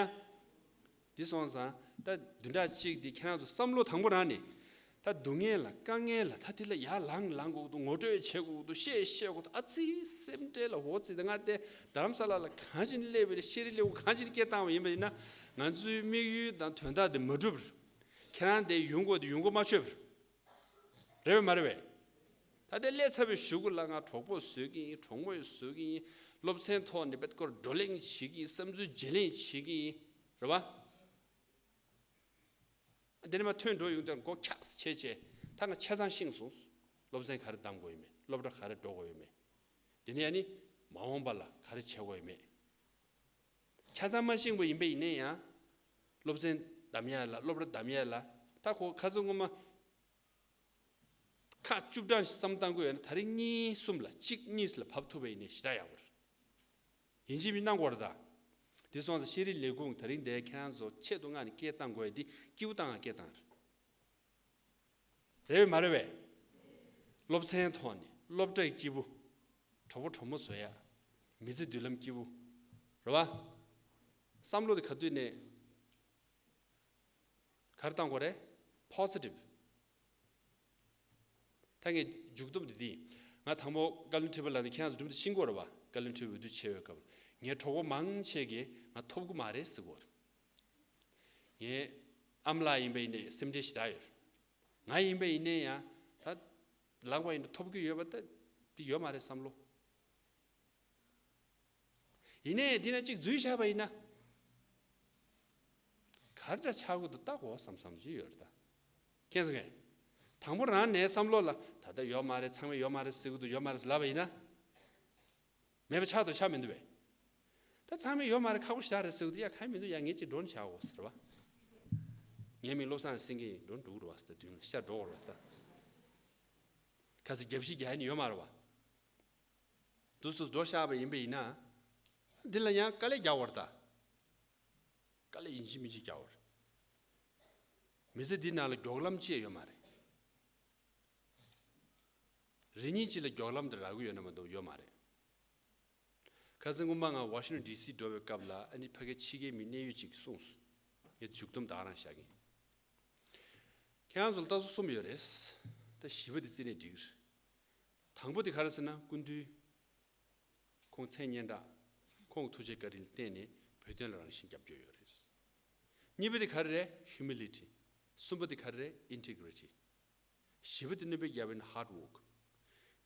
འདི་སོང་ཙང་ད་བདུན་ཕྲག་གཅིག་འདི་ཁྱེད་རང་ཚོ་བསམ་བློ་དང་པོ་རང་ནས། ད་སྡུག་བསྔལ་ལ་དཀའ་ངལ་ལ་ད་འདི་ལ་ཡར་ལངས་ལངས་དགོས་འདུག་ངོ་སྤྲོད་བྱེད་དགོས་འདུག་བཤད་བཤད་དགོས་འདུག་ཨ་ཙི་སེམས་ཁྲལ་ལ་འོ་ཙི། ད་ང་དེ་རྡ་རམ་ས་ལ་ལ་གང་ཅི་ནས་སླེབས་པའི་ཤེས་རིག་ལས་ཁུངས་གང་ཅི་ནས་སྐད་བཏང་བ་ཡིན་པ་ཡིན་ན། ང་ཚོའི་དམིགས་ཡུལ་དང་དོན་དག་དེ་མ་འགྲུབ་པར། ཁྱེད་རང་དེ་ཡོང་དགོས་དེ་ཡོང་གི་མ་ཆོད་པར། རེད་བས་མ་རེད་བས། ད་ལྟའི་སླེབས་ཚར་བའི་གཞུག་གུ་ལ་ང་གྲོགས་པོ་བཟོ་གི་ཡིན། གྲོགས་མོ་བཟོ་གི་ཡིན། སློབ་ཚན་ཐོག་ནས་བེད་སྐོར་བགྲོ་གླེང་བྱེད་ཀྱི་ཡིན། བསམ་ཚུལ་བརྗེ་ལེན་བྱེད་ཀྱི་ཡིན། རེད་བ། དེ་ནས་མ་ཐོན་འགྲོ་ཡོང་དུས་མགོ་འཁྱག་སེ་བྱས་བྱས་ད་ང་ཆ་ཚང་ཤེས་སོང་། སློབ་ཚན་ག་རེ་བདམས་དགོས་ཡོད་མེད། སློབ་གྲྭ་ག་རེ་འགྲོ་དགོས་ཡོད་མེད། དེ་ནས་ཨ་ནི་མ་འོངས་པ་ལ་ག་རེ་བྱེད་དགོས་ཡོད་མེད། ཆ་ཚང་མ་ཤེས་པ་ཡིན་པ་ཡིན་ན་ཡང་། སློབ་ཚན་བདམས་ཡ་ལ་སློབ་གྲྭ་བདམས་ཡ་ལ་ད་ཁོ་ཁ་སང་སྔོན་མ། ཁག་བཅུ་གྲངས་ཤིག་བསམ་བཏང་དགོས་ཡོད་ན་ད་རེས་གཉིས་གསུམ་ལ་གཅིག་གཉིས་ལ་བབས་ཐུབ་པ་ཡིན་ནའི་ཞེ་དྲག་ཡག་པོ་རེད། ཡིན་གཅིག་མིན་གནང་དགོས་རེད་ད། དེ་སོང་ཙང་ཤེས་རིག་ལས་ཁུངས་ད་རིང་འདིར་ཁྱེད་རང་ཚོ་ཆེད་དུ་མངགས་ནས་སྐད་བཏང་དགོས་ཡ་འདི་སྐྱིད་པོ་བཏང་ང་སྐད་བཏང་རེད། རེད་བས་མ་རེད་བས། སློབ་ཚན་ཐོག་ནས་སློབ་གྲྭའི་སྐྱིད་པོ། གྲོགས་པོ་གྲོགས་མོ་བཟོ་ཡ། མི་ཚེ་མདུན་ལམ་སྐྱིད་པོ། རེད་བ། བསམ་བློ་དེ་ག་དུས་ནས། ག་རེ་བཏང་དགོས་རེད། པོ་སི་ཊིབ། ད་ངས་མཇུག་སྡོམ་དེ་འདི་ཡིན། ང་དང་པོ་བཀའ་བློན་ཁྲི་པ་ལགས་ནས་ཁྱེད་རང་ཚོ་གྲུབ་འབྲས་ཤེས་ཀྱི་ཡོད་རེད་བ། བཀའ་བློན་ཁྲི་པའི་འོས་བསྡུ་ཆེ་བའི་སྐབས་ངའི་གྲོགས་པོ་མང་ཆེ་གིས་ང་ཐོབ་ཀྱི་མ་རེད་ཟེར་གྱི་ཡོད་རེད། ངའི་ཨ་མ་ལགས་ཡིན་པ་ཡིན་ནའི་སེམས་ཁྲལ་ཞེ་དྲག་ཡོད་རེད། ང་ཡིན་པ་ཡིན་ནའི་ཡང་ད་ལངས་པ་ཡིན་ན་ཐོབ་ཀྱི་ཡོད་པ་ད་འདི་ཡོད་མ་རེད་བསམ་བློ། ཡིན་ནའི་འདི་ན་གཅིག་འཛུལ་བཞག་པ་ཡིན་ན། ག་རེ་འདྲ་ཆགས་ཀྱི་འདུག་ལྟ་དགོས་བསམ་བསམ་ཅིག་ཡོད་རེད་ད། མཁྱེན་སོང་ངས། དང་པོ་རང་ནས་བསམ་བློ་ལ་ད་ལྟ་ཡོད་མ་རེད། ཚང་མས་ཡོད་མ་རེད་ཟེར་གྱི་འདུག་ཡོད་མ་རེད་ལབ་པ་ཡིན་ན། མེད་པ་ཆགས་འདུག་ཆགས་མི་འདུག་བས། ད་ཚང་མས་ཡོད་མ་རེད་ཁག་པོ་ཞེ་དྲག་རེད་ཟེར་གྱི་འདུག་ཡ་གང་མི་འདུག་ཡ་ངས་ཅིག་འགྲོ་ནས་བཞག་འོ་ཟེར་བ། ངའི་མིང་བློ་བཟང་སེང་གེ་ཡིན། འགྲོ་འགྲོ་གི་རེད་བ་ཟེར། ད་དུས་ལ་ཤར་འགྲོ་གི་རེད་བ་ཟེར། ཁ་སང་རྒྱབ་བཤིག་རྒྱག་ཡ་ནི་ཡོད་མ་རེད་བ། དུས་སུ་འགྲོ་བཞག་པ་ཡིན་པ་ཡིན་ན། འདི་ལ་ཡང་དཀའ་ལས་རྒྱག་དགོས་རེད་ད། དཀའ་ལས་ཡིན་གཅིག་མིན་གཅིག་རྒྱག་དགོས་རེད། མི་ཚེ་འདི་ནང་ལ་མགྱོགས་ལམ་ཅི་ཡང་ཡོད་མ་རེད། རེ་གཉིས་ཅིག་ལ་མགྱོགས་ལམ་དེ་རག་གི་ཡོད་ན་མ་གཏོགས་ཡོད་མ་རེད། ཁ་སང་སྔོན་མ་ང་ཝ་ཤིང་ཊོན་ཌི་སི་འགྲོ་བའི་སྐབས་ལ་ཨ་ནི་ཕ་གི་ཕྱི་རྒྱལ་མི་གནད་ཡོད་ཅིག་གིས་གསུངས་སོང་། ངས་མཇུག་སྡོམ་ད་ག་རང་བཞག་གིན། ཁྱེད་རང་ཚོ་ལ་ལྟ་ཚུལ་གསུམ་ཡོད་རེད། ད་བཞི་པ་དེ་རྩིས་ནས་འགྲིག་གི་རེད། དང་པོ་དེ་ག་རེ་ཟེར་ན་སྐུ་མདུན། ཁོང་མཚན་སྙན་གྲགས། ཁོང་གི་ཐུགས་རྗེ་བཀའ་དྲིན་ལ་བརྟེན་ནས་བོད་དོན་ལ་རང་བཞིན་རྒྱབ་སྐྱོར་ཡོད་རེད། གཉིས་པ་དེ་ག་རེ་རེད། ཧིའུ་མི་ལི་ཊི། གསུམ་པ་དེ་ག་རེ་རེད། ཨིན་ཊི་གྷི་རི་ཊི། བཞི་པ་དེ་སྣོན་པ་རྒྱག་པ་ཡིན་ན་ཧར་ཌི་ཝོརྐ།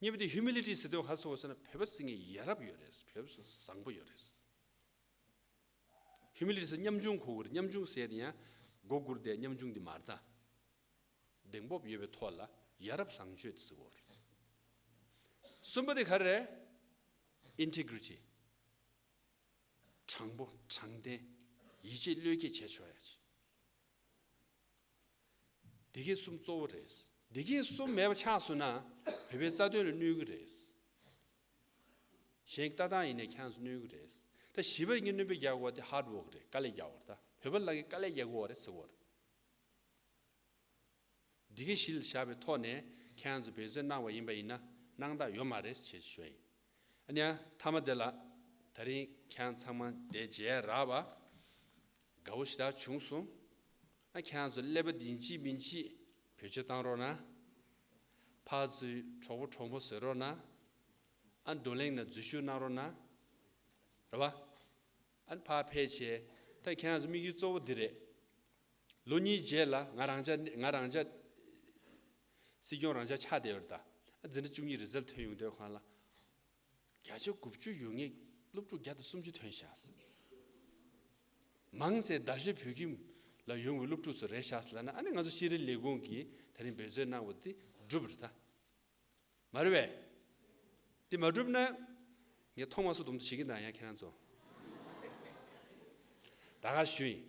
གཉིས་པ་དེ་ཧིའུ་མི་ལི་ཊི་ཟེར་དུས་ག་རེ་ཟེར་དགོས་ཟེར་ན་བོད་པ་ཟེར་མཁན་ཡ་རབས་ཡོད་རེད། བོད་པ་བཟང་པོ་ཡོད་རེད། ཧིའུ་མི་ལི་ཊི་ཟེར་ཉམ་ཆུང་གོ་གི་རེད། ཉམ་ཆུང་ཟེར་དེ་ཡང་མགོ་སྒུར་ཏེ་ཉམ་ཆུང་དེ་མ་རེད་ད། གདེང་སྤོབས་ཡོད་པའི་ཐོག་ལ་ཡ་རབས་བཟང་སྤྱོད་དེ་ཟེར་གོ་རེད། གསུམ་པ་དེ་ག་རེ་རེད། ཨིན་ཊི་གྷི་རི་ཊི། དྲང་པོ་དྲང་བདེན། ཡིད་ཆེས་བློས་འགེལ་བྱས་ཆོག་ཡ་ཅིག་འདི་གའི་གསུམ་གཙོ་བོ་རེད། འདི་གའི་གསུམ་མེད་པ་ཆགས་སོང་ན་བོད་པའི་རྩ་དོན་ལ་གནོད་གི་རེད། གཞན་ལྟ་སྟངས་ཡིན་ནའི་ཁྱེད་རང་ཚོ་གནོད་གི་རེད། ད་བཞི་པ་ངས་སྣོན་པ་རྒྱག་དགོས་པ་དེ་ཧར་ཌི་ཝོརྐ་རེད། དཀའ་ལས་རྒྱག་དགོས་རེད། ད་བོད་པ་ལ་གི་དཀའ་ལས་རྒྱག་དགོས་པ་རེད་ཟེར་གོ་རེད། འདི་གའི་གཞི་ལ་བཞག་པའི་ཐོག་ནས་ཁྱེད་རང་ཚོ་འབད་བརྩོན་གནང་བ་ཡིན་པ་ཡིན་ན་གནང་སྟངས་ཡོད་མ་རེད་ཅེས་ཞུ་ཡ་ཡིན། ཨ་ནི་ཡང་མཐའ་མ་དེ་ལ་ད་རིང་ཁྱེད་རང་ཚང་མ་དེ་མཇལ་རག་པ་དགའ་བོ་ཞེ་དྲག་བྱུང་སོང་། ཨ་ཁྱེད་རང་ཚོ་ཀླད་པ་ཡིན་གཅིག་མིན་གཅིག་བེད་སྤྱོད་བཏང་རོགས་གནང་། ཕར་ཚུར་གྲོགས་པོ་གྲོགས་མོ་བཟོས་རོགས་གནང་། ཨ་བགྲོ་གླེང་ནང་འཛུལ་ཞུགས་གནང་རོགས་གནང་། རེད་པ། ཨ་ནི་ཕར་ཕེབས་བྱས་ད་ཁྱེད་རང་ཚོ་དམིགས་ཡུལ་གཙོ་བོ་འདི་རེད། ལོ་གཉིས་རྗེས་ལ་ང་རང་ཅག་ང་རང་ཅག་སྲིད་སྐྱོང་རང་ཅག་ཆགས་བསྡད་ཡོད་རེད་ད། ཨ་འཛིན་གྲྭ་བཅུ་གཉིས་རི་ཛལ་ཐོན་ཡོང་དུས་སྒང་ལ། བརྒྱ་ཆ་དགུ་བཅུ་ཡོད་མཁན་སློབ་ཕྲུག་བརྒྱ་དང་སུམ་ཅུ་ཐོན་ཤག་མང་ཚད་ཟླ་ཤས་བོད་ཁྱིམ་ལ་ཡོང་བའི་སློབ་ཕྲུག་ཚོ་རེད་ཤག་ལབ་ན། ཨ་ནི་ང་ཚོ་ཤེས་རིག་ལས་ཁུངས་ཀྱིས་ད་རིང་འབད་བརྩོན་གནང་བ་དེ་འགྲུབ་རེད་ད། མ་རེད་པས། དེ་མ་འགྲུབ་ན། ངས་ཐོག་མ་སུ་སྡོམ་དུ་བྱེད་ཀྱི་འདུག་ཡང་ཁྱེད་རང་ཚོ། ད་ག་ཞུ་ཡིན།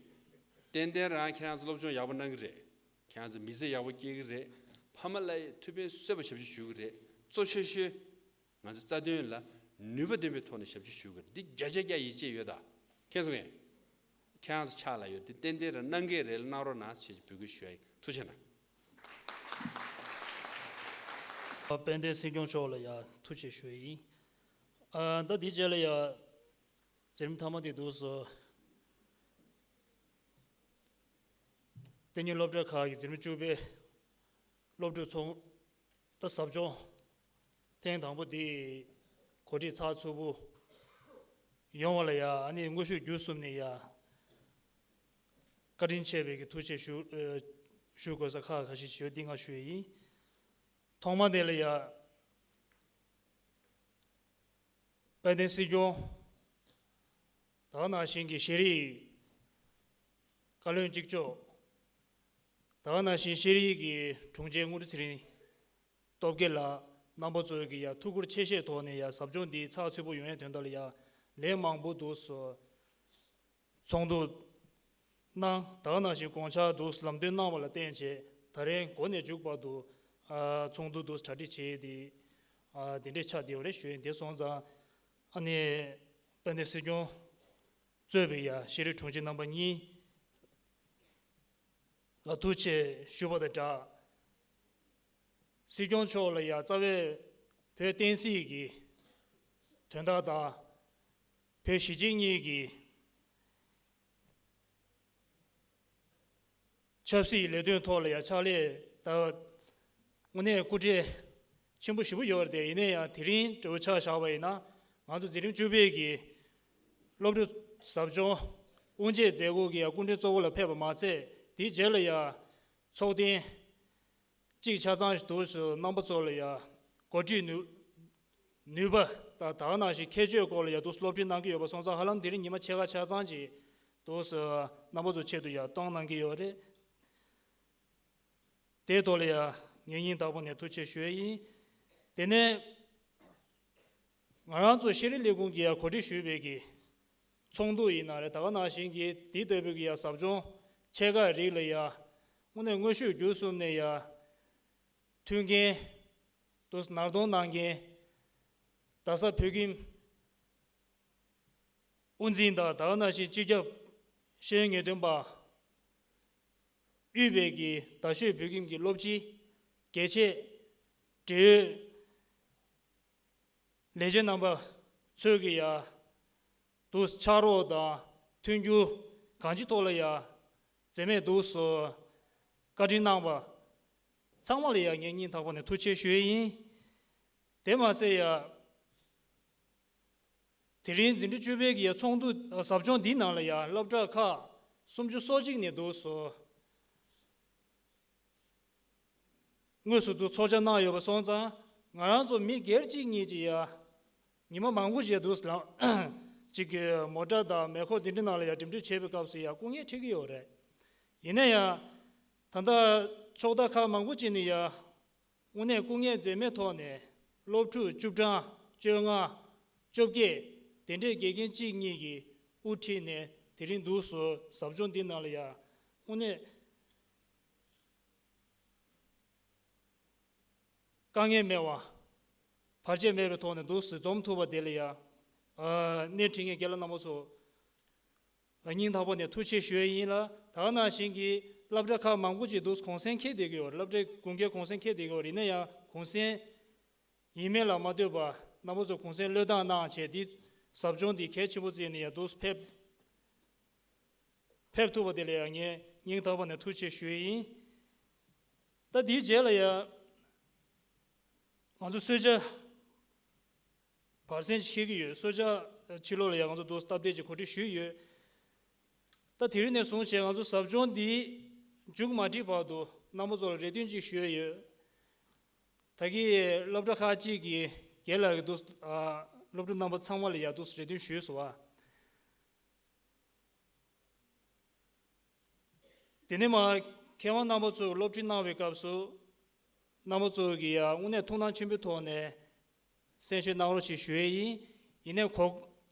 ཏན་ཏན་རང་ཁྱེད་རང་ཚོ་སློབ་སྦྱོང་ཡག་པོ་གནང་གི་རེད། ཁྱེད་རང་ཚོ་མི་ཚེ་ཡག་པོ་སྐྱེལ་གི་རེད། ཕ་མ་ལ་ཡི་ཐུགས་ཕན་གསོས་པ་ཞབས་ཕྱི་ཞུ་གི་རེད། གཙོ་ཆེ་ཤོས། ང་ཚོ་རྩ་དོན་ལ་ནུས་པ་ལྡན་པའི་ཐོག་ནས་ཞབས་ཕྱི་ཞུ་གི་རེད། འདི་བརྒྱ་ཆ་བརྒྱ་ཡིད་ཆེས་ཡོད་ད། མཁྱེན་སོང་ངས། ཁྱེད་རང་ཚོ་ཕྱག་ལ་ཡོད་དེ་ཏན་ཏན་རང་གནང་གི་རེད་ལ་གནང་རོགས་གནང་ཞེས་འབོད་སྐུལ་ཞུ་ཡ་ཡིན། ཐུགས་རྗེ་གནང་། དཔལ་ལྡན་སྲིད་སྐྱོང་མཆོག་ལ་ཡ་ཐུགས་རྗེ་ཆེ་ཞུ་ཡ་ཡིན། ཨ་ད་འདི་རྗེས་ལ་ཡ་འཛིན་རིམ་མཐའ་མ་དེ་འདུག་སོ། གཏན་ཉིན་སློབ་གྲྭ་ཁག་གི་འཛིན་རིམ་བཅུ་པའི་སློབ་ཕྲུག་ཚོགས། ད་ཟབ་སྦྱོང་ཐེངས་དང་པོ་འདི་གོ་སྒྲིག་ཚགས་ཚུད་པོ་ཡོང་བ་ལ་ཡ། ཨ་ནི་དངོས་ཤུགས་བརྒྱུད་གསུམ་ནས་ཡ་བཀའ་དྲིན་ཆེ་བའི་གི་ཐུགས་རྗེ་ཞུ་ཨ་ཞུ་དགོས་ས་ཁག་ཁ་ཤས་ཤིག་ཡོད། འདི་ང་ཞུ་ཡ་ཡིན། ཐོག་མ་དེ་ལ་ཡ། དཔལ་ལྡན་སྲིད་སྐྱོང་། ད་ག་ནང་བཞིན་གྱི་ཤེས་རིག་བཀའ་བློན་གཅིག་ལྕོགས། ད་ག་ནང་བཞིན་ཤེས་རིག་གི་དྲུང་ཆེ་དངོས་གྲུབ་ཚེ་རིང་སྟོབས་རྒྱལ་ལགས་རྣམ་པ་ཚོ་གི་ཡ་ཐུགས་ཁུར་ཆེ་བཞེས་ཐོག་ནས་ཡ་ཟབ་སྦྱོང་འདི་ཚགས་ཚུད་པོ་ཡོང་ཡ་དོན་དག་ལ་ཡ་ལན་མང་པོ་འདུག་སོ། ཚོགས་འདུ་གནང་། ད་ག་ནང་བཞིན་དགོངས་འཆར་དུ་ལམ་སྟོན་གནང་བ་ལ་བརྟེན་བྱས་ད་རེས་འགོ་ནས་མཇུག་བར་དུ་ཨ་ཚོགས་འདུ་དུ་གྲ་སྒྲིག་བྱས་ཏེ་ཨ་དེ་འདྲས་ཆགས་བསྡད་ཡོད་རེད་ཞུ་ཡིན། དེ་སོང་ཙང་ཨ་ནི་དཔལ་ལྡན་སྲིད་སྐྱོང་གཙོས་པའི་ཡ་ཤེས་རིག་དྲུང་ཆེ་རྣམ་པ་གཉིས་ལ་ཐུགས་རྗེ་ཆེ་ཞུ་བ་དང་སྦྲགས། སྲིད་སྐྱོང་མཆོག་ལ་ཡ་རྩ་བའི་བོད་བསྟན་སྲིད་ཀྱི་དོན་དག་དང་བོད་གཞིས་བྱེས་གཉིས་ཀྱི་ཆབ་སྲིད་ལས་དོན་ཐོག་ལ་ཡ་ཕྱག་ལས་ད་དངོས་གནས་སྐུ་བགྲེས་ཆེན་པོ་ཞེ་པོ་ཡོད་རེད་དེ། ཡིན་ན་ཡང་དེ་རིང་འདྲ་བོ་ཆ་བཞག་པ་ཡིན་ན་ང་ཚོ་འཛིན་རིམ་བཅུ་པའི་གི་སློབ་ཕྲུག་ཟབ་སྦྱོང་དབུ་འབྱེད་མཛད་སྒོ་གི་ཡ་སྐུ་མགྲོན་གཙོ་བོ་ལ་ཕེབས་པ་མ་ཚད་དེའི་རྗེས་ལ་ཡ་ཚོགས་ཐེངས་གཅིག་ཆ་ཚང་ཞིག་འདུག་སེ་རྣམ་པ་ཚོ་ལ་ཡ་འགོ་ཁྲིད་ནུས་ནུས་པ་དང་ད་ག་ནང་བཞིན་ཁྱད་ཆོས་སྐོར་ལ་ཡ་འདུག་སེ་སློབ་ཁྲིད་གནང་གི་ཡོད་པ་སོང་ཙང་ཧ་ལམ་དེ་རིང་ཉི་མ་ཕྱེད་ཀ་ཆ་ཚང་ཅིག་འདུག་སེ་རྣམ་པ་ཚོའི་ཆེད་དུ་ཡ་གཏོང་གནང་གི་ཡོད་རེད། དེའི་ཐོག་ལ་ཡ་ངས་སྙིང་ཐག་པ་ནས་ཐུགས་རྗེ་ཆེ་ཞུ་ཡ་ཡིན། དེ་ནས་ང་རང་ཚོ་ཤེས་རིག་ལས་ཁུངས་ཀྱིས་ཡ་གོ་སྒྲིག་ཞུས་པའི་གི་ཚོགས་འདུ་ཡིན་ན་རེད། ད་ག་ནང་བཞིན་གྱི་དེ་ལྟ་བུའི་གི་ཡ་ཟབ་སྦྱོང་ཆེ་ཁག་རིགས་ལ་ཡ་དངོས་གནས་དངོས་ཤུགས་བརྒྱུད་གསུམ་ནས་ཡ་མཐུན་རྐྱེན་དུ་ནར་གདོང་གནང་མཁན་ རྡ་ས་བོད་ཁྱིམ་དབུ་འཛིན་དང་ད་ག་ནང་བཞིན་སྤྱི་ཁྱབ་ཤེས་ཡོན་ངེས་སྟོན་པ། དབུས་པའི་གི་རྡ་ཤོད་བོད་ཁྱིམ་གྱི་སློབ་སྤྱི། དགེ་ཆེ། འབྲེལ་ཡོད་ལས་བྱེད་རྣམ་པ་ཚོས་ཀྱི་ཡ། འདུག་ཕྱག་རོགས་དང་མཐུན་འགྱུར་གང་ཅིའི་ཐོག་ལ་ཡ། འཛེམས་མེད་འདུག་སོ། བཀའ་དྲིན་གནང་བ། ཚང་མ་ལ་ཡ་ངས་སྙིང་ཐག་པ་ནས་ཐུགས་རྗེ་ཆེ་ཞུ་ཡི་ཡིན། དེ་མ་ཟད་ཡ། དེ་རིང་འཛིན་གྲྭ་བཅུ་པའི་གི་ཡ་ཚོགས་འདུ་ཟབ་སྦྱོང་འདིའི་ནང་ལ་ཡ་སློབ་གྲྭ་ཁག་སུམ་ཅུ་སོ་གཅིག་ནས་འདུག་སོ། དངོས་སུ་འདུག་ཚོགས་བཅར་གནང་ཡོད་པ་སོང་ཙང་ང་རང་ཚོ་མི་སྒེར་གཅིག་གཉིས་ཀྱིས་ཡ། ཉི་མ་མང་པོ་བྱས་འདུག་ལ། གཅིག་གི་མོ་ཊ་དང་མེ་འཁོར་འདི་འདྲའི་ནང་ལ་ཡ་འགྲིམ་འགྲུལ་བྱེད་པའི་སྐབས་སུ་ཡ་སྐུ་ངལ་འཕྲད་ཀྱི་ཡོད་རེད། ཡིན་ན་ཡང་། ད་ལྟ་ཕྱོགས་མཐའ་ཁག་མང་པོ་ཅིག་ནས་ཡ། དངོས་གནས་སྐུ་ངལ་འཛེམས་མེད་ཐོག་ནས་སློབ་ཕྲུག་བཅུ་གྲངས་བཅོ་ལྔ། བཅོ་བརྒྱད། དེ་འདྲའི་དགེ་རྒན་གཅིག་གཉིས་ཀྱིས་དབུ་ཁྲིད་ནས་དེ་རིང་འདུག་སོ་ཟབ་སྦྱོང་འདི་ནང་ལ་ཡ། དངོས་གནས། དཀའ་ངལ་མེད་པ། བར་ཆད་མེད་པའི་ཐོག་ནས་འདུག་སེ་འཛོམས་ཐུབ་པ་དེ་ལ་ཡ། ཨ། སྣེ་ཁྲིད་མཁན་རྒན་ལགས་རྣམ་པ་ཚོ་ལ་སྙིང་ཐག་པ་ནས་ཐུགས་རྗེ་ཆེ་ཞུ་ཡས་ཡིན་ལ། ད་ག་ནང་བཞིན་གྱི་སློབ་གྲྭ་ཁག་མང་པོ་ཅིག་འདུག་གུང་སེང་འཁེལ་བསྡད་ཀྱི་ཡོད་རེད། སློབ་གྲྭའི་དགུན་ཁའི་གུང་སེང་འཁེལ་བསྡད་ཀྱི་ཡོད་རེད། ཡིན་ན་ཡང་གུང་སེང་ཡིན་མིན་ལ་མ་ལྟོས་པ་རྣམ་པ་ཚོ་གུང་སེང་བློས་བཏང་གནང་བྱས་འདི་ཟབ་སྦྱོང་འདི་གལ་ཆེན་པོ་བརྩིས་ནས་ཡ་འདུག་སེ་ཕེབས། ཕེབས་ཐུབ་པ་དེ་ལ་ཡང་ངས་སྙིང་ཐག་པ་ནས་ཐུགས་རྗེ་ཆེ་ཞུ་ཡི་ཡིན། ད་དེའི་རྗེས་ལ་ཡང་ང་ཚོ་གསོལ་ཇ་བར་གསེང་ཅིག་འཁེལ་གྱི་ཡོད། གསོལ་ཇ་ཕྱི་ལོགས་ལ་ཡང་ང་ཚོ་འདུག་སྟབས་བདེ་ཅིག་གོ་སྒྲིག་ཞུས་ཡོད། ད་དེ་རིང་ནས་བཟུང་བྱས་ང་ཚོ་ཟབ་སྦྱོང་འདི་མཇུག་མ་སྒྲིལ་བར་དུ་རྣམ་པ་ཚོ་ལ་རེ་འདུན་ཅིག་ཞུས་ཡོད། ད་གིན་སློབ་གྲྭ་ཁག་ཅིག་གིས་རྒན་ལགས་ཀྱི་འདུག་ཨ། སློབ་ཕྲུག་རྣམ་པ་ཚང་མ་ལ་ཡང་འདུག་རེ་འདུན་ཞུས་སོང་བ། དེ་ནས་མ་མཁས་དབང་རྣམ་པ་ཚོས་སློབ་ཁྲིད་གནང་བའི་སྐབས་སུ་རྣམ་པ་ཚོ་གིས་ཡང་དངོས་གནས་ཐུགས་སྣང་ཆེན་པོའི་ཐོག་ནས་གསན་བཞེས་གནང་རོགས་ཞེས་ཞུ་ཡས་ཡིན། ཡིན་ནའི་གོ་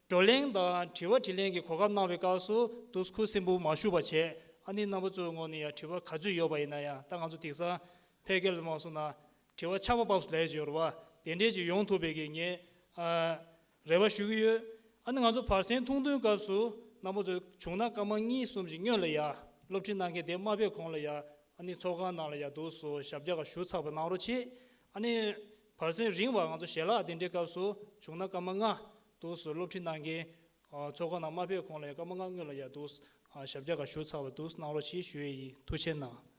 བགྲོ་གླེང་དང་དྲི་བ་དྲིས་ལན་གྱི་གོ་སྐབས་གནང་བའི་སྐབས་སུ་འདུག་ཁུ་སིམ་པོ་མ་ཞུ་བ་བྱས། ཨ་ནི་རྣམ་པ་ཚོའི་ངོས་ནས་ཡང་དྲི་བ་ག་ཚོད་ཡོད་པ་ཡིན་ན་ཡང་། ད་ང་ཚོ་དེང་སང་ཕལ་སྐད་ལ་མ་སོང་ན་དྲི་བ་ཆར་པ་བབས་སུ་ལས་ཀྱི་ཡོད་རེད་བ། དེ་འདྲས་ཅིག་ཡོང་ཐུབ་པའི་གི་ངས་ཨ། རེ་བ་ཞུ་གི་ཡོད། ཨ་ནི་ང་ཚོ་བར་གསེང་ཐུང་ཐུང་སྐབས་སུ་རྣམ་པ་ཚོ་བྱུང་ན་སྐར་མ་གཉིས་གསུམ་ཞིག་སྔོན་ལ་ཡ་སློབ་ཁྲིད་གནང་མཁན་དེ་མ་ཕེབས་གོང་ལ་ཡ། ཨ་ནི་ཚོགས་ཁང་ནང་ལ་ཡ་འདུག་སེ་ཞབས་བཀྱག་ཞུ་ཚར་བ་གནང་རོགས་བྱེད། ཨ་ནི་བར་གསེང་རིང་བ་ང་ཚོ་ཞལ་ལག་དེ་འདྲའི་སྐབས་སུ་བྱུང་ན་སྐར་མ་ལྔ་འདུག་སེ་སློབ་ཁྲིད་གནང་མཁན་ཚོགས་ཁང་ནང་མ་ཕེབས་གོང་ལ་ཡ་སྐར་མ་ལྔ་སྔོན་ལ་ཡ་འདུག་སེ་ཞབས་བཀྱག་ཞུ་ཚར་བ་འདུག་སེ་གནང་རོགས་བྱེད་ཞུ་ཡས་ཡིན། ཐུགས་རྗེ་གནང་།